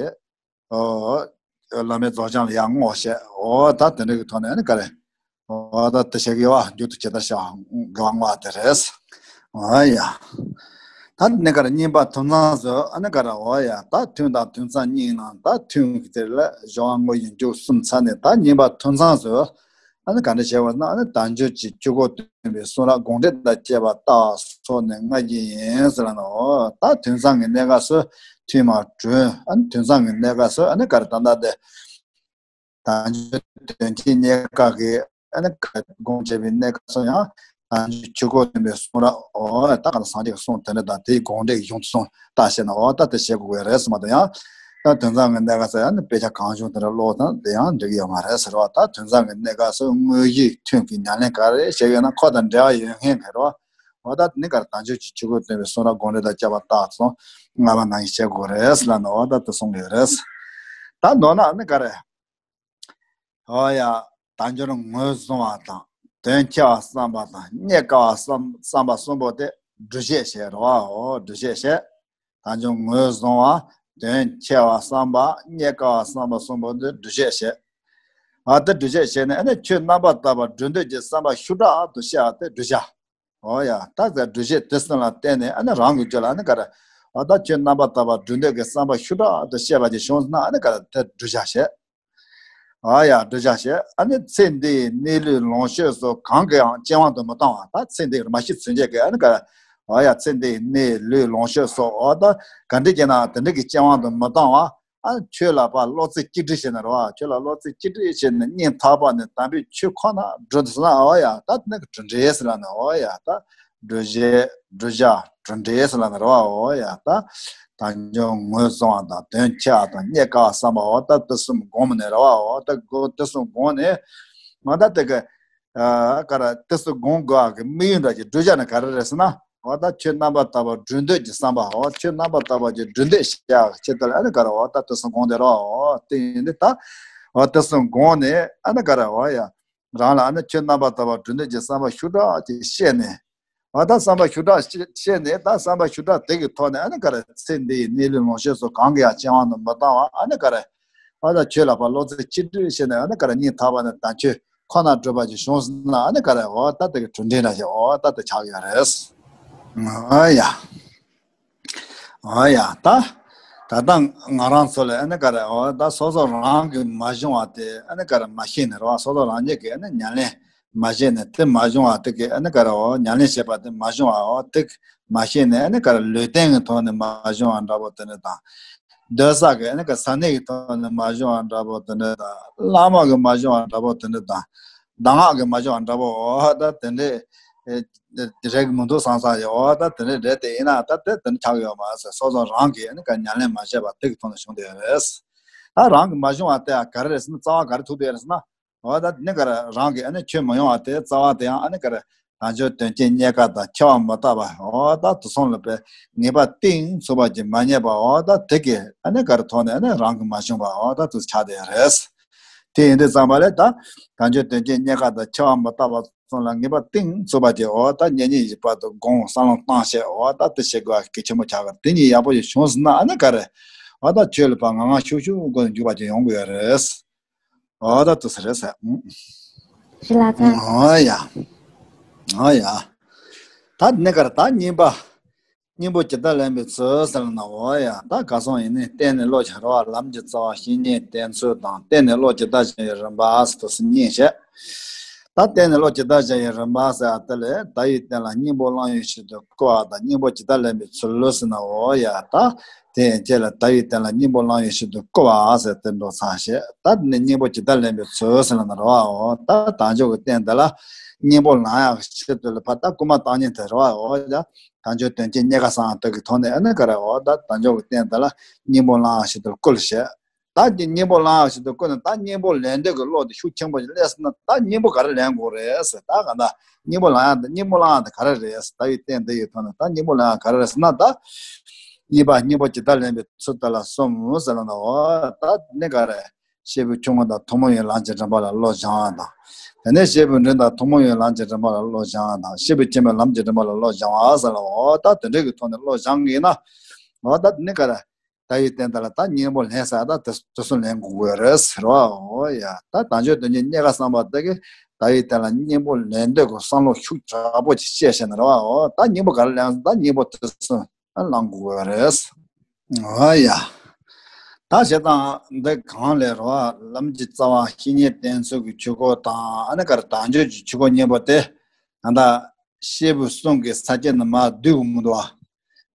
ཨོ། བླ་མའི་རྫོགས་བྱང་ལ་ཡར་བསྔོ་བྱས། ཨོ་ད་དེ་འདྲ་གི་ཐོག་ནས་ཨ་ནི་ག་རེ། ཨོ་ད་དེ་བྱེད་དགེ་བ་མཇུག་ཏུ་ཇི་ལྟར་བྱ་དགེ་བ་བསྔོ་བ་དེ་རེད། ཨོ་ཡ། ད་ནི་ག་རེ་གཉིས་པ་ཐུན་མཚམས་སུ་ཨ་ནི་ག་རེ་ཨོ་ཡ་ད་ཐུན་དང་ཐུན་མཚམས་གཉིས་ནང་ད་ཐུན་གྱི་དེ་ལ་སྦྱོར་བ་དངོས་གཞི་མཇུག་གསུམ་ཚར་ནས་ད་གཉིས་པ་ཐུན་མཚམས་སུ། ཨ་ནི་ག་འདྲ་བྱས་པ་ན་ཨ་ནི་དལ་འབྱོར་གྱི་ཆོས་འཁོར་སྟོན་པའི་གསུང་རབ་དགོངས་འགྲེལ་དང་བཅས་པ་ལྟ་བ་སོགས་ནས་ལྔ་བཞིན་ཡིན་ཟེར་ལ་ནོ། ད་ཐུན་མཚམས་ཀྱི་གནས་སྐབས་སུ་ཐུན་མ་གྲོལ། ཨ་ནི་ཐུན་མཚམས་ཀྱི་གནས་སྐབས་སུ་ཨ་ནི་ག་རེ་ད་ལྟ་དེ། དལ་འབྱོར་དོན་གྱི་གནས་སྐབས་ཀྱི་ཨ་ནི་ག་རེ་དགོངས་བྱས་པའི་གནས་སྐབས་སུ་ཡང་དལ་འབྱོར་ཆོས་འཁོར་སྟོན་པའི་གསུང་རབ་འོ་ད་ག་ལ་སངས་རྒྱས་ཀྱི་གསུང་དེ་འདྲ་དང་དེའི་དགོངས་འགྲེལ་གྱི་གཞུང་དུ་གསུང་བཏགས་བྱས་ན་འོ་ད་དེ་བྱེད་དགོས་ཀྱི་རེད་ཟེར་མ་གཏོགས་ཡང་། ད་དོན་ཚང་གི་གནས་སྐབས་སུ་ཡང་ནི་དཔེ་ཆ་གང་བྱུང་དེ་འདྲ་ཀློག་དང་དེ་ཡང་འགྲིག་གི་ཡོད་མ་རེད་ཟེར་བ། ད་དོན་ཚང་གི་གནས་སྐབས་སུ་དངོས་གཞི་ཐུན་གྱི་ཉམས་ལེན་ག་རེ་བྱེད་ཀྱི་ཡོད་ན་ཁོ་དང་འབྲེལ་བ་ཡོད་མཁན་ག་རེ་བ། འོ་ད་ནི་ག་རེ་དལ་འབྱོར་གྱི་ཆོས་འཁོར་སྟོན་པའི་གསུང་རབ་དགོངས་འགྲེལ་དང་བཅས་པ་རྟགས་སོང་ལྔ་པ་ནང་བཞིན་བྱེད་དགོས་རེད་ཟེར་ལ་ནི་འོ་ད་དེ་གསུང་གི་ཡོད་རེད། ད་མདོར་ན་ནི་ག་རེ། འོ་ཡ། དལ་འབྱོར་ངོས་བཟུང་བ་དང་། དོན་ཆེ་བ་བསམ་པ་དང་རྙེད་དཀའ་བ་བསམ་བསམ་པ་གསུམ་པོ་དེ་སྒྲུབ་བྱེད་བྱེད་རོ། འོ་སྒྲུབ་བྱེད་བྱེད། དལ་འབྱོར་ངོས་བཟུང་བ། དོན་ཆེ་བ་བསམ་པ། རྙེད་དཀའ་བ་བསམ་པ་གསུམ་པོ་དེ་སྒྲུབ་བྱེད་བྱེད། ཨ་དེ་སྒྲུབ་བྱེད་བྱེད་ནས་ཨ་ནི་ཆོས་རྣམ་པར་དག་པ་སྒྲུབ་འདོད་ཀྱི་བསམ་པ་ཤུགས་དྲག་ཏུ་བཤད་པ་དེ་སྒྲུབ་བྱ། འོ་ཡ་ད་ག་སྒྲུབ་བྱེད་དེ་གསུམ་ལ་བརྟེན་ནས་ཨ་ནི་རང་གི་རྒྱུད་ལ་ཨ་ནི་ག་རེ། འོ་ད་ཆོས་རྣམ་པར་དག་པ་སྒྲུབ་འདོད་ཀྱི་བསམ་པ་ཤུགས་དྲག་ཏུ་བཤད་པ་ཅིག་བྱུང་སོང་ན་ཨ་ནི་ག་རེ་དེ་སྒྲུབ་བྱ་བྱེད། ཨ་ཡ་འདྲི་བྱ་བྱེད། ཨ་ནི་ཚེ་འདིའི་གནས་ལུས་ལོངས་སྤྱོད་སོགས་གང་གིས་ཡང་གཅེས་དབང་དུ་མི་བཏང་བ། ད་ཚེ་འདི་མ་ཤི་ཚུན་ཆད་ཀྱི་ཨ་ནི་ག་ཨ་ཡ་ཚེ་འདིའི་གནས་ལུས་ལོངས་སྤྱོད་སོགས་འོ་ད་ག་འདྲ་བྱས་ན་དེ་འདྲ་གི་གཅེས་དབང་དུ་མི་བཏང་བ། ཨ་ཆོས་ལ་ཕར་བློ་རྩེ་གཅིག་སྒྲིལ་བྱས་ནས་རེད་བ། ཆོས་ལ་བློ་རྩེ་གཅིག་སྒྲིལ་བྱས་ནས་སྙིང་ཐག་པ་ནས་དམ་པའི་ཆོས་ཁོ་ན་སྒྲུབ་ཟེར་ན་ཨ་ཡ་ད་དེ་ནི་གྲུབ་འབྲས་ཟེར་ལ་ནི་ཨ་ཡ་ད་ སྒྲུབ་བྱེད། བསྒྲུབ་བྱ། གྲུབ་འབྲས་ཟེར་ལབ་ནས་རེད་བ། འོ་ཡ། ད་དལ་འབྱོར་ངོས་བཟུང་བ་དང་དོན་འཆར་བ་དང་རྙེད་དཀའ་བ་བསམ་པ། འོ་ད་དེ་གསུམ་བསྒོམས་ནས་རེད་བ། འོ་ད་སྒོ་དེ་གསུམ་བསྒོམས་ནས། འོ་ད་དེ་གི་ཨ་ག་རེ། དེ་གསུམ་བསྒོམ་དགོས་པ་གི་དམིགས་ཡུལ་འདྲ་ཅིག་བསྒྲུབ་བྱ་ནི་ག་རེ་རེད་ཟེར་ན། འོ་ད་ཆོས་རྣམ་པར་དག་པ་སྒྲུབ་འདོད་ཀྱི་བསམ་པ། འོ་ཆོས་རྣམ་པར་དག་པ་ཅིག་སྒྲུབ་འདོད་བྱ་བའི་ཆེད་དུ་ལ་ཨ་ནི་ག་རེ། འོ་ད་དེ་གསུམ་བསྒོམས་དེ་རེད་བ། འོ་དེ་ཡིན་དུས་ད་འོ་དེ་གསུམ་བསྒོམས་ནས་ཨ་ནི་ག་རེ། འོ་ཡ། རང་ལ་ཨ་ནི་ཆོས་རྣམ་པར་དག་པ་སྒྲུབ་འདོད་ཀྱི་བསམ་པ་ཤུགས་དྲག་ཅིག་བཤད་ནས། འོ་ད་བསམ་པ་ཤུགས་དྲག་བཤད་ནས། ད་བསམ་པ་ཤུགས་དྲག་དེ་གི་ཐོག་ནས་ཨ་ནི་ག་རེ། ཚེ་འདི་ཡི་གནས་ལུས་ལོངས་སྤྱོད་སོགས་གང་གི་ཡང་སྤྱོད་པ་དུ་མི་བཏང་བར་ཨ་ནི་ག་རེ། འོ་ད་ཆོས་ལ་ཕར་བློ་རྩེ་གཅིག་སྒྲིལ་བྱས་ནས་ཨ་ནི་ག་རེ། སྙིང་ཐག་པ་ནས་དལ་འབྱོར་ཁོ་ན་སྒྲུབ་པ་ཅིག་བྱུང་སོང་ན་ཨ་ནི་ག་རེ། འོ་ད་དེ་གི་གྲུབ་འབྲས་འདྲ་ཞིག་འོ་ད་དེ་ཆགས་ཡོད་རེད། འོ་ཡ། འོ་ཡ། ད་ད་ལྟ་ང་རང་ཚོ་ལ་ཨ་ནི་ག་རེ། འོ་ད་སོ་སོ་རང་གིས་མ་བྱུང་བ་དེ་ཨ་ནི་ག་རེ་མ་ཤེས་ནས་རེད་བ། སོ་སོ་རང་ཉིད་ཀྱིས་ཨ་ནི་ཉམས་ལེན་མ་བྱས་ནས་དེ་མ་བྱུང་བ་དེ་གི་ཨ་ནི་ག་རེ། འོ་ཉམས་ལེན་བྱས་པ་དེ་མ་བྱུང་བ། འོ་དེ་གི་མ་ཤེས་ནས་ཨ་ནི་ག་རེ། ལུས་རྟེན་གྱི་ཐོག་ནས་མ་བྱུང་བ་འདྲ་པོ་དེ་འདྲ་དང་། སྡོད་ས་གི་ཨ་ནི་ག་རེ། ས་གནས་ཀྱི་ཐོག་ནས་མ་བྱུང་བ་འདྲ་པོ་དེ་འདྲ་དང་། བླ་མ་གིས་མ་བྱུང་བ་འདྲ་པོ་དེ་འདྲ་དང་། གདམས་ངག་གིས་མ་བྱུང་བ་འདྲ་པོ། འོ་ད་དེ་འདྲས་ཨེ་རེད་མི་འདུག་བསམ་བསམ་ཡོད། འོ་ད་དེ་འདྲས་རེད། དེ་ཡིན་ན་ད་དེ་དེ་འདྲ་ཆགས་ཡོད་མ་རེད་ཟེར། སོ་སོ་རང་གིས་ཨ་ནི་ག་རེ་ཉམས་ལེན་མ་བྱས་པ་དེ་གི་ཐོག་ནས་བྱུང་བསྡད་ཡོད་རེད། ད་རང་གིས་མ་བྱུང་བ་དེ་ག་རེ་རེད་ཟེར་ན། རྩ་བ་ག་རེ་ཐུག་བསྡད་ཡོད་རེད་ཟེར་ན། འོ་ད་ནི་ག་རེ། རང་གིས་ཨ་ནི་ཆོས་མ་ཡོང་བ་དེ་རྩ་བ་དེ་ཡང་ཨ་ནི་ག་རེ། དལ་འབྱོར་དོན་བཅས་རྙེད་དཀའ་དང་ཁྱབ་པ་མི་རྟག་པ། འོ་ད་དེ་གསུམ་ལ་དཔེ་ངེས་པ་གཏིང་ཟབ་པ་ཅིག་མ་རྙེད་པ། འོ་ད་དེ་གི་ཨ་ནི་ག་རེ་ཐོག་ནས་ཨ་ནི་རང་གིས་མ་བྱུང་བ། འོ་ད་དེ་ཆགས་བསྡད་ཡོད་རེད། དེ་ཡིན་དུས་ཙམ་པ་ལ་ད་དལ་འབྱོར་དོན་བཅས་རྙེད་དཀའ་དང་ཁྱབ་པ་མི་རྟག་པ་གསུམ་ལ་ངེས་པ་གཏིང་ཟབ་པ་ཅིག་འོ་ད་གཉེན་ཉེ་ཡིད་བར་དུ་བསྒོམ། བསམ་བློ་བཏང་བྱས། འོ་ད་དེ་བྱེད་དགོས་པ་གལ་ཆེན་པོ་ཆགས་ཀྱི་རེད། དེ་གཉིས་ཡག་པོ་ཞིག་བྱུང་སོང་ན་ཨ་ནི་ག་རེ། འོ་ད་ཆོས་ལ་ཕར་ངང་ངང་ཤུགས་ཤུགས་སྒོ་ནས་འཇུག་པ་ཅིག་ཡོང་གི་ཡོད་རེད། འོ་ད་དེ་ཚོ་རེད་ཟེར། ཞི་ལ་ཚ། འོ་ཡ། འོ་ཡ། ད་ནི་ག་རེ། ད་གཉིས་པ། སྙིང་པོ་ཇི་ལྟར་ལེན་པའི་ཚུལ་ཟེར་ན། འོ་ཡ། ད་ག་སོང་ཡིན་ནི། བརྟེན་ནས་བློ་སྦྱང་བ། ལམ་གྱི་རྩ་བ་བཤེས་གཉེན་བསྟེན་ཚུལ་དང་། བརྟེན་ནས་བློ་ཇི་ལྟར་སྦྱང་བའི་རིམ་པ་ཟེར་དུས་སུ་གཉིས་བཤད། ད་བརྟེན་ནས་བློ་ཇི་ལྟར་སྦྱང་བའི་རིམ་པ་ཟེར་བ་དེ་ལས། དལ་བའི་རྟེན་ལ་སྙིང་པོ་བླང་ཡུལ་ཞིག་ཏུ་བཀོལ་བ་དང་། སྙིང་པོ་ཇི་ལྟར་ལེན་པའི་ཚུལ་ཟེར་ན། འོ་ཡ། ད་དེ་ཡན་ཆད་ལ་དལ་བའི་རྟེན་ལ་སྙིང་པོ་བླང་ཡུལ་ཞིག་ཏུ་བཀོལ་བ་ཟེར་དེ་འགྲོ་ཚར་བཤད། ད་དེ་ནས་སྙིང་པོ་ཇི་ལྟར་ལེན་པའི་ཚུལ་ཟེར་ན་རེད་བ། འོ་ད་དལ་འབྱོར་གྱི་རྟེན་དེ་ལ་སྙིང་པོ་ལེན་ཡག་གི་ཆེད་དུ་ལ་ཕར་ད་རྐུན་མ་བཏང་ཉེན་དེ་རེད་བ། འོ་ཡ། དལ་འབྱོར་དོན་བཅས་རྙེད་དཀའ་ས་དེ་གི་ཐོག་ནས་ཨ་ནི་ག་རེ། འོ་ད་དལ་འབྱོར་གྱི་རྟེན་དེ་ལ་སྙིང་པོ་ལེན་ཡག་ཆེད་དུ་བཀོལ་བཤད། ད་དེ་སྙིང་པོ་ལེན་ཡག་ཆེད་དུ་བཀོལ་ནས། ད་སྙིང་པོ་ལེན་འདོད་ཀྱི་བློ་དེ་ཤུགས་ཆེན་པོ་ཞིག་སླེབས་སོང་ན། ད་སྙིང་པོ་ག་རེ་ལེན་དགོས་རེད་ཟེར། ད་ག་ད་སྙིང་པོ་ལེན་ཡག་དེ། སྙིང་པོ་ལེན་ཡག་དེ་ག་རེ་རེད་ཟེར། དལ་བའི་རྟེན་འདི་ཡི་ཐོག་ནས་ད་སྙིང་པོ་ལེན་ཡག་ག་རེ་རེད་ཟེར་ན། ད་གཉིས་པ། སྙིང་པོ་ཇི་ལྟར་ལེན་པའི་ཚུལ་དེ་ལ་གསུམ་ཟེར་ལབ་ན། འོ་ད་ནི་ག་རེ། སྐྱེས་བུ་ཆུང་ངུ་དང་ཐུན་མོང་བའི་ལམ་གྱི་རིམ་པ་ལ་བློ་སྦྱང་བ་དང་། དེ་ནས་སྐྱེས་བུ་འབྲིང་དང་ཐུན་མོང་བའི་ལམ་གྱི་རིམ་པ་ལ་བློ་སྦྱང་བ་དང་། སྐྱེས་བུ་ཆེན་པོའི་ལམ་གྱི་རིམ་པ་ལ་བློ་སྦྱང་བ་ཟེར་ལ། འོ་ད་དེ་འདྲ་གི་ཐོག་ནས་བློ་སྦྱང་གི་ཡིན་ན། འོ་ད་ནི་ག་རེ། དལ་བའི་རྟེན་དེ་ལ་ད་སྙིང་པོ་ལེན་ས་ད་དེ་དེ་གསུམ་ལེན་དགོས་ཀྱི་རེད་ཟེར་བ། འོ་ཡ། ད་དལ་འབྱོར་དོན་བཅས་རྙེད་དཀའ་བསམ་པ་དེ་གིས་དལ་བའི་རྟེན་ལ་སྙིང་པོ་ལེན་འདོད་ཀྱི་བསམ་བློ་ཤུགས་དྲག་པོ་ཅིག་སྐྱེས་བྱས་ནས་རེད་བ། འོ་ད་སྙིང་པོ་ག་རེ་ལེན། ད་སྙིང་པོ་དེ་གསུམ་བླང་དགོས་ཀྱི་རེད། འོ་ཡ། ད་བྱས་ཙང་འདི་གང་ལས་རེད་བ། ལམ་གྱི་རྩ་བ་བཤེས་གཉེན་བསྟེན་ཚུལ་གྱི་ཆོས་སྐོར་དང་། ཨ་ནི་ག་རེ། དལ་འབྱོར་གྱི་ཆོས་སྐོར་གཉིས་པོ་དེ། ད་ལྟ་སྐྱེས་བུ་གསུམ་གྱི་ས་བཅད་ནང་མར་བསྡུ་དགོས་མི་འདུག་བ།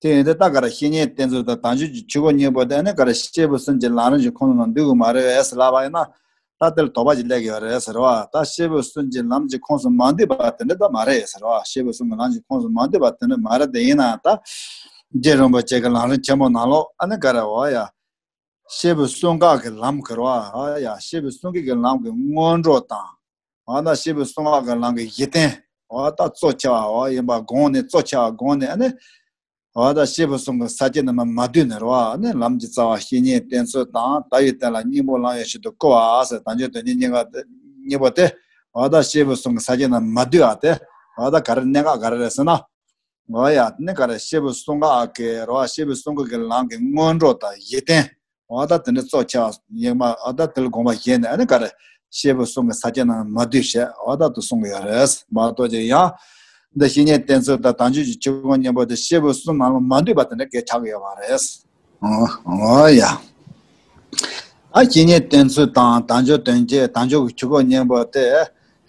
དེ་ཡིན་དུས་ད་ག་རེ། བཤེས་གཉེན་བསྟེན་ཚུལ་དང་དལ་འབྱོར་གྱི་ཆོས་སྐོར་གཉིས་པོ་དེ་ནི་ག་རེ། སྐྱེས་བུ་གསུམ་གྱི་ལམ་རིམ་གྱི་ཁོངས་ནང་བསྡུ་དགོས་མ་རེད་པས་ཟེར་ལབ་པ་ཡིན་ན། ད་དེ་ལ་དོགས་པ་ཞིག་སླེབས་ཀྱི་ཡོད་རེད་ཟེར་བ། ད་སྐྱེས་བུ་གསུམ་གྱི་ལམ་གྱི་ཁོངས་སུ་མ་འདུས་པ་དེ་འདྲ་ད་མ་རེད་ཟེར་བ། སྐྱེས་བུ་གསུམ་གྱི་ལམ་གྱི་ཁོངས་སུ་མ་འདུས་པ་དེ་འདྲ་མ་རེད། དེ་ཡིན་ན་ད་རྗེ་རིན་པོ་ཆེ་གི་ལམ་རིམ་ཆེན་མོ་ནང་ལོགས་ཨ་ནི་ག་རེ། འོ་ཡ། སྐྱེས་བུ་གསུམ་ཀ་གི་ལམ་གྱི་རེད་བ། འོ་ཡ། སྐྱེས་བུ་གསུམ་ཀ་གི་ལམ་གྱི་སྔོན་འགྲོ་དང་། འོ་ན་སྐྱེས་བུ་གསུམ་ཀ་གི་ལམ་གྱི་གཞི་རྟེན། འོ་ད་གཙོ་ཆེ་བ་འོ་ཡིན་པ་དགོངས་ནས། གཙོ་ཆེ་བ་དགོངས་ནས་ཨ་ནི། འོ་ད་སྐྱེས་བུ་གསུམ་གྱི་ས་བཅད་ནང་མ་མ་བསྡུས་ནས་རེད་བ། ཨ་ནི་ལམ་གྱི་རྩ་བ་བཤེས་གཉེན་བསྟེན་ཚུལ་དང་། དལ་བའི་རྟེན་ལ་སྙིང་པོ་བླང་ཡུལ་ཞིག་ཏུ་བཀོལ་བ་ཟེར། དལ་འབྱོར་དོན་བཅས་གཉིས་ཀ་གཉིས་པོ་དེ། འོ་ད་སྐྱེས་བུ་གསུམ་གྱི་ས་བཅད་ནང་མ་བསྡུས་པ་དེ། འོ་ད་ག་རེ། གནད་འགག་ག་རེ་རེད་ཟེར་ན། འོ་ཡ། ནི་ག་རེ། སྐྱེས་བུ་གསུམ་ཀ་གི་རེད་བ། སྐྱེས་བུ་གསུམ་ཀ་གི་ལམ་གྱི་སྔོན་འགྲོ་དང་གཞི་རྟེན། འོ་ད་དེ་འདྲ་གཙོ་ཆེ་བ་ཡིན་པ། འོ་ད་དེ་ལ་དགོངས་པ་བཞེས་ནས་ཨ་ནི་ག་རེ། སྐྱེས་བུ་གསུམ་གྱི་ས་བཅད་ནང་མ་བསྡུས་བྱས། འོ་ད་དེ་གསུང་གི་ཡོད་རེད་མ་གཏོགས་ཀྱི། ཡང་འདི་བཤེས་གཉེན་བསྟེན་ཚུལ་དང་དལ་འབྱོར་གྱི་ཆོས་སྐོར་གཉིས་པོ་དེ་སྐྱེས་བུ་གསུམ་ནང་ལ་མ་འདུས་པ་དེ་འདྲ་གང་ཡང་ཆགས་ཀྱི་ཡོད་མ་རེད། འོ་འོ་ཡ། ད་བཤེས་གཉེན་བསྟེན་ཚུལ་དང་དལ་འབྱོར་དོན་བཅས། དལ་འབྱོར་གྱི་ཆོས་སྐོར་གཉིས་པོ་དེ་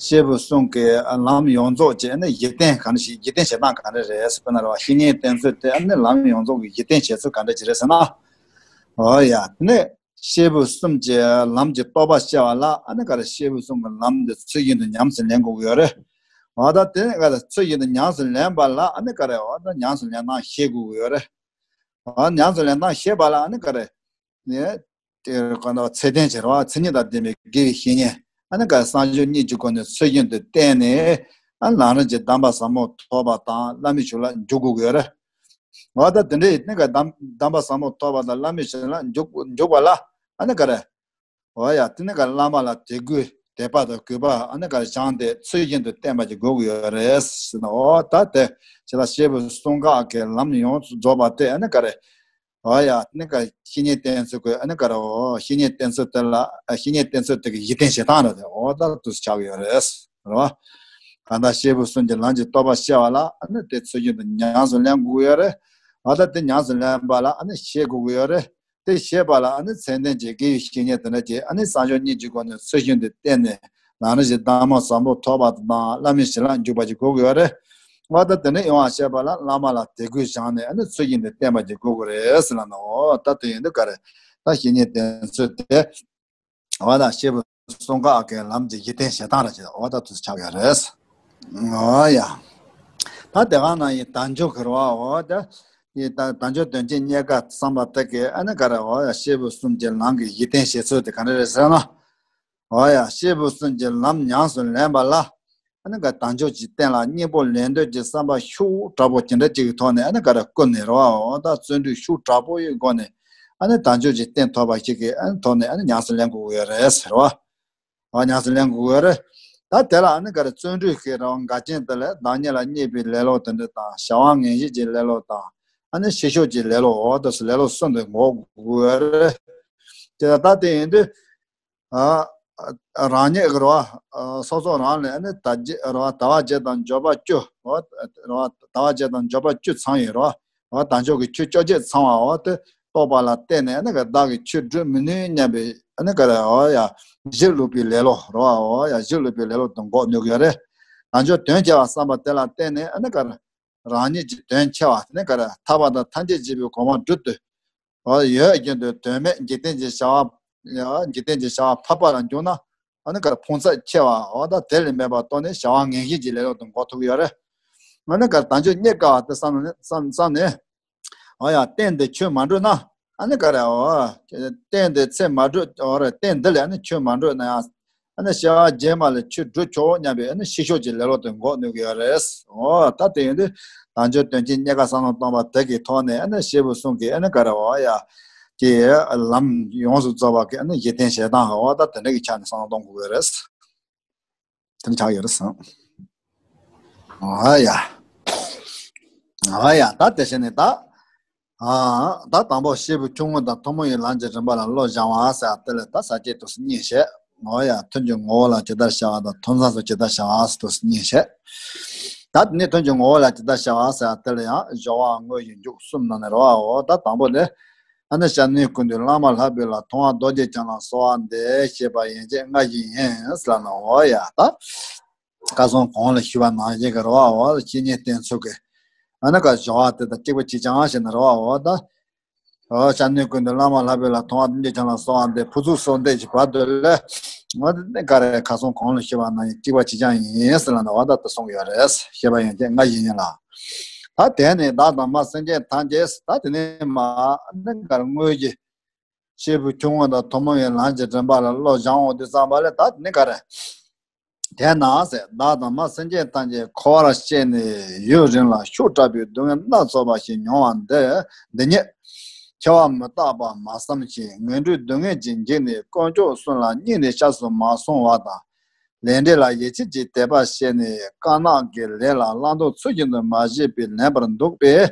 སྐྱེས་བུ་གསུམ་གྱི་ལམ་ཡོངས་རྫོགས་ཀྱི་ཨ་ནི་གཞི་རྟེན་ག་འདྲ་ཞིག་གཞི་རྟེན་བྱེད་སྟངས་ག་འདྲ་རེད་ཟེར་ན་རེད་བ། བཤེས་གཉེན་བསྟེན་ཚུལ་དེ་ཨ་ནི་ལམ་ཡོངས་རྫོགས་ཀྱི་གཞི་རྟེན་བྱེད་ཚུལ་ག་འདྲ་ཞིག་རེད་ཟེར་ན། འོ་ཡ། དེ་ནས་སྐྱེས་བུ་གསུམ་གྱི་ལམ་གྱི་རྟོགས་པ་སྐྱེ་བ་ལ་ཨ་ནི་ག་རེ། སྐྱེས་བུ་གསུམ་གྱི་ལམ་འདི་ཚུལ་བཞིན་དུ་ཉམས་སུ་ལེན་དགོས་ཀྱི་ཡོད་རེད། འོ་ད་དེ་ནི་ག་རེ་ཚུལ་བཞིན་དུ་ཉམས་སུ་ལེན་པ་ལ་ཨ་ནི་ག་རེ་འོ་ད་ཉམས་སུ་ལེན་སྟངས་ཤེས་དགོས་ཀྱི་ཡོད་རེད། འོ་ཉམས་སུ་ལེན་སྟངས་ཤེས་པ་ལ་ཨ་ནི་ག་རེ་ནི་དེ་ག་ནི་ཚད་ལྡན་བྱེད་རོགས་ཚད་ཉིད་དང་ལྡན་པའི་དགེ་བའི་བཤེས་གཉེན་ཨ་ནི་ག་རེ་བསམ་སྦྱོར་གཉིས་ཀྱི་སྒོ་ནས་ཚུལ་བཞིན་དུ་བསྟེན་ནས་ཨ་ནི་རང་རང་གི་གདམས་པ་ཟབ་མོ་ཐོབ་པ་དང་བླ་མའི་ཞབས་ལ་འཇུག་དགོས་ཀྱི་ཡོད་རེད། འོ་ད་དེ་འདྲའི་ནི་ག་གདམས་གདམས་པ་ཟབ་མོ་ཐོབ་པ་དང་བླ་མའི་ཞབས་ལ་འཇུག་འཇུག་པ་ལ་ཨ་ནི་ག་རེ། འོ་ཡ་དེ་ནི་ག་བླ་མ་ལ་དད་གུས་དད་པ་དང་གུས་པ་ཨ་ནི་ག་བཞེངས་ཏེ་ཚུལ་བཞིན་དུ་བསྟེན་པ་ཅིག་དགོས་ཀྱི་ཡོད་རེད་ཟེར་ན། འོ་ད་དེ་ཇི་ལྟར་སྐྱེས་བུ་གསུམ་ཀ་གི་ལམ་ཡོངས་སུ་རྫོགས་པ་དེ་ཨ་ནི་ག་རེ། འོ་ཡ་དེ་ནི་ག་བཤེས་གཉེན་བསྟེན་ཚུལ་དགོས་ཨ་ནི་ག་རེ། འོ་བཤེས་གཉེན་བསྟེན་ཚུལ་དེ་ལ་བཤེས་གཉེན་བསྟེན་ཚུལ་དེ་གི་གཞི་རྟེན་བྱེད་སྟངས་རེད། འོ་ད་དུས་ཆགས་ཀྱི་ཡོད་རེད། རེད་བ། གང་ལྟར་སྐྱེས་བུ་གསུམ་གྱི་ལམ་གྱི་རྟོགས་པ་ཤེས་པ་ལ་ཨ་ནི་དེ་ཚུལ་བཞིན་དུ་ཉམས་སུ་ལེན་དགོས་ཀྱི་ཡོད་རེད། འོ་ད་དེ་ཉམས་སུ་ལེན་པ་ལ་ཨ་ནི་ཤེས་དགོས་ཀྱི་ཡོད་རེད། དེ་ཤེས་པ་ལ་ཨ་ནི་ཚད་ལྡན་གྱི་དགེ་བའི་བཤེས་གཉེན་དེ་འདྲ་གྱིས་ཨ་ནི་བསམ་སྦྱོར་གཉིས་ཀྱི་སྒོ་ནས་ཚུལ་བཞིན་དུ་བསྟེན་ནས་རང་རང་གི་གདམས་ངག་ཟབ་མོ་ཐོབ་པ་དང་བླ་མའི་ཞབས་ལ་འཇུག་པ་ཅིག་དགོས་ཀྱི་ཡོད་རེད། འོ་ད་དེ་འདྲ་ཡོང་བ་ཤེས་པ་ལ་བླ་མ་ལ་དད་གུས་བཞེངས་ནས་ཨ་ནི་ཚུལ་བཞིན་དུ་བསྟེན་པ་ཅིག་དགོས་ཀྱི་རེད་ཟེར་ལབ་ན། འོ་ད་དེ་ཡིན་དུས་ག་རེ། ད་བཤེས་གཉེན་བསྟེན་ཚུལ་དེ། འོ་ད་སྐྱེས་བུ་གསུམ་ཀ་གི་ལམ་གྱི་གཞི་རྟེན་བྱེད་སྟངས་རེད་ཅེས་འོ་ད་དུས་ཆགས་ཡོད་རེད། འོ་ཡ། ད་དེ་ག་ནང་ཡི་དལ་འབྱོར་གྱི་རེད་བ། འོ་ད་ཡི་ད་དལ་འབྱོར་དོན་བྱེད་རྙེད་དཀའ་བསམ་པ་དེ་གས་ཨ་ནི་ག་རེ། འོ་ཡ་སྐྱེས་བུ་གསུམ་གྱི་ལམ་གྱི་གཞི་རྟེན་བྱེད་ཚུལ་དེ་ག་འདྲ་རེད་ཟེར་ན། འོ་ཡ་སྐྱེས་བུ་གསུམ་གྱི་ལམ་ཉམས་སུ་ལེན་པ་ལ། ཨ་ནི་ག་དལ་འབྱོར་གྱི་རྟེན་ལ་སྙིང་པོ་ལེན་འདོད་ཀྱི་བསམ་པ་ཤུགས་དྲག་པོ་ཇི་འདྲ་ཅིག་གི་ཐོག་ནས་ཨ་ནི་ག་རེ་བསྐུལ་ནས་རེད་བ། འོ་ད་བརྩོན་འགྲུས་ཤུགས་དྲག་པོ་ཡི་སྒོ་ནས་ཨ་ནི་དལ་འབྱོར་གྱི་རྟེན་ཐོབ་པ་ཞིག་གི་ཨ་ནི་ཐོག་ནས་ཨ་ནི་ཉམས་སུ་ལེན་དགོས་ཀྱི་ཡོད་རེད་ཟེར་བ། འོ་ཉམས་སུ་ལེན་དགོས་ཀྱི་ཡོད་རེད། ད་དེ་ལ་ཨ་ནི་ག་རེ་བརྩོན་འགྲུས་ཀྱི་རང་འགལ་རྐྱེན་དེ་ལས་བདག་ཉིད་ལ་བརྙས་པའི་ལེ་ལོ་དེ་འདྲ་དང་བྱ་བ་ངན་བཞེས་ཀྱི་ལེ་ལོ་དང་ཨ་ནི་ཕྱི་ཕྱོགས་ཀྱི་ལེ་ལོ། འོ་ད་ལེ་ལོ་གསུམ་དེ་འགོག་དགོས་ཀྱི་ཡོད་རེད། དེ་ལ་ད་དེ་ཡིན་དུས། ཨ། རང་ཉིད་ཀྱི་རེད་བ། སོ་སོ་རང་ལ་ཨ་ནི་དལ་བརྒྱད་རེད་བ། དལ་བ་བརྒྱད་དང་འབྱོར་པ་བཅུ། འོ་རེད་བ། དལ་བ་བརྒྱད་དང་འབྱོར་པ་བཅུ་ཚང་ཡོད་རེད་བ། འོ་དལ་འབྱོར་གྱི་ཆོས་བཅོ་བརྒྱད་ཚང་བ། འོ་དེ་རྟོགས་པ་ལ་བརྟེན་ནས་ཨ་ནི་ག་བདག་གིས་ཆོས་སྒྲུབ་མི་ནུས་སྙམ་པའི་ཨ་ནི་ག་རེ། འོ་ཡ་གཞི་བླུགས་པའི་ལེ་ལོ་རེད་བ། འོ་ཡ་གཞི་བླུགས་པའི་ལེ་ལོ་དེ་འགོག་ནུས་ཀྱི་ཡོད་རེད། དལ་འབྱོར་དོན་ཆེ་བ་བསམ་པ་དེ་ལ་བརྟེན་ནས་ཨ་ནི་ག་རེ། རང་ཉིད་ཀྱི་དོན་ཆེ་བ་དེ་ནི་ག་རེ། ཐར་པ་དང་ཐམས་ཅད་མཁྱེན་པའི་གོ་འཕང་སྒྲུབ་ཏུ། འོ་ཡོད་རྒྱུན་དུ་དོན་མེད་འཇིག་རྟེན་གྱི་བྱ་བ། འཇིག་རྟེན་གྱི་བྱ་བ་འཕགས་པ་ལ་འཇུག་ན་ཨ་ནི་ག་རེ་ཕུང་ཚད་ཆེ་བ། འོ་ད་དེ་ལས་མེད་པ་རྟོགས་ནས་བྱ་བ་ངན་བཞེས་ཀྱི་ལེ་ལོ་དེ་འགོག་ཐུབ་ཀྱི་ཡོད་རེད། ཨ་ནི་ག་རེ་དལ་འབྱོར་རྙེད་དཀའ་བ་དེ་བསམ་ནས་བསམ་བསམ་ནས། འོ་ཡ་རྟེན་འདི་ཆོས་མ་སྒྲུབ་ན་ཨ་ནི་ག་རེ། འོ་རྟེན་འདི་ཚེ་མ་སྒྲུབ། འོ་རེད་རྟེན་འདི་ལས་ཨ་ནི་ཆོས་མ་སྒྲུབ་ན་ཡང་། ཨ་ནི་བྱ་བ་རྗེས་མ་ལ་ཆོས་སྒྲུབ་ཆོག་སྙམ་པའི་ཨ་ནི་ཕྱི་ཕྱོགས་ཀྱི་ལེ་ལོ་དེ་འགོག་ནུས་ཀྱི་ཡོད་རེད། འོ་ད་དེ་ཡིན་དུས་དལ་འབྱོར་དོན་ཆེན་རྙེད་དཀའ་བསམ་བློ་གཏོང་བ་དེ་གི་ཐོག་ནས་ཨ་ནི་སྐྱེས་བུ་གསུམ་གྱི་ཨ་ནི་ག་རེ། འོ་ཡ་གི་ལམ་ཡོངས་སུ་རྫོགས་པ་གི་ཨ་ནི་གཞི་རྟེན་བྱེད་སྟངས། འོ་ད་དེ་འདྲ་གི་ཆ་ནས་བསམ་བློ་གཏོང་དགོས་ཀྱི་རེད། དེ་འདྲ་ཆགས་ཡོད་རེད་ཟེར། འོ་ཡ། འོ་ཡ་ད་དེ་བྱས་ནས་ད། ཨ། ད་དང་པོ་སྐྱེས་བུ་ཆུང་ངུ་དང་ཐུན་མོང་བའི་ལམ་གྱི་རིམ་པ་ལ་བློ་སྦྱང་བ་ཟེར་བ་དེ་ལས་ད་ས་བཅད་དུ་གཉིས་བཤད། འོ་ཡ་ཐུན་གྱི་ངོ་བོ་ལ་ཇི་ལྟར་བྱ་བ་དང་ཐུན་མཚམས་སུ་ཇི་ལྟར་བྱ་བ་ཟེར་དུ་གཉིས་བཤད། ད་དེ་ནས་ཐུན་གྱི་ངོ་བོ་ལ་ཇི་ལྟར་བྱ་བ་ཟེར་བ་དེ་ལ་ཡང་སྦྱོར་བ་དངོས་ཀྱི་མཇུག་གསུམ་ནང་ནས་རེད་བ། འོ་ད་དང་པོ་དེ། ཨ་ནི་ཞབས་ནི་ཀུན་འདུས་བླ་མ་ལྷག་པའི་ལ་མཐོང་བ་རྡོ་རྗེ་འཆང་ལ་གསོལ་བ་འདེབས། ཞེས་པ་ཡན་ཆད་ལྔ་བཞི་ཡིན་ཟེར་ལབ་ན། འོ་ཡ་ད། ཁ་སང་གོང་ལ་ཞུས་པ་ནང་བཞིན་གྱི་རེད་བ། འོ་བཤེས་གཉེན་བསྟེན་ཚུལ་གྱི་ཨ་ནི་ག་སྦྱོར་བ་དེ་དང་གཅིག་པ་གཅིག་རྐྱང་ཞེ་ན་རེད་བ། འོ་ད། འོ་ཞབས་ནི་ཀུན་ཏུ་བླ་མ་ལྷག་པའི་ལ་མཐོང་བ་རྡོ་རྗེ་འཆང་ལ་གསོལ་བ་འདེབས། ཕུར་ཚུགས་གསོལ་འདེབས་ཀྱི་བར་དུ་ལས། འོ་དེ་ག་རེ་ཁ་སང་གོང་ལ་ཞུས་པ་ནང་བཞིན་གཅིག་པ་གཅིག་རྐྱང་ཡིན་ཟེར་ལབ་ན། འོ་ད་དེ་གསུང་གི་ཡོད་རེད། ཞེས་པ་ཡན་ཆད་ལྔ་བཞི་ཡིན་ལ། ད་དེ་ནས་བདག་དང་མ་སེམས་ཅན་ཐམས་ཅད། ད་དེ་ནས་མ་ཨ་ནི་ག་རེ་དངོས་ཀྱི། སྐྱེས་བུ་ཆུང་ངུ་དང་ཐུན་མོང་བའི་ལམ་གྱི་རིམ་པ་ལ་བློ་སྦྱང་འོང་དུས་ཙམ་པ་ལ་ད་ནི་ག་རེ། དེས་ན་ཟེར། བདག་དང་མ་སེམས་ཅན་ཐམས་ཅད་འཁོར་བར་སྐྱེས་ནས་ཡུན་རིང་ལ་ཤུགས་དྲག་པོའི་སྡུག་བསྔལ་སྣ་ཚོགས་པ་ཞིག་མྱོང་བ་འདི་འདི་ཉིད་འཆི་བ་མི་རྟག་པ་མ་བསམ་ཞིང་ངན་འགྲོའི་སྡུག་བསྔལ་གྱིས་འཇིགས་ནས་དཀོན་མཆོག་གསུམ་ལ་སྙིང་ནས་སྐྱབས་སུ་མ་སོང་བ་དང་། ལས་འབྲས་ལ་ཡིད་ཆེས་ཀྱི་དད་པ་བྱས་ནས་དཀར་ནག་གི་ལས་ལ་བླང་དོར་ཚུལ་བཞིན་དུ་མ་བྱས་པས་ལན་པར་འདུག་པས།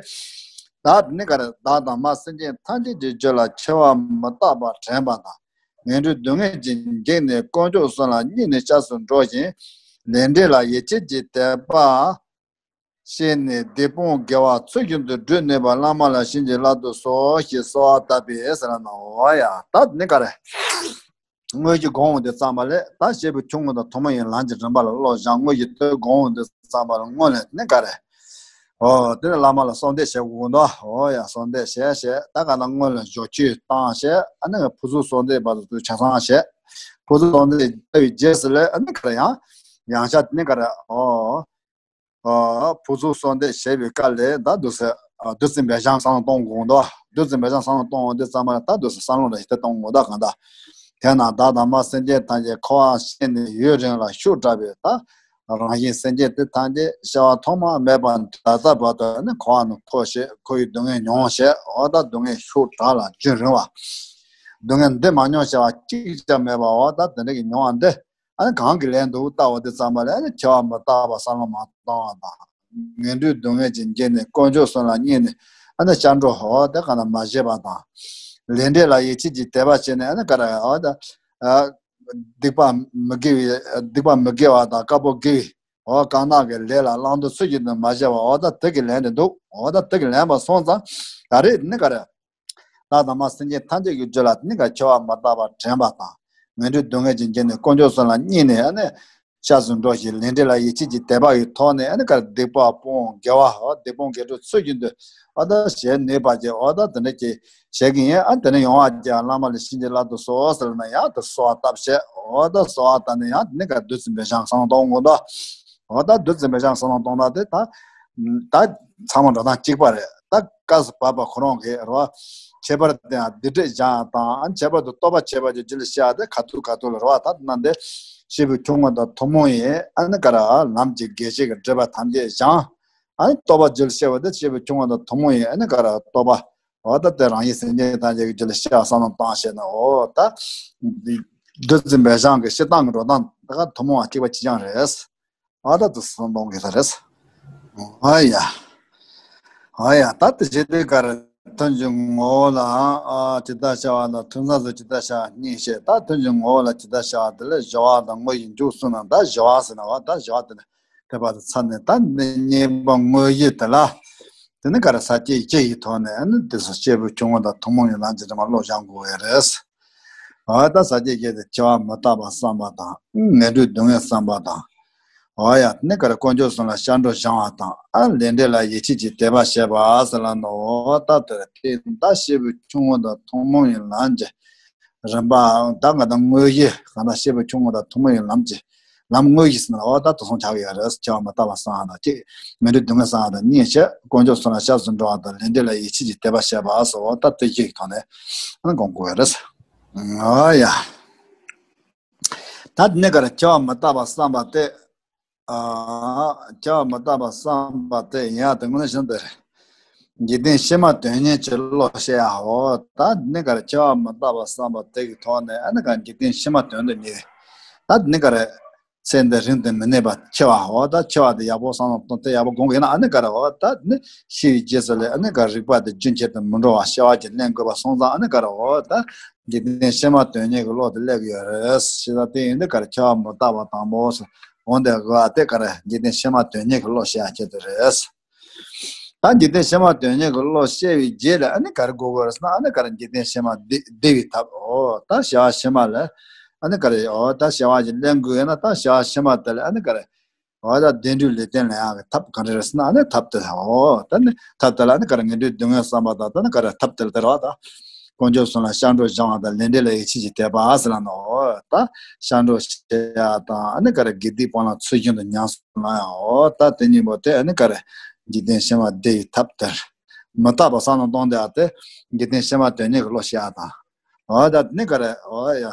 བདག་ནི་ག་རེ་བདག་དང་མ་སེམས་ཅན་ཐམས་ཅད་ཀྱི་རྒྱུད་ལ་འཆི་བ་མི་རྟག་པ་དྲན་པ་དང་ངན་འགྲོའི་སྡུག་བསྔལ་གྱིས་འཇིགས་ནས་དཀོན་མཆོག་གསུམ་ལ་སྙིང་ནས་སྐྱབས་སུ་འགྲོ་ཞིང་ལས་འབྲས་ལ་ཡིད་ཆེས་ཀྱི་དད་པ་བྱས་ནས་སྡིག་སྤོང་དགེ་བ་ཚུལ་བཞིན་དུ་སྒྲུབ་ནུས་པ་བླ་མ་ལ་བྱིན་གྱིས་བརླབ་ཏུ་གསོལ་ཞེས་གསོལ་བ་བཏབ་པས་ཟེར་ན། འོ་ཡ་ད་ནི་ག་རེ། དངོས་ཀྱི་དགོངས་འོང་དུས་ཙམ་པ་ལས་ད་སྐྱེས་བུ་ཆུང་ངུ་དང་ཐུན་མོང་བའི་ལམ་གྱི་རིམ་པ་ལ་བློ་སྦྱང་དངོས་ཀྱི་དོན་དགོངས་འོང་དུས་ཙམ་པ་ལ་སྔོན་ལ་ནི་ག་རེ། ཨོ་དེ་ནི་བླ་མ་ལ་གསོལ་འདེབས་བྱེད་དགོས་འདུག་ཨོ་ཡ་གསོལ་འདེབས་བྱས་བྱས་ད་ག་ན་སྔོན་ལ་ཞབས་ཕྱི་བཏང་བྱས་ཨ་ནི་ཕུར་ཚུགས་གསོལ་འདེབས་བར་དུ་ཆ་ཚང་བྱས། ཕུར་ཚུགས་གསོལ་འདེབས་བཏབ་པའི་རྗེས་སུ་ལས་ཨ་ནི་ག་རེ་ཡང་ ཡང་ཤ་ནི་ག་རེ་ཨོ། ཨོ། བུ་ཚུགས་གསོལ་འདེབས་བྱས་པའི་སྐབས་ལས་ད་འདུག་སེ་ཨ་བདུད་རྩི་འབེབས་སྦྱང་བསམ་བློ་གཏོང་དགོས་འདུག་བདུད་རྩི་འབེབས་སྦྱང་བསམ་བློ་གཏོང་འོང་དུས་ཙམ་པ་ལ་ད་འདུག་སེ་བསམ་བློ་ལ་ཞིག་ཏུ་གཏོང་དགོས་འདུག་གང་ལྟར། དེས་ན་བདག་དང་མ་སེམས་ཅན་ཐམས་ཅད་འཁོར་བར་ཤེས་ནས་ཡུན་རིང་ལ་ཤུགས་དྲག་པས་ད། རང་བཞིན་སེམས་ཅན་དེ་ཐམས་ཅད་སྐྱེ་བ་ཐོག་མ་མེད་པ་འདྲ་ལྟ་བར་དུ་ནི་འཁོར་བ་ནི་འཁོར་ཞེས་འཁོར་བའི་སྡུག་བསྔལ་མྱོང་ཞེས་འོ་ད་སྡུག་བསྔལ་ཤུགས་དྲག་ལ་རྒྱུན་རིང་བ། སྡུག་བསྔལ་འདི་མ་མྱོང་བྱ་བ་གཅིག་ཀྱང་མེད་པ་འོ་ད་དེ་འདྲ་གི་མྱོང་བ་འདི་ཨ་ནི་གང་གི་ལན་དུ་ལྟ་བ་འདི་ཙམ་པ་ལས་ཨ་ནི་ཁྱབ་པ་མི་རྟག་པ་བསམ་བློ་མ་བཏང་བ་དང་ངན་འགྲོའི་སྡུག་བསྔལ་གྱི་འགྱེད་ནས་དཀོན་མཆོག་གསུམ་ལ་བསྙེན་ནས་ཨ་ནི་སྐྱབས་འགྲོ་འོ་དེ་གང་ལ་མ་བྱས་པ་དང་། ལས་འབྲས་ལ་ཡིད་ཆེས་ཀྱི་དད་པ་བྱས་ནས་ཨ་ནི་ག་རེ་འོ་ད། སྡིག་པ་མི་དགེ་བའི་སྡིག་པ་མི་དགེ་བ་དང་དཀར་པོ་དགེ་བའི་འོ་དཀར་ནག་གི་ལས་ལ་བླང་དོར་ཚུལ་གྱིས་མ་བྱས་པ་འོ་ད་དེ་གི་ལན་དེ་འདུག་འོ་ད་དེ་གི་ལན་པ་སོང་ཙང་ད་རེས་ནི་ག་རེ། བདག་དང་མ་སེམས་ཅན་ཐམས་ཅད་ཀྱི་རྒྱུད་ལ་ནི་ག་ཁྱབ་པ་མི་རྟག་པ་དྲན་པ་དང་ངན་འགྲོའི་སྡུག་བསྔལ་གྱི་འགྱེད་ནས་དཀོན་མཆོག་གསུམ་ལ་བསྙེན་ནས་ནི་སྐྱབས་སུ་འགྲོ་ཞིང་ལས་འབྲས་ལ་ཡིད་ཆེས་ཀྱི་དད་པ་ཡི་ཐོག་ནས་ནི་ག་སྡིག་པ་སྤོང་དགེ་བ་འོ་སྡིག་སྤོང་དགེ་སྒྲུབ་ཚུལ་གྱིས་འདུལ་འོ་ད་ཞེས་ནུས་པ་ཀྱི་འོ་ད་དེ་འདྲ་ཀྱི། བྱེད་ཀྱི་ཡིན། ཨ་དེ་ནས་ཡོང་བ་ཀྱང་བླ་མ་ལས་བྱིན་གྱིས་བརླབ་ཏུ་གསོལ་ཟེར་ན་ཡང་དེ་གསོལ་བ་བཏབ་བྱས་འོ་ད་གསོལ་བ་བཏབ་ནས་ཡང་དེ་ནས་ག་བདུད་རྩི་འབེབས་སྦྱང་བསམ་བློ་གཏོང་དགོས་འདུག་འོ་ད་བདུད་རྩི་འབེབས་སྦྱང་བསམ་བློ་གཏོང་ད་དེ་ད་ད་ཚང་མ་འགྲོ་སྟངས་གཅིག་པ་རེད། ད་སྐབས་སུ་བབ་པ་ཁོ་རང་གིས་རེད་བ། ཁྱད་པར་དུ་ཡང་སྡིག་སྒྲིབ་སྦྱང་ཡག་དང་ཨ་ཁྱད་པར་དུ་རྟོག་པ་ཁྱད་པར་གྱི་རྒྱུད་ལ་བཤད་ཡག་དེ་ཁ་ཐུག་ཁ་ཐུག་ལ་རེད་བ། ད་དེ་ན་འདི་སྐྱེས་བུ་ཆུང་ངུ་དང་ཐུན་མོང་ཡིན། ཨ་ནི་ག་ར་ལམ་གྱི་དགེ་བཤེས་ཀྱི་སྒྲིབ་པ་ཐམས་ཅད་སྦྱང་། ཨ་ནི་རྟོགས་པ་རྒྱུད་ལ་སྐྱེ་བ་དེ་སྐྱེས་བུ་ཆུང་ངུ་དང་ཐུན་མོང་ཡིན། ཨ་ནི་ག་ར་རྟོགས་པ། འོ་ད་དེ་རང་བཞིན་སེམས་ཅན་ཐམས་ཅད་ཀྱི་རྒྱུད་ལ་སྐྱེ་བ་བསམ་བློ་བཏང་བྱས་ན་འོ་ད། བདུད་རྩི་འབེབས་སྦྱང་གི་སྤྱིར་བཏང་གི་འགྲོ་སྟངས་ད་ག་ཐུན་མོང་བ་གཅིག་པ་གཅིག་རྐྱང་རེད། འོ་ད་དེ་སོང་གཏོང་གི་ས་རེད། ཨ་ཡ། ཨ་ཡ་ད་དེ་བྱེད་དུས་ག་རེ་ཐུན་གྱི་ངོ་བོ་ལའང་ཨ་ཇི་ལྟར་བྱ་བ་དང་ཐུན་མཚམས་སུ་ཇི་ལྟར་བྱ་བ་གཉིས་བཤད། ད་ཐུན་གྱི་ངོ་བོ་ལ་ཇི་ལྟར་བྱ་བ་དེ་ལ་སྦྱོར་བ་དང་དངོས་ཀྱི་མཇུག་གསུམ་ན་ད་སྦྱོར་བ་ཟེར་ན་འོ་ད་སྦྱོར་བ་དེ་ནི། དེ་བར་དུ་ཚར་ནས་ད་ནི་གཉེན་པོ་དངོས་གཞི་དེ་ལ། དེ་ནི་ག་རེ་ས་བཅད་བཅུ་ཡི་ཐོག་ནས་ནི་དེ་སོ་སྐྱེས་བུ་ཆུང་ངུ་དང་ཐུན་མོང་གི་ལམ་གྱི་འདྲ་མ་བློ་སྦྱང་དགོས་ཡ་རེད། འོ་ད་ས་བཅད་བཅུ་དེ་སྐྱེ་བ་མི་རྟག་པ་བསམ་པ་དང་ངན་འགྲོའི་སྡུག་བསྔལ་བསམ་པ་དང་། འོ་ཡ་ནི་ག་རེ་དཀོན་མཆོག་གསུམ་ལ་སྐྱབས་འགྲོ་སྦྱང་བ་དང་ཨ་ལས་འབྲས་ལ་ཡིད་ཆེས་ཀྱི་དད་པ་བྱེད་པ་ཟེར་ལ་ནི་འོ་ད་དེ་དེ་ད་སྐྱེས་བུ་ཆུང་ངུ་དང་ཐུན་མོང་གི་ལམ་གྱི། རིམ་པའམ་ད་ང་དང་དངོས་གཞི་གང་ལྟར་སྐྱེས་བུ་ཆུང་ངུ་དང་ཐུན་མོང་གི་ལམ་གྱི་ལམ་དངོས་གཞི་ཟེར་ན་འོ་ད་དེ་སོང་ཆགས་ཡོད་རེད། སྐྱེ་བ་མི་རྟག་པ་བསམ་པ་དང་གཅིག་ངན་འགྲོའི་སྡུག་བསྔལ་བསམ་པ་དང་གཉིས་བྱས་དཀོན་མཆོག་གསུམ་ལ་སྐྱབས་སུ་འགྲོ་བ་དང་ལས་འབྲས་ལ་ཡིད་ཆེས་ཀྱི་དད་པ་བྱེད་པ་སོགས་འོ་ད་དེ་བཞི་ཡི་ཐོག་ནས་ཨ་ནི་སྒོམ་དགོས་ཡོད་རེད། འོ་ཡ། ད་དེ་ནས་ག་རེ་སྐྱེ་བ་མི་རྟག་པ་བསམ་པ་སྟེ། ཨ། སྐྱེ་བ་མི་རྟག་པ་བསམ་པ་སྟེ་ཡིན་ཡ་དེ་དངོས་གནས་བྱུང་སྟེ། འཇིག་རྟེན་ཕྱི་མ་དོན་གཉེར་གྱི་བློ་བཤད་ཡ་འོ་ད་དེ་ནས་ག་རེ་སྐྱེ་བ་མི་རྟག་པ་བསམ་པ་དེ་གི་ཐོག་ནས་ཨ་ནི་ག་འཇིག་རྟེན་ཕྱི་མ་དོན་དུ་གཉེར། ད་དེ་ནས་ག་རེ། ཚེ་འདི་རིང་དུ་མི་གནས་པ་འཆི་བ་འོ་ད་འཆི་བ་དེ་ཡག་པོ་བསམ་བློ་གཏོང་དེ་ཡག་པོ་སྒོམ་གི་ཡིན་ན་ཨ་ནི་ག་རེ་འོ་ད་དེ་ནི་ཤི་བའི་རྗེས་སུ་ལས་ཨ་ནི་ག་རེ་རིག་པ་དེ་རྒྱུན་ཆད་དུ་མི་འགྲོ་བ་བྱ་བ་གྱི་ལན་དགོས་པ་སོང་ཙང་ཨ་ནི་ག་རེ་འོ་ད། འཇིག་རྟེན་ཕྱི་མ་དོན་གཉེར་གྱི་བློ་དེ་སླེབས་ཡོད་རེད། ཞེས་དང་དེ་ཡིན་དུས་ག་རེ་འཆི་བ་མི་རྟག་པ་དང་པོ་སོ་འོང་དེ་ག་དེ་ག་རེ་འཇིག་རྟེན་ཕྱི་མ་དོན་གཉེར་གྱི་བློ་བཤད་ཡ་ཆེད་དུ་རེད། ད་འཇིག་རྟེན་ཕྱི་མ་དོན་གཉེར་གྱི་བློ་བཤད་པའི་རྗེས་ལ་ཨ་ནི་ག་རེ་དགོས་དགོས་རེད་ཟེར་ན་ཨ་ནི་ག་རེ་འཇིག་རྟེན་ཕྱི་མ་བདེ་བདེ་བའི་ཐབས་འོ་ད་བྱ་བ་ཕྱི་མ་ལ་ཨ་ནི་ག་རེ་འོ་ད་བྱ་བ་ཞིག་ལེན་དགོས་ཡོད་ན་ད་བྱ་བ་ཕྱི་མ་དེ་ལ་ཨ་ནི་ག་རེ། འོ་ད་བདེ་འགྲོའི་ལུས་རྟེན་ལེན་ཡག་གི་ཐབས་ག་རེ་རེད་ཟེར་ན་ཨ་ནི་ཐབས་དེ་འོ་ད་ནི་ཐབས་དེ་ལ་ནི་ག་རེ་ངན་འགྲོའི་སྡུག་བསྔལ་བསམ་པ་དང་ད་ནི་ག་རེ་ཐབས་དེ་ལ་དེ་རེད་བ་ད། དཀོན་མཆོག་གསུམ་ལ་སྐྱབས་འགྲོ་སྦྱང་བ་དང་ལས་འབྲས་ལ་ཡིད་ཆེས་ཀྱི་དད་པ་ཟེར་ལ་ནི་འོ་ད་སྐྱབས་འགྲོ་བྱེད་ཡག་དང་ཨ་ནི་ག་རེ་དགེ་སྡིག་སྤང་བླང་ཚུལ་བཞིན་དུ་ཉམས་སུ་བླང་ཡག་འོ་ད་དེ་གཉིས་པོ་དེ་ཨ་ནི་ག་རེ་འཇིག་རྟེན་ཕྱི་མ་བདེ་བའི་ཐབས་དེ་མི་རྟག་པ་བསམ་བློ་གཏོང་བསྡད་ཡག་དེ་འཇིག་རྟེན་ཕྱི་མ་དོན་གཉེར་གྱི་བློ་བཤད་ཡག་དང་འོ་ད་དེ་ནི་ག་རེ་འོ་ཡ།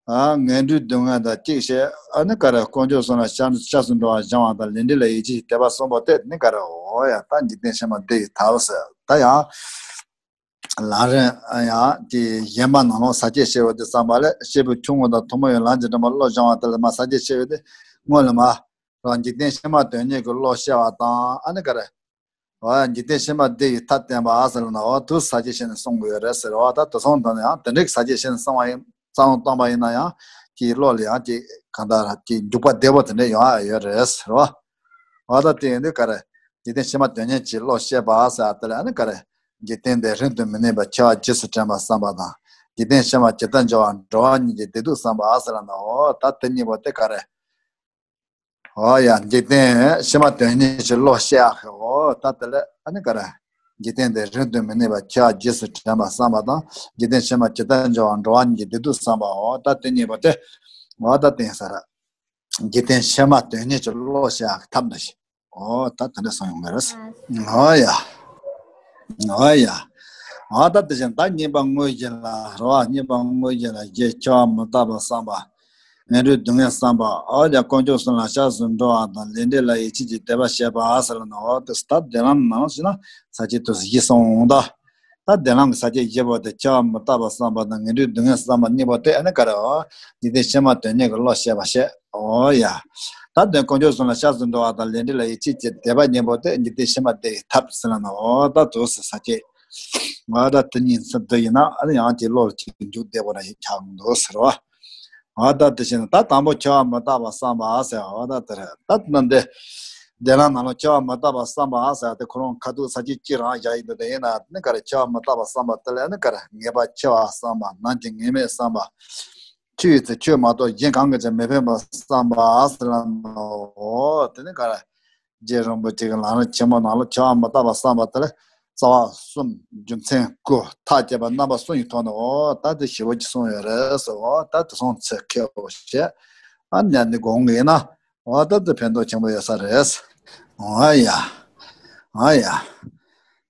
ཨ་ངན་འགྲོའི་སྡུག་བསྔལ་དང་གཅིག་བྱས་ཨ་ནི་ག་རེ་དཀོན་མཆོག་གསུམ་ལ་སྐྱབས་སྐྱབས་སུ་འགྲོ་བ་སྦྱང་བ་དང་ལས་འབྲས་ལ་ཡིད་ཆེས་དད་པ་གསུམ་པོ་དེ་ནི་ག་རེ་འོ་ཡ་ད་འཇིག་རྟེན་ཕྱི་མ་བདེ་བའི་ཐབས་ཟེར་ད་ཡང་ལམ་རིམ་ཡང་དེ་གཞན་པ་ནང་ལོགས་ས་བཅད་བཤད་པ་དེ་བསམ་པ་ལས་སྐྱེས་བུ་ཆུང་ངུ་དང་ཐུན་མོང་གི་ལམ་གྱི་འདྲ་མ་བློ་སྦྱང་བ་དེ་ལ་མ་ས་བཅད་བཤད་པ་དེ་སྔོན་ལ་མ་རང་འཇིག་རྟེན་ཕྱི་མ་དོན་གཉེར་གྱི་བློ་བཤད་པ་དང་ཨ་ནི་ག་རེ། འོ་འཇིག་རྟེན་ཕྱི་མ་བདེ་བའི་ཐབས་བསྟན་པ་ཟེར་ན་འོ་དུ་ས་བཅད་བཤད་ནས་གསུང་དགོས་ཡོད་རེད་ཟེར་བ་ད་དུ་སོང་དོན་ཡང་དེ་འདྲའི་ས་བཅད་བཤད་ནས་གསུང་བ་ཡིན་བསམ་བློ་གཏོང་པ་ཡིན་ན་ཡང་ཀྱི་བློ་ལ་ཡང་ཀྱི་གང་ལྟར་ཀྱི་འཇུག་པ་བདེ་བོ་དེ་འདྲ་ཡོང་ཡ་ཡོད་རེད་ཟེར་བ། འོ་ད་དེ་ཡིན་དུས་ག་རེ། འཇིག་རྟེན་ཕྱི་མ་དོན་གཉེར་གྱི་བློ་བཤད་པ་ཟེར་བ་དེ་ལ་ཨ་ནི་ག་རེ། འཇིག་རྟེན་འདི་རིང་དུ་མི་གནས་པར་འཆི་བ་རྗེས་སུ་དྲན་པ་བསམ་པ་དང་། འཇིག་རྟེན་ཕྱི་མ་ཇི་ལྟར་འགྱུར་བ་འགྲོ་བ་ཉིད་ཀྱི་བདེ་སྡུག་བསམ་པ་ཟེར་ན་འོ་ད་དེ་གཉིས་པོ་དེ་ག་རེ། འོ་ཡ་འཇིག་རྟེན་ཕྱི་མ་དོན་གཉེར་གྱི་བློ་བཤད་ཡག་གི་འོ་ད་དེ་ལ་ཨ་ནི་ག་རེ། འཇིག་རྟེན་འདི་རིང་དུ་མི་གནས་པར་འཆི་བ་རྗེས་སུ་དྲན་པ་བསམ་པ་དང་འཇིག་རྟེན་ཕྱི་མ་ཇི་ལྟར་འགྱུར་བ་འགྲོ་བ་ཉིད་ཀྱི་བདེ་སྡུག་བསམ་པ་འོ་ད་དེ་གཉིས་པོ་དེ་འོ་ད་བསྟན་ས་རེད། འཇིག་རྟེན་ཕྱི་མ་དོན་གཉེར་གྱི་བློ་བཤད་ཐབས་འདི་ཞིག་ཨོ་ད་དེ་འདྲ་སོང་ཡོང་གི་རེད། ཨོ་ཡ། ཨོ་ཡ། ཨོ་ད་དེ་བཞིན་ད་གཉིས་པ་དངོས་གཞི་ལ་རོ། གཉིས་པ་དངོས་གཞི་ལ་རྗེ་འཆི་བ་མི་རྟག་པ་བསམ་པ། ངན་འགྲོའི་སྡུག་བསྔལ་བསམ་པ། ཨོ་ཡ། དཀོན་མཆོག་གསུམ་ལ་སྐྱབས་སུ་འགྲོ་བ་དང་ལས་འབྲས་ལ་ཡིད་ཆེས་ཀྱི་དད་པ་བྱེད་པ་ཟེར་ལ་ནི། ཨོ་དེ་ད་བདེན་ལམ་ནང་བཞིན་ན་ས་བཅད་དུ་བཞི་སོང་ད། ད་བདེན་ལམ་གྱི་ས་བཅད་བཞི་པོ་དེ་འཆི་བ་མི་རྟག་པ་བསམ་པ་དང་ངན་འགྲོའི་སྡུག་བསྔལ་བསམ་པ་གཉིས་པོ་དེ་ཨ་ནི་ག་རེ། འཇིག་རྟེན་ཕྱི་མ་དོན་གཉེར་གྱི་བློ་བཤད་པ་བཤད། ཨོ་ཡ། ད་དོན་དཀོན་མཆོག་གསུམ་ལ་སྐྱབས་སུ་འགྲོ་བ་དང་ལས་འབྲས་ལ་ཡིད་ཆེས་ཀྱི་དད་པ་གཉིས་པོ་དེ་འཇིག་རྟེན་ཕྱི་མ་བདེ་བའི་ཐབས་ཟེར་ལ་ནི། ཨོ་ད་དུ་སུ་ས་བཅད། ཨོ་ད་དེ་གཉིས་སུ་བསྡུ་ཡིན་ན་ཨ་ནི་ཡང་ཅིག་བློ་ལ་ཅིག་འཇུག་བདེ་པོ་ར་ཞིག་ཆགས་འདུག་ཟེར་བ། ཨོ་ད་དེ་བཞིན་ད་དང་པོ་འཆི་བ་མི་རྟག་པ་བསམ་པ་ཟེར། ཨོ་ད་དེ་རེད། ད་ནི་འདི་བདེན་ལམ་ནང་ལ་འཆི་བ་མི་རྟག་པ་བསམ་པ་ཟེར་དེ་ཁོ་རང་ཁ་ཐུག་ས་བཅད་གཅིག་རང་བཞག་ཡིན་འདུག་དེ་ཡིན་ན་ནི་ག་རེ། འཆི་བ་མི་རྟག་པ་བསམ་པ་དེ་ལ་ནི་ག་རེ། ངེས་པར་འཆི་བ་བསམ་པ། ནམ་གྱི་ངེས་མེད་བསམ་པ། འཆི་བའི་ཚེ་ཆོས་མ་གཏོགས་གཞན་གང་གིས་ཀྱང་མི་ཕན་པ་བསམ་པ་ཟེར་ལ་ནོ། དེ་ནི་ག་རེ། རྗེ་རིན་པོ་ཆེ་གི་ལམ་རིམ་ཆེན་མོ་ནང་ལ་འཆི་བ་མི་རྟག་པ་བསམ་པ་དེ་ལ་རྩ་བ་གསུམ། རྒྱུ་མཚན་དགུ། ཐབས་བསྐྱེད་པ་རྣམ་པ་གསུམ་གྱི་ཐོག་ནས་ཨོ་ད་དེ་ཞེ་པོ་ཅིག་གསུངས་ཡོད་རེད་ཟེར། ཨོ་ད་དེ་སོང་ཚེ་ཁེ་བོ་བཤད་ཨ་ནི་ནི་དགོངས་ངེས་ན་ཨོ་ད་དེ་ཕན་ཐོགས་ཆེན་པོ་ཡོད་ས་རེད། ཨོ་ཡ། ཨོ་ཡ།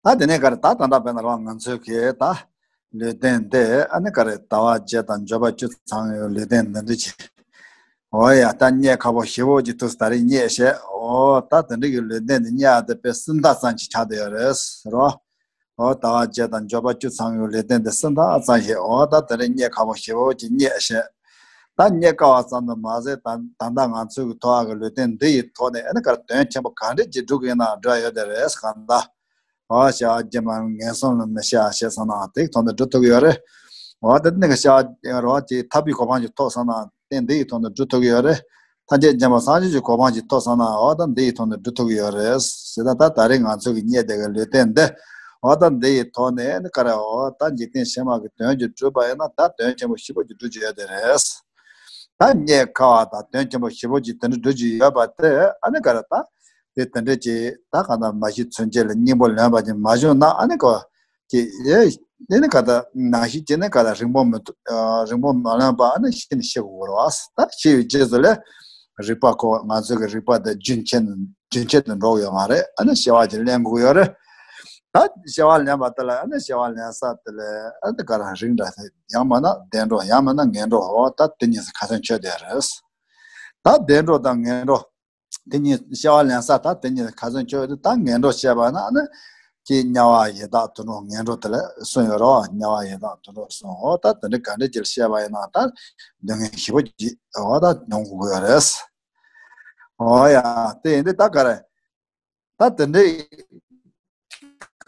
ད་དེ་ནས་ག་རེ། ད་ད་ལྟ་བས་ན་རང་ང་ཚོའི་གི་ད་ལུས་རྟེན་འདི་ཨ་ནི་ག་རེ། ཟླ་བ་བརྒྱད་དང་འབྱོར་པ་བཅུ་ཚང་ཡོད་ལུས་རྟེན་འདི་འདྲ་ཅིག་ཨོ་ཡ། ད་རྙེད་ཁག་པོ་ཞེ་པོ་ཅིག་ཐུག་ད་རེས་རྙེད་བྱས། ཨོ་ད་དེ་འདྲ་གི་ལུས་རྟེན་འདི་རྙེད་ཨ་དེ་དཔེ་སུམ་རྟགས་ཙམ་ཅིག་ཆགས་བསྡད་ཡོད་རེད་ཟེར་རོ། ཨོ་ཟླ་བ་བརྒྱད་དང་འབྱོར་པ་བཅུ་ཚང་ཡོད་ལུས་རྟེན་འདི་སུམ་རྟགས་ཙམ་ཞིག་ཨོ་ད་དེ་རེས་རྙེད་ཁག་པོ་ཞེ་པོ་ཅིག་རྙེད་བྱས། ད་རྙེད་དཀའ་བ་ཙམ་དུ་མ་ཟད་ད་ད་ལྟ་ང་ཚོའི་གི་ཐོག་གི་ལུས་རྟེན་འདི་ཡི་ཐོག་ནས་ཨ་ནི་ག་རེ་དོན་ཆེན་པོ་ག་འདྲ་ཅིག་སྒྲུབ་ཀྱི་ཡིན་ན་འགྲོ་ཡོད་དེ་རེད་གང་ལྟར། ཨོ་བྱ་བ་རྒྱུ་མ་ངན་སོང་ལ་མི་སྐྱེ་བ་བྱས་ཙང་ན་དེའི་ཐོག་ནས་སྒྲུབ་ཐུབ་ཀྱི་ཡོད་རེད། ཨོ་དེ་ནི་བྱ་བ་རོ་ཅིག་ཐར་པའི་གོ་འཕང་ཅིག་ཐོབ་ཙང་ན་རྟེན་འདི་ཡི་ཐོག་ནས་སྒྲུབ་ཐུབ་ཀྱི་ཡོད་རེད། ཐམས་ཅད་མཁྱེན་པ་སངས་རྒྱས་ཀྱི་གོ་འཕང་ཅིག་ཐོབ་ཙང་ན་ཨོ་ད་འདི་ཡི་ཐོག་ནས་སྒྲུབ་ཐུབ་ཀྱི་ཡོད་རེད། ཟེར་ད་ད་ད་རེས་ང་ཚོ་གི་རྙེད་བསྡད་ཀྱི་ལུས་རྟེན་འདི་ཨོ་ད་འདི་ཡི་ཐོག་ནས་ནི་ག་རེ་ཨོ་ད་འཇིག་རྟེན་ཕྱི་མ་གི་དོན་ཅིག་སྒྲུབ་པ་ཡིན་ན་ད་དོན་ཆེན་པོ་ཞེ་པོ་ཅིག་སྒྲུབ་ཀྱི་ཡོད་དེ་རེད། ད་རྙེད་དཀའ་བ་དང་དོན་ཆེན་པོ་ཞེ་པོ་ཅིག་དེ་འདྲ་སྒྲུབ་ཀྱི་ཡོད་པ་དེ་ཨ་ནི་ག་རེ་ད། དེ་དེ་འདྲ་ཅིག་ད་གང་ལྟར་མ་ཤི་ཚུན་ཆད་ལ་སྙིང་པོ་ལོན་པ་ཅིག་མ་བྱུང་ན་ཨ་ནི་གོ་ཅིག་ཨེ་ཨེ་ནི་ག་ད་ན་ཤི་ཅིག་ནི་ག་ད་རིང་པོ་མི་ཐུབ། ཨ་རིང་པོ་མ་ལོན་པ་ཨ་ནི་ཤི་ནི་ཤི་དགོས་རེད་བ། ད་ཤི་བའི་རྗེས་སུ་ལས་རིག་པ་ཁོ་ང་ཚོ་གི་རིག་པ་དེ་རྒྱུན་ཆད་རྒྱུན་ཆད་དུ་འགྲོ་གི་ཡོད་མ་རེད། ཨ་ནི་སྐྱེ་བ་ཅིག་ལེན་དགོས་ཡོད་རེད། ད་སྐྱེ་བ་ལེན་པ་དེ་ལ་ཨ་ནི་སྐྱེ་བ་ལེན་ས་དེ་ལ་ཨ་ནི་ག་རང་རིང་འདྲ་ཡང་མིན་ན་བདེ་འགྲོ་ཡང་མིན་ན་ངན་འགྲོ། འོ་ད་དེ་གཉིས་སུ་ཁ་ཚོན་ཆོད་བསྡད་རེད། ད་བདེ་འགྲོ་དང་ངན་འགྲོ། དེ་གཉིས་སྐྱེ་བ་ལེན་ས་ད་དེ་གཉིས་ཁ་ཚོན་ཆོད་དེ་ད་ངན་འགྲོ་བཤད་པ་ན་ནི་ཀྱི་དམྱལ་བ་ཡི་དྭགས་དུད་འགྲོ་ངན་འགྲོ་དེ་ལ་གསུངས་ཡོད་རེད་བ། དམྱལ་བ་ཡི་དྭགས་དུད་འགྲོ་གསུངས། འོ་ད་དེ་འདྲ་ག་འདྲ་ཅིག་བཤད་པ་ཡིན་ན་ད་སྡུག་བསྔལ་ཞེ་པོ་ཅིག་འོ་ད་མྱོང་དགོས་ཀྱི་ཡོད་རེད། འོ་ཡ་དེ་ཡིན་དུས་ད་ག་རེ། ད་དེ་འདྲའི་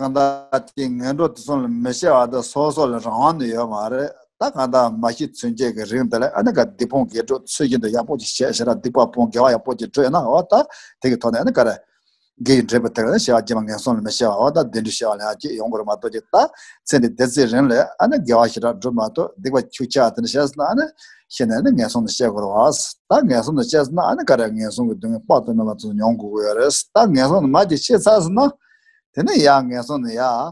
གང་ལྟར་གྱི་ངན་འགྲོ་དེ་ཚོ་ལ་མི་སྐྱེ་བ་དེ་སོ་སོ་ལ་རང་དབང་དུ་ཡོད་མ་རེད། ད་གང་ལྟར་མ་ཤི་ཚུན་ཆད་ཀྱི་རིང་དེ་ལ་ཨ་ནི་ག་སྡིག་སྤོང་དགེ་སྒྲུབ་ཚུལ་བཞིན་དུ་ཡག་པོ་ཅིག་བྱས་ཤེས་ར་སྡིག་པ་སྤོང་དགེ་བ་ཡག་པོ་ཅིག་སྒྲུབ་ཡོད་ན་འོ་ད་དེ་གི་ཐོག་ནས་ཨ་ནི་ག་རེ། དགེ་བའི་འབྲས་བུ་དེ་ལ་སྐྱེ་བ་རྒྱུ་མ་ངན་སོང་ལ་མི་སྐྱེ་བ་འོ་ད་བདེ་འགྲོའི་སྐྱེ་བ་ལ་ཡང་སྐྱེ་ཡོང་དགོས་རེད་མ་གཏོགས་ཀྱི་ད་ཚེ་འདི་བདེ་ཚེ་རིང་ལ་ཨ་ནི་དགེ་བ་ཞེ་དྲག་སྒྲུབ་མ་གཏོགས་སྡིག་པ་ཁྱུ་ཆག་དེ་འདྲ་བྱས་སོང་ན་ཨ་ནི་ཤི་ནས་ཨ་ནི་ངན་སོང་དུ་སྐྱེ་དགོས་རེད་བ། ད་ངན་སོང་དུ་སྐྱེས་སོང་ན་ཨ་ནི་ག་རེ་ངན་སོང་གི་སྡུག་བསྔལ་དཔག་ཏུ་མེད་པ་ཚོ་མྱོང་དགོས་ཀྱི་ཡོད་རེད། ད་ངན་སོང་དུ་མ་ཅིག་སྐྱེས་ཚར་སོང་ན་དེ་ནས་ཡང་ངན་སོང་ནས་ཡང་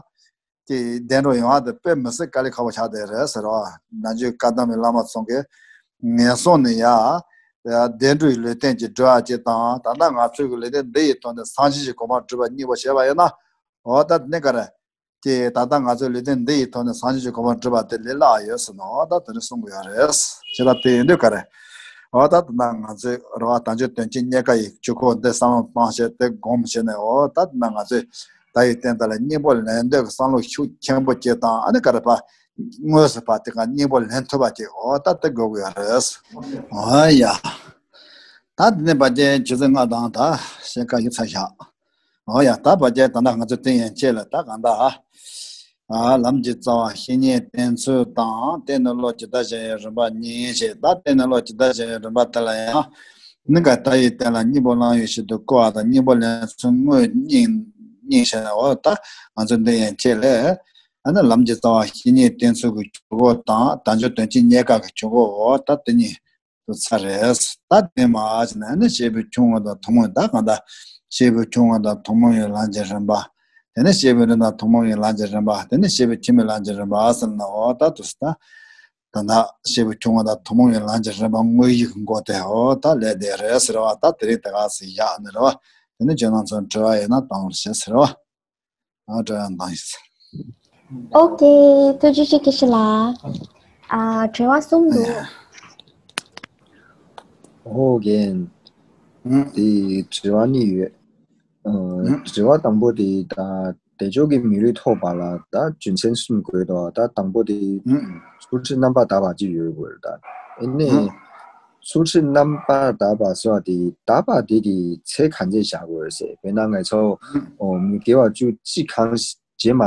ཀྱི་བདེ་འགྲོ་ཡོང་བ་དེ་དཔེ་མི་སྲིད་དཀའ་ལས་ཁག་པོ་ཆགས་བསྡད་རེད་ཟེར་བ། ནམ་རྒྱུན་བཀའ་གདམས་པའི་བླ་མ་ཚོ་གིས་ངན་སོང་ནས་ཡང་བདེ་འགྲོའི་ལུས་རྟེན་གྱི་སྒྲུབ་པ་ཅིག་དང་ད་ལྟ་ང་ཚོའི་གི་ལུས་རྟེན་འདི་ཡི་ཐོག་ནས་སངས་རྒྱས་ཀྱི་གོ་འཕང་སྒྲུབ་པ་གཉིས་པོ་བྱས་པ་ཡིན་ན་འོ་ད་དེ་ནས་ག་རེ། ཀྱི་ད་ལྟ་ང་ཚོའི་ལུས་རྟེན་འདི་ཡི་ཐོག་ནས་སངས་རྒྱས་ཀྱི་གོ་འཕང་སྒྲུབ་པ་དེ་ལས་སླ་བ་ཡོད་ཟེར་ནོ། ད་དེ་ནས་གསུང་གི་ཡོད་རེད། ཅེས་ད་དེ་ཡིན་དུས་ག་རེ། འོ་ད་ད་ལྟ་ང་ཚོས་རེད་བ་དལ་འབྱོར་དོན་བཅུ་རྙེད་དཀའ་ཡི་ཆོས་སྐོར་འདི་བསམ་བློ་བཏང་བྱས་དེ་སྒོམ་བྱས་ནས་འོ་ད་ད་ལྟ་ང་ཚོས་ད་ཡི་རྟེན་དག་ལ་སྙིང་པོ་ལེན་འདོད་ཀྱི་བསམ་བློ་ཤུགས་ཆེན་པོ་སྐྱེས་དང་ཨ་ནི་ག་རེ་པ། དངོས་སུ་པ་དེ་ག་སྙིང་པོ་ལེན་ཐུབ་པ་ཅིག་འོ་ད་དེ་དགོས་ཀྱི་ཡོད་རེད། འོ་ཡ། ད་དེ་ནས་བར་ཆད་ཆུ་ཚོད་ལྔ་དང་ད་ཞེ་དགའ་ཡི་ཚ་བཞག་འོ་ཡ། ད་བར་ཆད་ད་ལྟ་ང་ཚོ་དེ་ཡན་ཆད་ལ་ད་གང་ལྟར། ཨ་ལམ་གྱི་རྩ་བ་བཤེས་གཉེན་བསྟེན་ཚུལ་དང་རྟེན་ནི་བློ་ཇི་ལྟར་བྱ་བའི་རིམ་པ་གཉིས་ཞེས། ད་རྟེན་ནི་བློ་ཇི་ལྟར་བྱ་བའི་རིམ་པ་དེ་ལ་ཡང་ནི་ག་ད་ཡི་རྟེན་ལ་སྙིང་པོ་བླང་ཡོད་ཞིག་ཏུ་བསྐུལ་བ་དང་སྙིང་པོ་ལེན་ཚུལ་དངོས་སྙིང་སྙིང་ཞེ་ན། འོ་ད་ང་ཚོ་འདི་ཡན་ཆད་ལས་ཨ་ནི་ལམ་གྱི་རྩ་བ་བཤེས་གཉེན་བསྟེན་ཚུལ་གྱི་ཆོས་སྐོར་དང་དལ་འབྱོར་དོན་བཅུ་རྙེད་དཀའ་གི་ཆོས་སྐོར་འོ་ད་དེ་གཉིས། དུ་ཚར་རེད། ད་དེ་མ་ཨ་ཅི་ན་ནི་སྐྱེས་བུ་ཆུང་ངུ་དང་ཐུན་མོང་ད་གང་ལྟར་སྐྱེས་བུ་ཆུང་ངུ་དང་ཐུན་མོང་བའི་ལམ་གྱི་རིམ་པ། དེ་ནས་སྐྱེས་བུ་རིམ་དང་ཐུན་མོང་བའི་ལམ་གྱི་རིམ་པ། དེ་ནས་སྐྱེས་བུ་ཕྱི་མའི་ལམ་གྱི་རིམ་པ་ཨ་ཟེར་ན་འོ་ད་དུ་ས་ད། ད་ལྟ་སྐྱེས་བུ་ཆུང་ངུ་དང་ཐུན་མོང་བའི་ལམ་གྱི་རིམ་པ་དངོས་ཡོད་ཀྱི་མགོ་དེ་འོ་ད་ལས་དེ་རེད་ཟེར་བ། ད་དེ་རིང་དེ་ག་ཟེར་ཡག་ནི་རེད་བ། དེ་ནི་ཁྱེད་རང་ཚོ་དྲི་བ་ཡིན་ན་བཏང་རོགས་བྱེད་ཟེར་བ། ཨ་དྲི་བ་བཏང་ཡིན་ཟེར། ཨོ་ཀེ། ཐུགས་རྗེ་ཆེ་དགེ་བཤེས་ལགས། ཨ་དྲི་བ་གསུམ་འདུག་ཨོ་རྒན། ཨུ། དེ་དྲི་བ་གཉིས་ཡོད། ཨ། ཨུ། དྲི་བ་དང་པོ་དེ་ད་དལ་འབྱོར་གྱི་མི་ལུས་ཐོབ་པ་ལ་ད་རྒྱུ་མཚན་གསུམ་དགོས་དོ། ད་དང་པོ་དེ་ཨུ། ཚུལ་ཁྲིམས་རྣམ་པར་དག་པ་ཅིག་ཡོད་དགོས་རེད། ད་ཨེ་ནས་ཨུ། ཚུལ་ཁྲིམས་རྣམ་པར་དག་པ་ཟེར་བ་དེ་དག་པ་དེ་གི་ཚད་ག་ཚད་བཞག་དགོས་རེད་ཟེར། དཔེར་ན་ང་ཚོ་ཨུ། ཨོ་མི་དགེ་བ་བཅུ་གཅིག་གང་རྗེས་མ་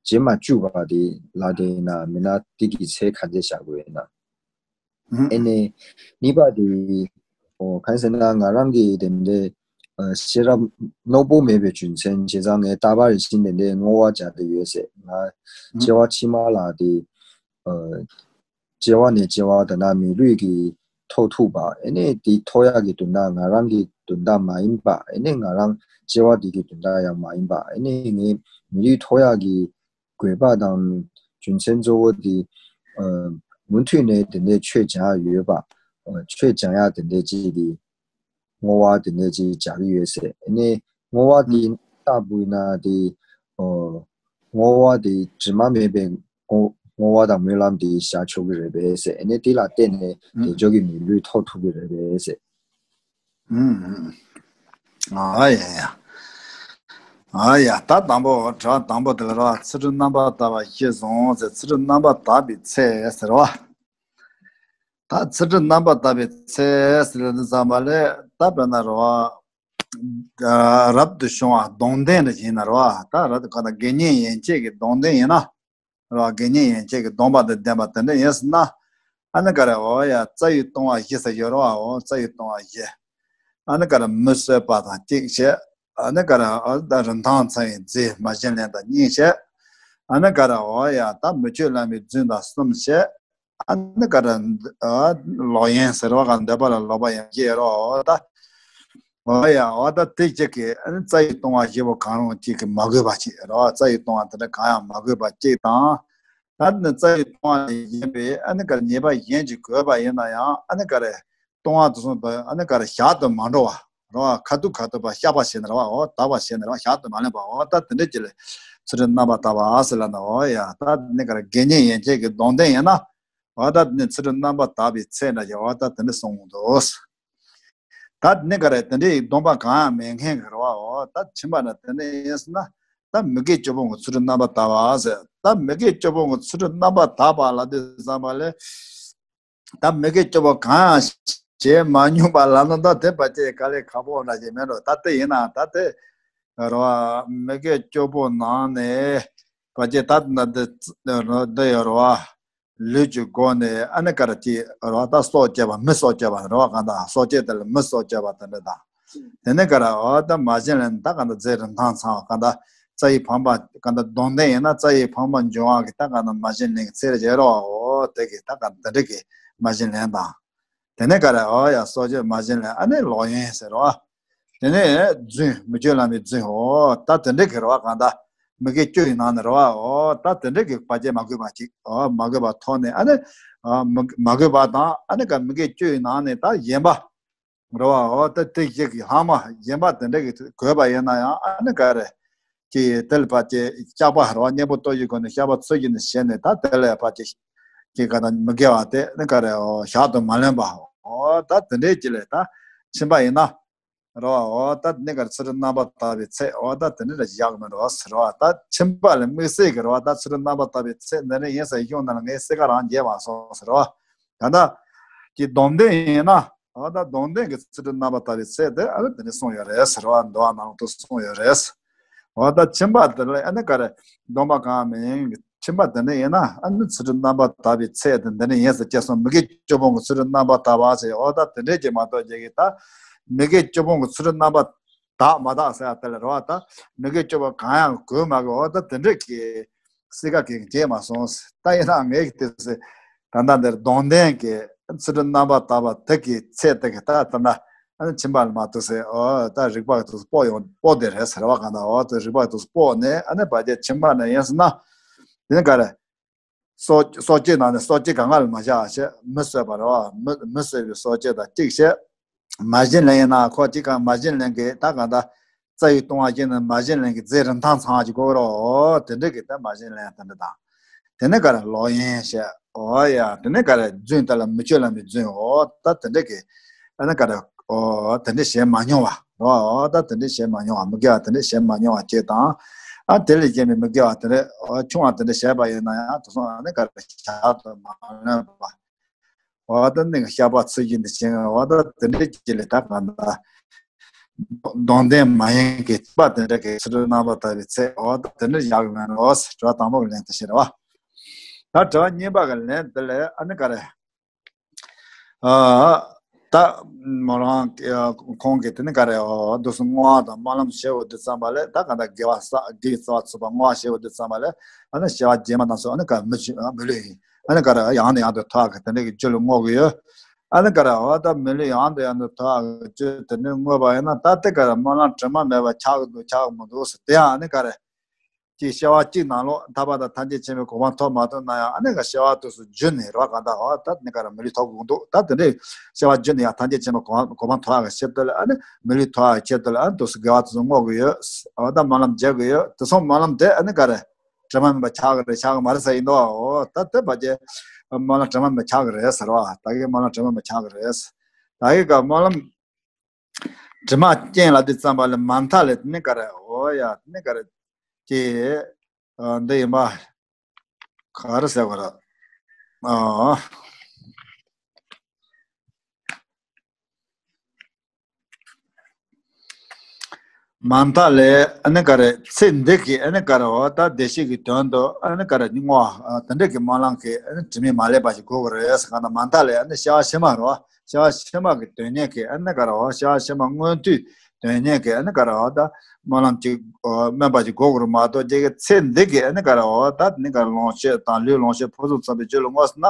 རྗེས་མ་བཅུ་པ་དེ་ལ་དེ་ཡིན་ན་མིན་ན་དེ་གི་ཚད་ག་ཚད་བཞག་དགོས་ཡིན་ན། ཨེ་ནས་གཉིས་པ་དེ། ཨོ་གང་ཟེར་ན་ང་རང་གི་དེ་འདྲའི་ཨ་ཤེས་རབ་རྣོ་པོ་མེད་པའི་རྒྱུ་མཚན་བྱས་ཙང་ངས་རྟག་པར་རེ་བཞིན་དེ་འདྲའི་བསྔོ་བ་བྱ་བསྡད་ཡོད་ཟེར། ང་སྐྱེ་བ་ཕྱི་མ་ལ་དེ་ཨ་སྐྱེ་བ་ནས་སྐྱེ་བ་དེ་ན་མི་ལུས་ཀྱི་ཐོབ་ཐུབ་པ། ཨེ་ནས་དེ་ཐོབ་ཡག་གི་དོན་དག་ང་རང་གི་དོན་དག་མ་ཡིན་པ། ཨེ་ནས་ང་རང་སྐྱེ་བ་དེ་གི་དོན་དག་ཡང་མ་ཡིན་པ། ཨེ་ནས་ངས་མི་ལུས་ཐོབ་ཡག་གི་དགོས་པ་དང་རྒྱུ་མཚན་གཙོ་བོ་དེ། ཨ་མུ་མཐུད་ནས་དེ་འདྲའི་ཆོས་སྦྱང་ཡག་ཡོད་པ། ཨ་ཆོས་སྦྱང་ཡག་དེ་འདྲའི་ཅིག་གི་བསྔོ་བ་དེ་འདྲའི་ཅིག་སྦྱང་གི་ཡོད་ཟེར། ཨ་ནི་བསྔོ་བ་དེ་ལྟ་བུ་ཡིན་ན་དེ། ཨ་བསྔོ་བ་དེ་དྲི་མ་མེད་པའི་བསྔོ་བསྔོ་བ་དང་སྨོན་ལམ་དེ་བཞག་ཆོག་གི་རེད་པས་ཟེར། ཨ་ནི་དེ་ལ་བརྟེན་ནས་དལ་འབྱོར་གྱི་མི་ལུས་ཐོབ་ཐུབ་ཀྱི་རེད་པས་ཟེར། ཨུམ། ཨ་ཡ་ཡ། ཨ་ཡ། ད་དང་པོ་དྲི་བ་དང་པོ་དེ་ལ་ར་ཚུལ་ཁྲིམས་རྣམ་པར་དག་པ་ཞིག་བཟུང་ཟེར། ཚུལ་ཁྲིམས་རྣམ་པར་དག་པའི་ཚད་ཟེར་བ། ད་ཚུལ་ཁྲིམས་རྣམ་པར་དག་པའི་ཚད་ཟེར་དུས་ཙམ་པ་ལས་ད་དཔེར་ན་ར་བ། རབ་ཏུ་བྱུང་བ་སྡོམ་ལྡན་རེ་ཡིན་ན་ར་བ། ད་རབ་ཏུ་ག་ད་དགེ་བསྙེན་ཡན་ཆད་ཀྱི་སྡོམ་ལྡན་ཡིན་ན། ར་དགེ་བསྙེན་ཡན་ཆད་ཀྱི་སྡོམ་པ་དང་ལྡན་པ་དེ་འདྲ་ཡིན་ཟེར་ན། ཨ་ནི་ག་རེ་འོ་ཡ་རྩ་བའི་ལྟུང་བ་བཞི་ཟེར་ཡོད་རེད་བ། འོ་རྩ་བའི་ལྟུང་བ་བཞི། ཨ་ནི་ག་རེ་མི་གསོད་པ་དང་གཅིག་བྱས། ཨ་ནི་ག་རེ་འོ་ད་རིན་ཐང་ཚང་བའི་རྫས་མ་བྱིན་ལེན་དང་གཉིས་བྱས། ཨ་ནི་ག་རེ་འོ་ཡ་ད་མི་སྤྱོད་ལམ་པའི་རྫུན་དང་གསུམ་བྱས། ཨ་ནི་ག་རེ་ཨ་ལོག་གཡེམ་ཟེར་བ་ག་འདོད་པ་ལ་ལོག་པ་ཡང་བྱས་རེད་བ། འོ་ད། འོ་ཡ་འོ་ད་དེ་གཅིག་གིས་ཨ་ནི་རྩ་བའི་ལྟུང་བ་བཞི་པོ་གང་རུང་གཅིག་གིས་མ་གོས་པ་གཅིག་རེད་བ། རྩ་བའི་ལྟུང་བ་དེ་འདྲ་གང་ཡང་མ་གོས་པ་གཅིག་དང་། ད་ནི་རྩ་བའི་ལྟུང་བ་ལས་གཞན་པའི་ཨ་ནི་ག་རེ་ཉེས་པ་གཞན་གྱིས་གོས་པ་ཡིན་ན་ཡང་ཨ་ནི་ག་རེ་ལྟུང་བ་དེ་ཚོ་ཨ་ནི་ག་རེ་བཞག་ཏུ་མ་འགྲོ་བ་རེད་བ། ཁ་ཐུག་ཁ་ཐུག་པ་བཤགས་པ་བྱས་ནས་རེད་བ། འོ་དག་པ་བྱས་ནས་རེད་བ། བཞག་ཏུ་མ་ལེན་པ། འོ་ད་དེ་འདྲ་གཅིག་ལ་ཚུལ་ཁྲིམས་རྣམ་པར་དག་པ་ཟེར་ལབ་ན། འོ་ཡ་ད་ནི་ག་རེ་དགེ་བསྙེན་ཡན་ཆད་ཀྱི་སྡོམ་ལྡན་ཡིན་ན། འོ་ད་ནི་ཚུལ་ཁྲིམས་རྣམ་པར་དག་པའི་ཚད་འདྲ་ཞིག་འོ་ད་དེ་འདྲ་གསུངས་འདུག་ད་དེ་ནི་ག་རེ་དེ་འདྲའི་སྡོམ་པ་གང་ཡང་མེད་མཁན་གྱི་རེད་བ། འོ་ད་ཕྱིན་པ་ན་དེ་འདྲ་ཡིན་ཟེར་ན། ད་མི་དགེ་བཅུ་སྤོང་གི་ཚུལ་ཁྲིམས་རྣམ་པར་དག་པ་ཟེར། ད་མི་དགེ་བཅུ་སྤོང་གི་ཚུལ་ཁྲིམས་རྣམ་པར་དག་པ་ལ་དེ་བསམ་པ་ལས། ད་མི་དགེ་བཅུ་སྤོང་གང་ཡང་བྱེད་མ་མྱོང་པ་ལ་ནི་ད་དེ་ཕལ་ཆེར་དཀའ་ལས་ཁག་པོ་འདྲ་ཞིག་མེད་འགྲོ། ད་དེ་ཡིན་ན་ད་དེ་རེད་བ། མི་དགེ་བཅུ་སྤོང་ནང་ནས་ཕལ་ཆེར་ད་ན་དེ་འདི་ཡོད་རེད་བ། ལུས་ཀྱི་སྒོ་ནས་ཨ་ནི་ག་རེ་ཅིག་རེད་བ། ད་སྲོག་བཅད་པ་མི་སྲོག་བཅད་པ་རེད་བ། གང་ལྟར་སྲོག་བཅད་དེ་ལ་མི་སྲོག་བཅད་པ་དེ་འདྲ་དང་། དེ་ནས་ག་རེ་འོ་ད་མ་བྱིན་ལེན་ད་གང་ལྟར་རྫས་རིན་ཐང་ཚང་བ་གང་ལྟར་རྩ་བའི་ཕམ་པ་གང་ལྟར་སྡོམ་ལྡན་ཡིན་ན་རྩ་བའི་ཕམ་པ་འབྱུང་བ་གི་ད་གང་ལྟར་མ་བྱིན་ལེན་གྱི་ཚེ་རེ་བྱེད་རོགས། འོ་དེ་གི་ད་གང་ལྟར་དེ་འདྲ་གི་མ་བྱིན་ལེན་དང་། དེ་ནས་ག་རེ་འོ་ཡ་སྲོག་གཅོད་མ་བྱིན་ལེན་ཨ་ནི་ལོག་གཡེམ་ཟེར་རོ། དེ་ནས་རྫུན་མི་སྤྱོད་ལམ་པའི་རྫུན། འོ་ད་དེ་འདྲ་གི་རེད་བ། གང་ལྟར་མི་དགེ་བཅུ་ཡི་ནང་ནས་རེད་བ། འོ་ད་དེ་འདྲ་གི་བར་ཆད་མ་གོས་པ་ཅིག་འོ་མ་གོས་པ་ཐོག་ནས་ཨ་ནི་ཨ་མི་མ་གོས་པ་དང་ཨ་ནི་ག་མི་དགེ་བཅུ་ཡི་ནང་ནས་ད་གཞན་པ་རེད་བ། འོ་ད་དེ་གཅིག་གི་ལྷག་མ་གཞན་པ་དེ་འདྲ་གི་གོས་པ་ཡིན་ན་ཡང་ཨ་ནི་ག་རེ་ཀྱི་དེ་ལ་བར་ཆད་བཤགས་པ་རེད་བ། གཉེན་པོ་ལྟོ་ཡི་སྒོ་ནས་བཤགས་པ་ཚུལ་བཞིན་དུ་བྱས་ནས་ད་དེ་ལ་བར་ཆད་ཀྱི་ག་ད་མི་དགེ་བ་དེ་ནི་ག་རེ་འོ་བཤགས་དུ་མ་ལེན་པ། འོ་ད་དེ་འདྲའི་ཅི་ལས་ད་ཕྱིན་པ་ཡིན་ན། རེད་བ། འོ་ད་ནི་གར་ཚུལ་ཁྲིམས་རྣམ་པར་དག་པའི་ཚད། འོ་ད་དེ་འདྲ་ལ་བཞག་མི་འགྲོ་ཟེར་བ། ད་ཕྱིན་པ་ལ་དམིགས་བསལ་གྱི་རེད་བ། ད་ཚུལ་ཁྲིམས་རྣམ་པར་དག་པའི་ཚད་འདི་འདྲ་ཡིན་ཟེར་གཞུང་ནང་ལ་ངས་གསལ་ཁ་རང་རྒྱས་མ་སོང་ཟེར་བ། ད་ལྟ་གི་སྡོམ་ལྡན་ཡིན་ན། འོ་ད་སྡོམ་ལྡན་གྱི་ཚུལ་ཁྲིམས་རྣམ་པར་དག་པའི་ཚད་དེ་ཨ་ནི་དེ་འདྲ་གསུངས་ཡོད་རེད་ཟེར་བ། འདུལ་བ་ནང་དུ་གསུངས་ཡོད་རེད། འོ་ད་ཕྱིན་པ་དེ་ལ་ཨ་ནི་ག་རེ་སྡོམ་པ་གང་མིན་གྱི་ཕྱིན་པ་དེ་འདྲ་ཡིན་ན། ཨ་ནི་ཚུལ་ཁྲིམས་རྣམ་པར་དག་པའི་ཚད་དེ་འདི་འདྲ་ཡིན་ཟེར་ཅེས་སོང་། མི་དགེ་བཅུ་སྤོང་གི་ཚུལ་ཁྲིམས་རྣམ་པར་དག་པ་ཟེར། འོ་ད་དེ་འདྲས་ཀྱི་མ་གཏོགས་ཀྱི་ད་མི་དགེ་བཅུ་སྤོང་གི་ཚུལ་ཁྲིམས་རྣམ་པར་དག་མ་དག་ཟེར་ཡ་དེ་ལ་རེད་བ། ད་མི་དགེ་བཅུ་སྤོང་གང་ཡང་གོས་མ་གོས། འོ་ད་དེ་འདྲས་ཀྱི་གསལ་ཁ་གི་རྒྱས་མ་སོང་། ད་ཡིན་ན་ངས་ཀྱི་དེ་ཟེར། ད་ལྟ་འདིར་སྡོམ་ལྡན་གྱི་ཚུལ་ཁྲིམས་རྣམ་པར་དག་པ་དེ་གི་ཚད་དེ་གི་ད་ལྟ་ན། ཨ་ནི་ཕྱིན་པ་ལ་མ་གཏོགས་ཟེར། འོ་ད་རིགས་པ་གི་དུས་སུ་སྤོ་ཡོང་སྤོ་དེ་རེད་ཟེར་བ་གང་ལྟར། འོ་ད་རིགས་པ་གི་དུས་སུ་སྤོ་ནས་ཨ་ནི་བར་ཆད་ཕྱིན་པ་ནས་ཡིན་ཟེར་ན། དེ་ནི་ག་རེ། སྲོག་སྲོག་གཅོད་ནང་ནས་སྲོག་གཅོད་གང་ག་ལ་མ་བཞག་བྱས། མི་གསོད་པ་རེད་བ། མི་མི་གསོད་པའི་སྲོག་གཅོད་དང་གཅིག་བྱས། མ་བྱིན་ལེན་ཡིན་ན་ཁོ་གཅིག་གམ་མ་བྱིན་ལེན་གྱི་ད་གང་ལྟར་རྩ་བའི་ལྟུང་བ་གཅིག་ནི་མ་བྱིན་ལེན་གྱི་རྫས་རིན་ཐང་ཚང་བ་གཅིག་དགོས་རེད། དེ་འདྲ་གི་ད་མ་བྱིན་ལེན་དེ་འདྲ་དང་། དེ་ནས་ག་རེ་ལོག་གཡེམ་བྱས། འོ་ཡ། དེ་ནས་ག་རེ་རྫུན་དེ་ལ་མི་ཆོས་ལམ་པའི་རྫུན། འོ་ད་དེ་འདྲ་གི་ཨ་ནི་ག་རེ་འོ་དེ་འདྲ་བྱས་མ་མྱོང་བ་རོ། འོ་ད་དེ་འདྲ་བྱས་མ་མྱོང་བ། མི་དགེ་བ་དེ་འདྲ་བྱས་མ་མྱོང་བ་བཅས་དང་། ཨ་དེ་ལས་གཞན་པའི་མི་དགེ་བ་དེ་འདྲ་འོ་ཆུང་བ་དེ་འདྲ་བྱས་པ་ཡིན་ན་ཡང་དེ་ཚོ་ཨ་ནི་ག་རེ་ཞག་ཏུ་མ་ལོན་པ། འོ་ད་ནི་བཤགས་པ་ཚུལ་བཞིན་དུ་བྱེད། འོ་ད་དེ་འདྲ་ཅིག་ལས་ད་གང་ལྟར་སྡོམ་ལྡན་མ་ཡིན་གྱི་པ་དེ་འདྲ་གི་ཚུལ་རྣམ་པར་དག་པའི་ཚེ། འོ་ད་དེ་འདྲ་བཞག་གི་མེད་ནོ། དྲི་བ་དང་པོ་གི་ལན་དེ་བྱེད་རེད་བ། ད་དྲི་བ་གཉིས་པ་གི་ལན་དེ་ལས་ཨ་ནི་ག་རེ། ཨ། ད་མོ་རང་ཁོང་གིས་དེ་ནི་ག་རེ། འོ་འདུག་སེ་བསྔོ་བ་དང་སྨོན་ལམ་བྱེད་འོ་དུས་ཙམ་པ་ལས་ད་ག་ད་དགེ་བ་བསགས། དགེ་བའི་རྩ་བ་ཚུགས་པ་བསྔོ་བ་བྱེད་འོ་དུས་ཙམ་པ་ལས་ཨ་ནི་བྱ་བ་རྗེས་མ་དང་སོགས་ཨ་ནི་ག་མི་བྱེད། མི་ལུས་ཨ་ནི་ག་རེ་ཡང་ནས་ཡང་དུ་ཐོབ་ཡག་གི་དེ་འདྲ་གི་རྒྱུ་ལ་བསྔོ་གི་ཡོད། ཨ་ནི་ག་རེ། འོ་ད་མི་ལུས་ཡང་དུ་ཡང་དུ་ཐོབ་ཡག་གི་རྒྱུ་དེ་འདྲ་བསྔོས་པ་ཡིན་ན་ད་དེ་ག་རེ་སྨོན་ལམ་དྲི་མ་མེད་པ་ཆགས་ཀྱི་འདུག་ཆགས་ཀྱི་མི་འདུག་ཟེར། དེ་ཡང་ཨ་ནི་ག་རེ། ཅིག་སྐྱེ་བ་གཅིག་ནང་ལོགས་ཐར་པ་དང་ཐམས་ཅད་མཁྱེན་པའི་གོ་འཕང་ཐོབ་མ་ཐོབ་ན་ཡང་ཨ་ནི་ག་སྐྱེ་བ་དེ་ཚོ་བརྒྱུད་ནས་རོ། གང་ལྟར་འོ་ད་ནི་ག་རེ་མི་ལུས་ཐོབ་དགོས་འདུག་ད་དེ་འདྲའི་སྐྱེ་བ་བརྒྱུད་ནས་ཡང་ཐམས་ཅད་མཁྱེན་པའི་གོ་འཕང་གོ་འཕང་ཐོབ་ཡག་གི་ཆེད་དུ་ལ་ཨ་ནི་མི་ལུས་ཐོབ་ཡག་གི་ཆེད་དུ་ལ་ཨ་ནི་དེ་ཚོ་དགེ་བ་དེ་ཚོ་བསྔོ་དགོས་ཡོད། འོ་ད་སྨོན་ལམ་རྒྱག་དགོས་ཡོད། དེ་ཚོ་སྨོན་ལམ་དེ་ཨ་ནི་ག་རེ་དྲི་མ་མེད་པ་ཆགས་ཀྱི་རེད་ཆགས་ཀྱི་མ་རེད་ཟེར་ཡིན་དོ། འོ་ད་དེ་བ་ཅན་སྨོན་ལམ་དྲི་མ་མེད་པ་ཆགས་ཀྱི་རེད་ཟེར་བ། ད་གི་སྨོན་ལམ་དྲི་མ་མེད་པ་ཆགས་ཀྱི་རེད། ད་གི་ག་སྨོན་ལམ་དྲི་མ་རྐྱེན་ལབ་དུས་ཙམ་པ་ལ་མ་མཐའ་ལས་དེ་ནི་ག་རེ། འོ་ཡ་དེ་ནི་ག་རེ། ཀྱེ། ཨ། འདི་ཡིན་པ། ག་རེ་ཟེར་བ་རེད། ཨ། མ་མཐའ་ལས་ཨ་ནི་ག་རེ། ཚེ་འདི་གི་ཨ་ནི་ག་རེ། འོ་ད་བདེ་གཤེགས་ཀྱི་དོན་དུ་ཨ་ནི་ག་རེ་བསྔོ་བ། ཨ། དེ་འདྲ་གི་སྨོན་ལམ་གྱི་ཨ་ནི་དྲི་མས་མ་བསླད་པ་ཞིག་དགོས་ཀྱི་རེད་ཟེར། གང་ལྟར་མ་མཐའ་ལས་ཨ་ནི་སྐྱེ་བ་ཕྱི་མ་རེད་བ། སྐྱེ་བ་ཕྱི་མ་གི་དོན་གཉེར་གྱི་ཨ་ནི་ག་རེ། འོ་སྐྱེ་བ་ཕྱི་མ་སྔོན་དུས་དོན་གཉེར་གྱི་ཨ་ནི་ག་རེ། འོ་ད་སྨོན་ལམ་གྱི་སྨོན་པ་ཅིག་དགོས་ཀྱི་རེད་མ་གཏོགས་ཁྱེད་ཀྱི་ཚེ་འདི་གི་ཨ་ནི་ག་རེ། འོ་ད་ནི་ག་རེ་ལོངས་སྤྱོད་དང་ལུས་ལོངས་སྤྱོད་ཕུན་སུམ་ཚོགས་པའི་རྒྱུ་ལ་བསྔོས་ཟེར་ན་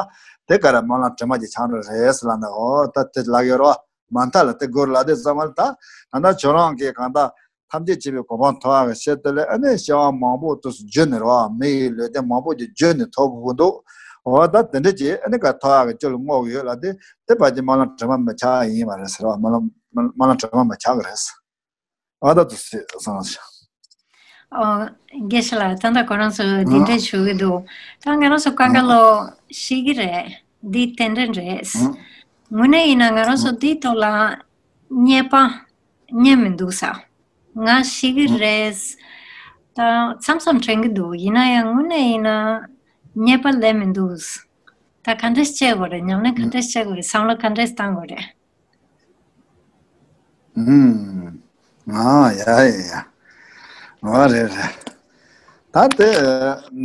དེ་ག་རེ་སྨོན་ལམ་དྲི་མ་གྱིས་ཆགས་འགྲོ་རེད་ཟེར་ལབ་ནས། འོ་ད་དེ་ལབ་ཡོད་རེད་བ། མ་མཐའ་ལ་དེ་དགོས་རེད་ལབ་དུས་ཙམ་པ་ལ་ད་ད་ལྟ་ཁྱོད་རང་གིས་གང་ལྟར་ཐམས་ཅད་མཁྱེན་པའི་གོ་འཕང་ཐོབ་ཡག་གི་ཆེད་དུ་ལ་ཨ་ནི་སྐྱེ་བ་མང་པོ་དུས་སུ་བརྒྱུད་ནས་རེད་བ། མི་ཡི་ལུས་རྟེན་མང་པོ་ཅིག་བརྒྱུད་ནས་ཐོབ་དགོས་ཀྱི་འདུག་འོ་ད་དེ་འདྲ་ཅིག་ཨ་ནི་ག་ཐོབ་ཡག་གི་རྒྱུ་ལ་བསྔོ་གི་ཡོད་ལབ་དུས་དེ་བ་ཅན་སྨོན་ལམ་དྲི་མ་མེད་པ་ཆགས་ཡིན་པ་རེད་ཟེར་བ། སྨོན་ལམ་སྨོན་ལམ་དྲི་མ་མེད་པ་ཆགས་ཀྱི་རེད། ཨ་ད་དུ་སེ་སང་ཞིག་ཨོ། དགེ་བཤེས་ལགས། ད་ལྟ་ཁོ་རང་ཚོ་འདི་ཨང་འདྲས་ཞུ་གི་འདུག་ད་ང་རང་ཚོ་ཀ་ཁ་ཨང་ལོ་ཤེས་ཀྱི་རེད། འདི་རྟེན་འབྲེལ་རེད། ཨང་དངོས་གནས་ཡིན་ན་ང་རང་ཚོ་ཨང་འདིའི་ཐོག་ལ་རྙེད་པ་རྙེད་མི་འདུག་ས། ང་ཤེས་ཀྱི་ཨང་རེད། ད་མཚམས་མཚམས་དྲན་གྱི་འདུག་ཡིན་ན་ཡང་དངོས་གནས་ཡིན་ན་རྙེད་པ་སླེབས་མི་འདུག་ད་ག་འདྲས་བྱེད་དགོས་རེད། ཉམས་ལེན་ག་འདྲས་བྱེད་དགོས་རེད། བསམ་བློ་ག་འདྲས་བཏང་དགོས་རེད། ཨུམ། ཨ་ཡ་ཡ་ཡ། ཨ་རེད་རེད། ད་དེ་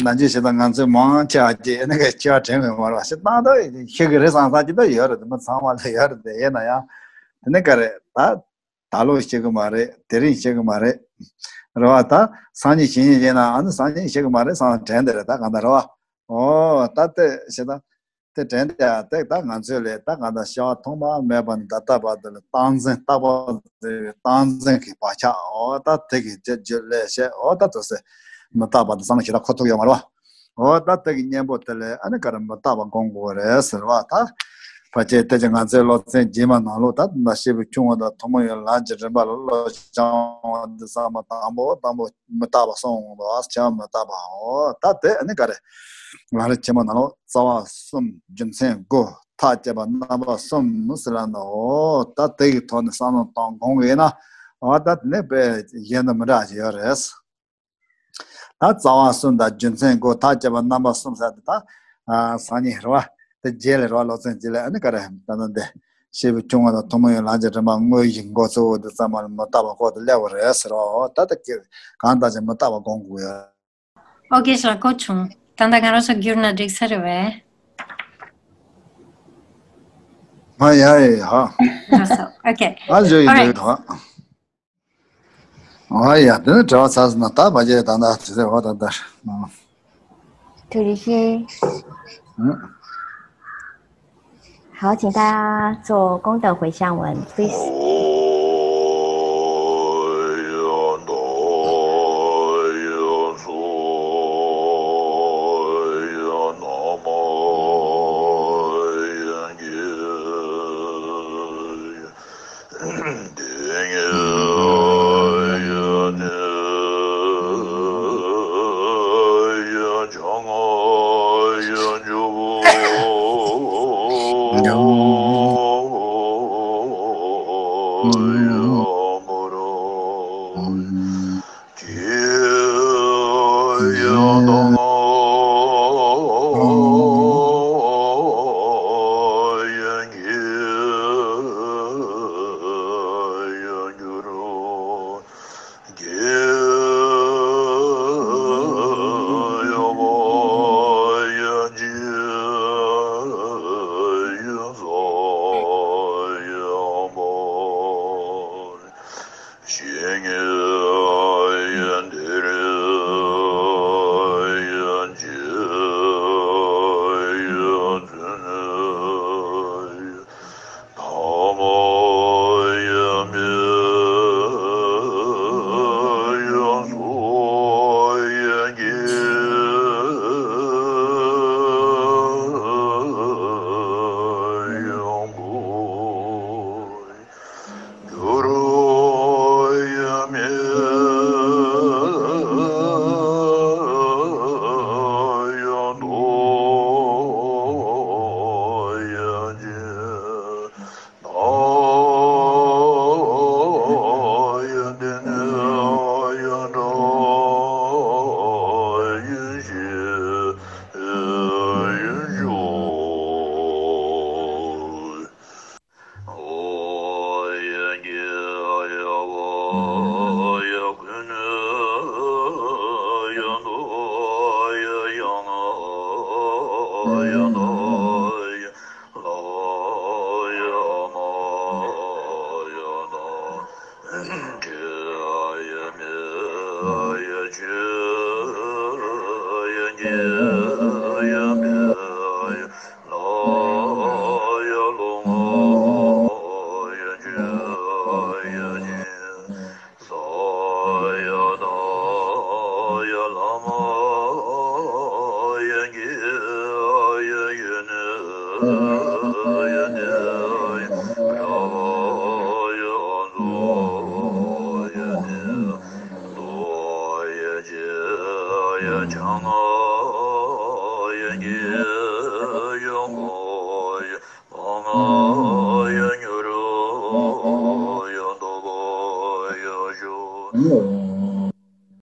ནང་ཆོས་བྱེད་སྟངས་ང་ཚོས་མང་ཆེ་བ་ཅིག་ཨ་ནི་ག་ཆེ་བ་དྲན་མེད་མ་རེད་བ། བྱེད་སྟངས་ད་ཤེས་ཀྱི་རེད་བསམ་བསམ་ཅིག་ད་ཡོད་རེད། དེ་མི་ཚང་མ་ལ་ཡོད་རེད། དེ་ཡིན་ན་ཡང་དེ་ནི་ག་རེད། ད་ད་ལོ་ཤེས་ཀྱི་མ་རེད། དེ་རིང་ཤེས་ཀྱི་མ་རེད། རེད་བ། ད་སང་ཉིན་གཞེས་ཉིན་བྱས་ན་ཨ་ནི་སང་ཉིན་ཤེས་ཀྱི་མ་རེད་བསམ་དྲན་དེ་རེད། ད་གང་ལྟར་རེད་བ། ཨོ་ད་དེ་བྱེད་སྟངས། དེ་དྲན་ཏེ་ཡང་དེ་ད་ང་ཚོས་ལས་ད་གང་ལྟར་སྐྱེ་བ་ཐོག་མ་མེད་པ་ནས་ད་ལྟ་བར་དུ་ལ་རྟག་འཛིན། རྟག་པར་འཛིན་པའི་རྟག་འཛིན་གྱི་བག་ཆགས། འོ་ད་དེ་གི་རྒྱུ་རྒྱུ་ལས་བྱས། འོ་ད་དུ་སེ་མི་རྟག་པ་དང་བསམ་བློ་ཞེ་དྲག་འཁོར་ཐུབ་ཡོད་མ་རེད་བ། འོ་ད་དེ་གི་གཉེན་པོ་དེ་ལས་ཨ་ནི་ག་རེ་མི་རྟག་པ་སྒོམ་དགོས་རེད་ཟེར་བ། ད་ཕལ་ཆེར་དེ་ཅི་ང་ཚོའི་སློབ་ཚན་རྗེས་མ་ནང་ལོགས་ད་ད་སྐྱེས་བུ་ཆུང་བ་དང་ཐུན་མོང་ཡོད་ལམ་གྱི་རིམ་པ་ལ་བློ་སྦྱང་བ་འདི་ཚང་མ་དང་པོ་དང་པོ་མི་རྟག་པ་གསུངས་འོང་། ད་བྱ་བ་མི་རྟག་པའོ། ད་དེ་ཨ་ནི་ག་རེ་ལམ་རིམ་ཆེན་མོ་ནང་ལོགས་རྩ་བ་གསུམ། རྒྱུ་མཚན་དགུ། མཐའ་དཔྱད་པ་རྣམ་པ་གསུམ་ཟེར་ལབ་ནོ། ད་དེ་གི་ཐོག་ནས་བསམ་བློ་གཏོང་དགོངས་ཀྱི་ཡིན་ན། འོ་ད་དེ་ནས་དཔེ་གཞན་དང་མི་འདྲ་ཞིག་ཡོད་རེད། ད་རྩ་བ་གསུམ་དང་རྒྱུ་མཚན་དགུ། མཐའ་དཔྱད་པ་རྣམ་པ་གསུམ་ཟེར་དེ་ད་སང་ཉིན་རེད་བ། དེ་རྗེས་ལ་རེད་བ། སློབ་ཚན་རྗེས་ལ་ཨ་ནི་ག་རེ་ད་ནི་འདི་སྐྱེས་བུ་ཆུང་བ་དང་ཐུན་མོང་ཡོད་ལམ་གྱི་རིམ་པ་དངོས་གཞི་འགོ་ཚུགས་འོ་དེ་ཚང་མ་ལ་མི་རྟག་པ་སྐོར་དུ་སླེབས་པ་རེད་ཟེར་བ། འོ་ད་དེ་གང་ལྟར་ཀྱང་མི་རྟག་པ་སྒོམ་དགོས་ཡོད། ཨོ་དགེ་བཤེས་ལགས་གོ་བྱུང་། ད་ལྟ་ང་རང་ཚོ་བསྒྱུར་ན་འགྲིག་ས་རེད་བས། ཨ་ཡ་ཡ་ཡ། ལགས་སོ། ཨོ་ཁེ། ཨ་ཇོ་ཡི་ཨོ་རའིཊ། འགྲིག་ད། ཨ་ཡ། དེ་ནི་དྲི་བ་ཚར་སོང་ན་ད་བ་ཇེ་ད་ད་དེ་ཟེར་བ་ད་ད། ཐུ་རི་ཤེ། ཨ། 好，请大家做功德回向文，please。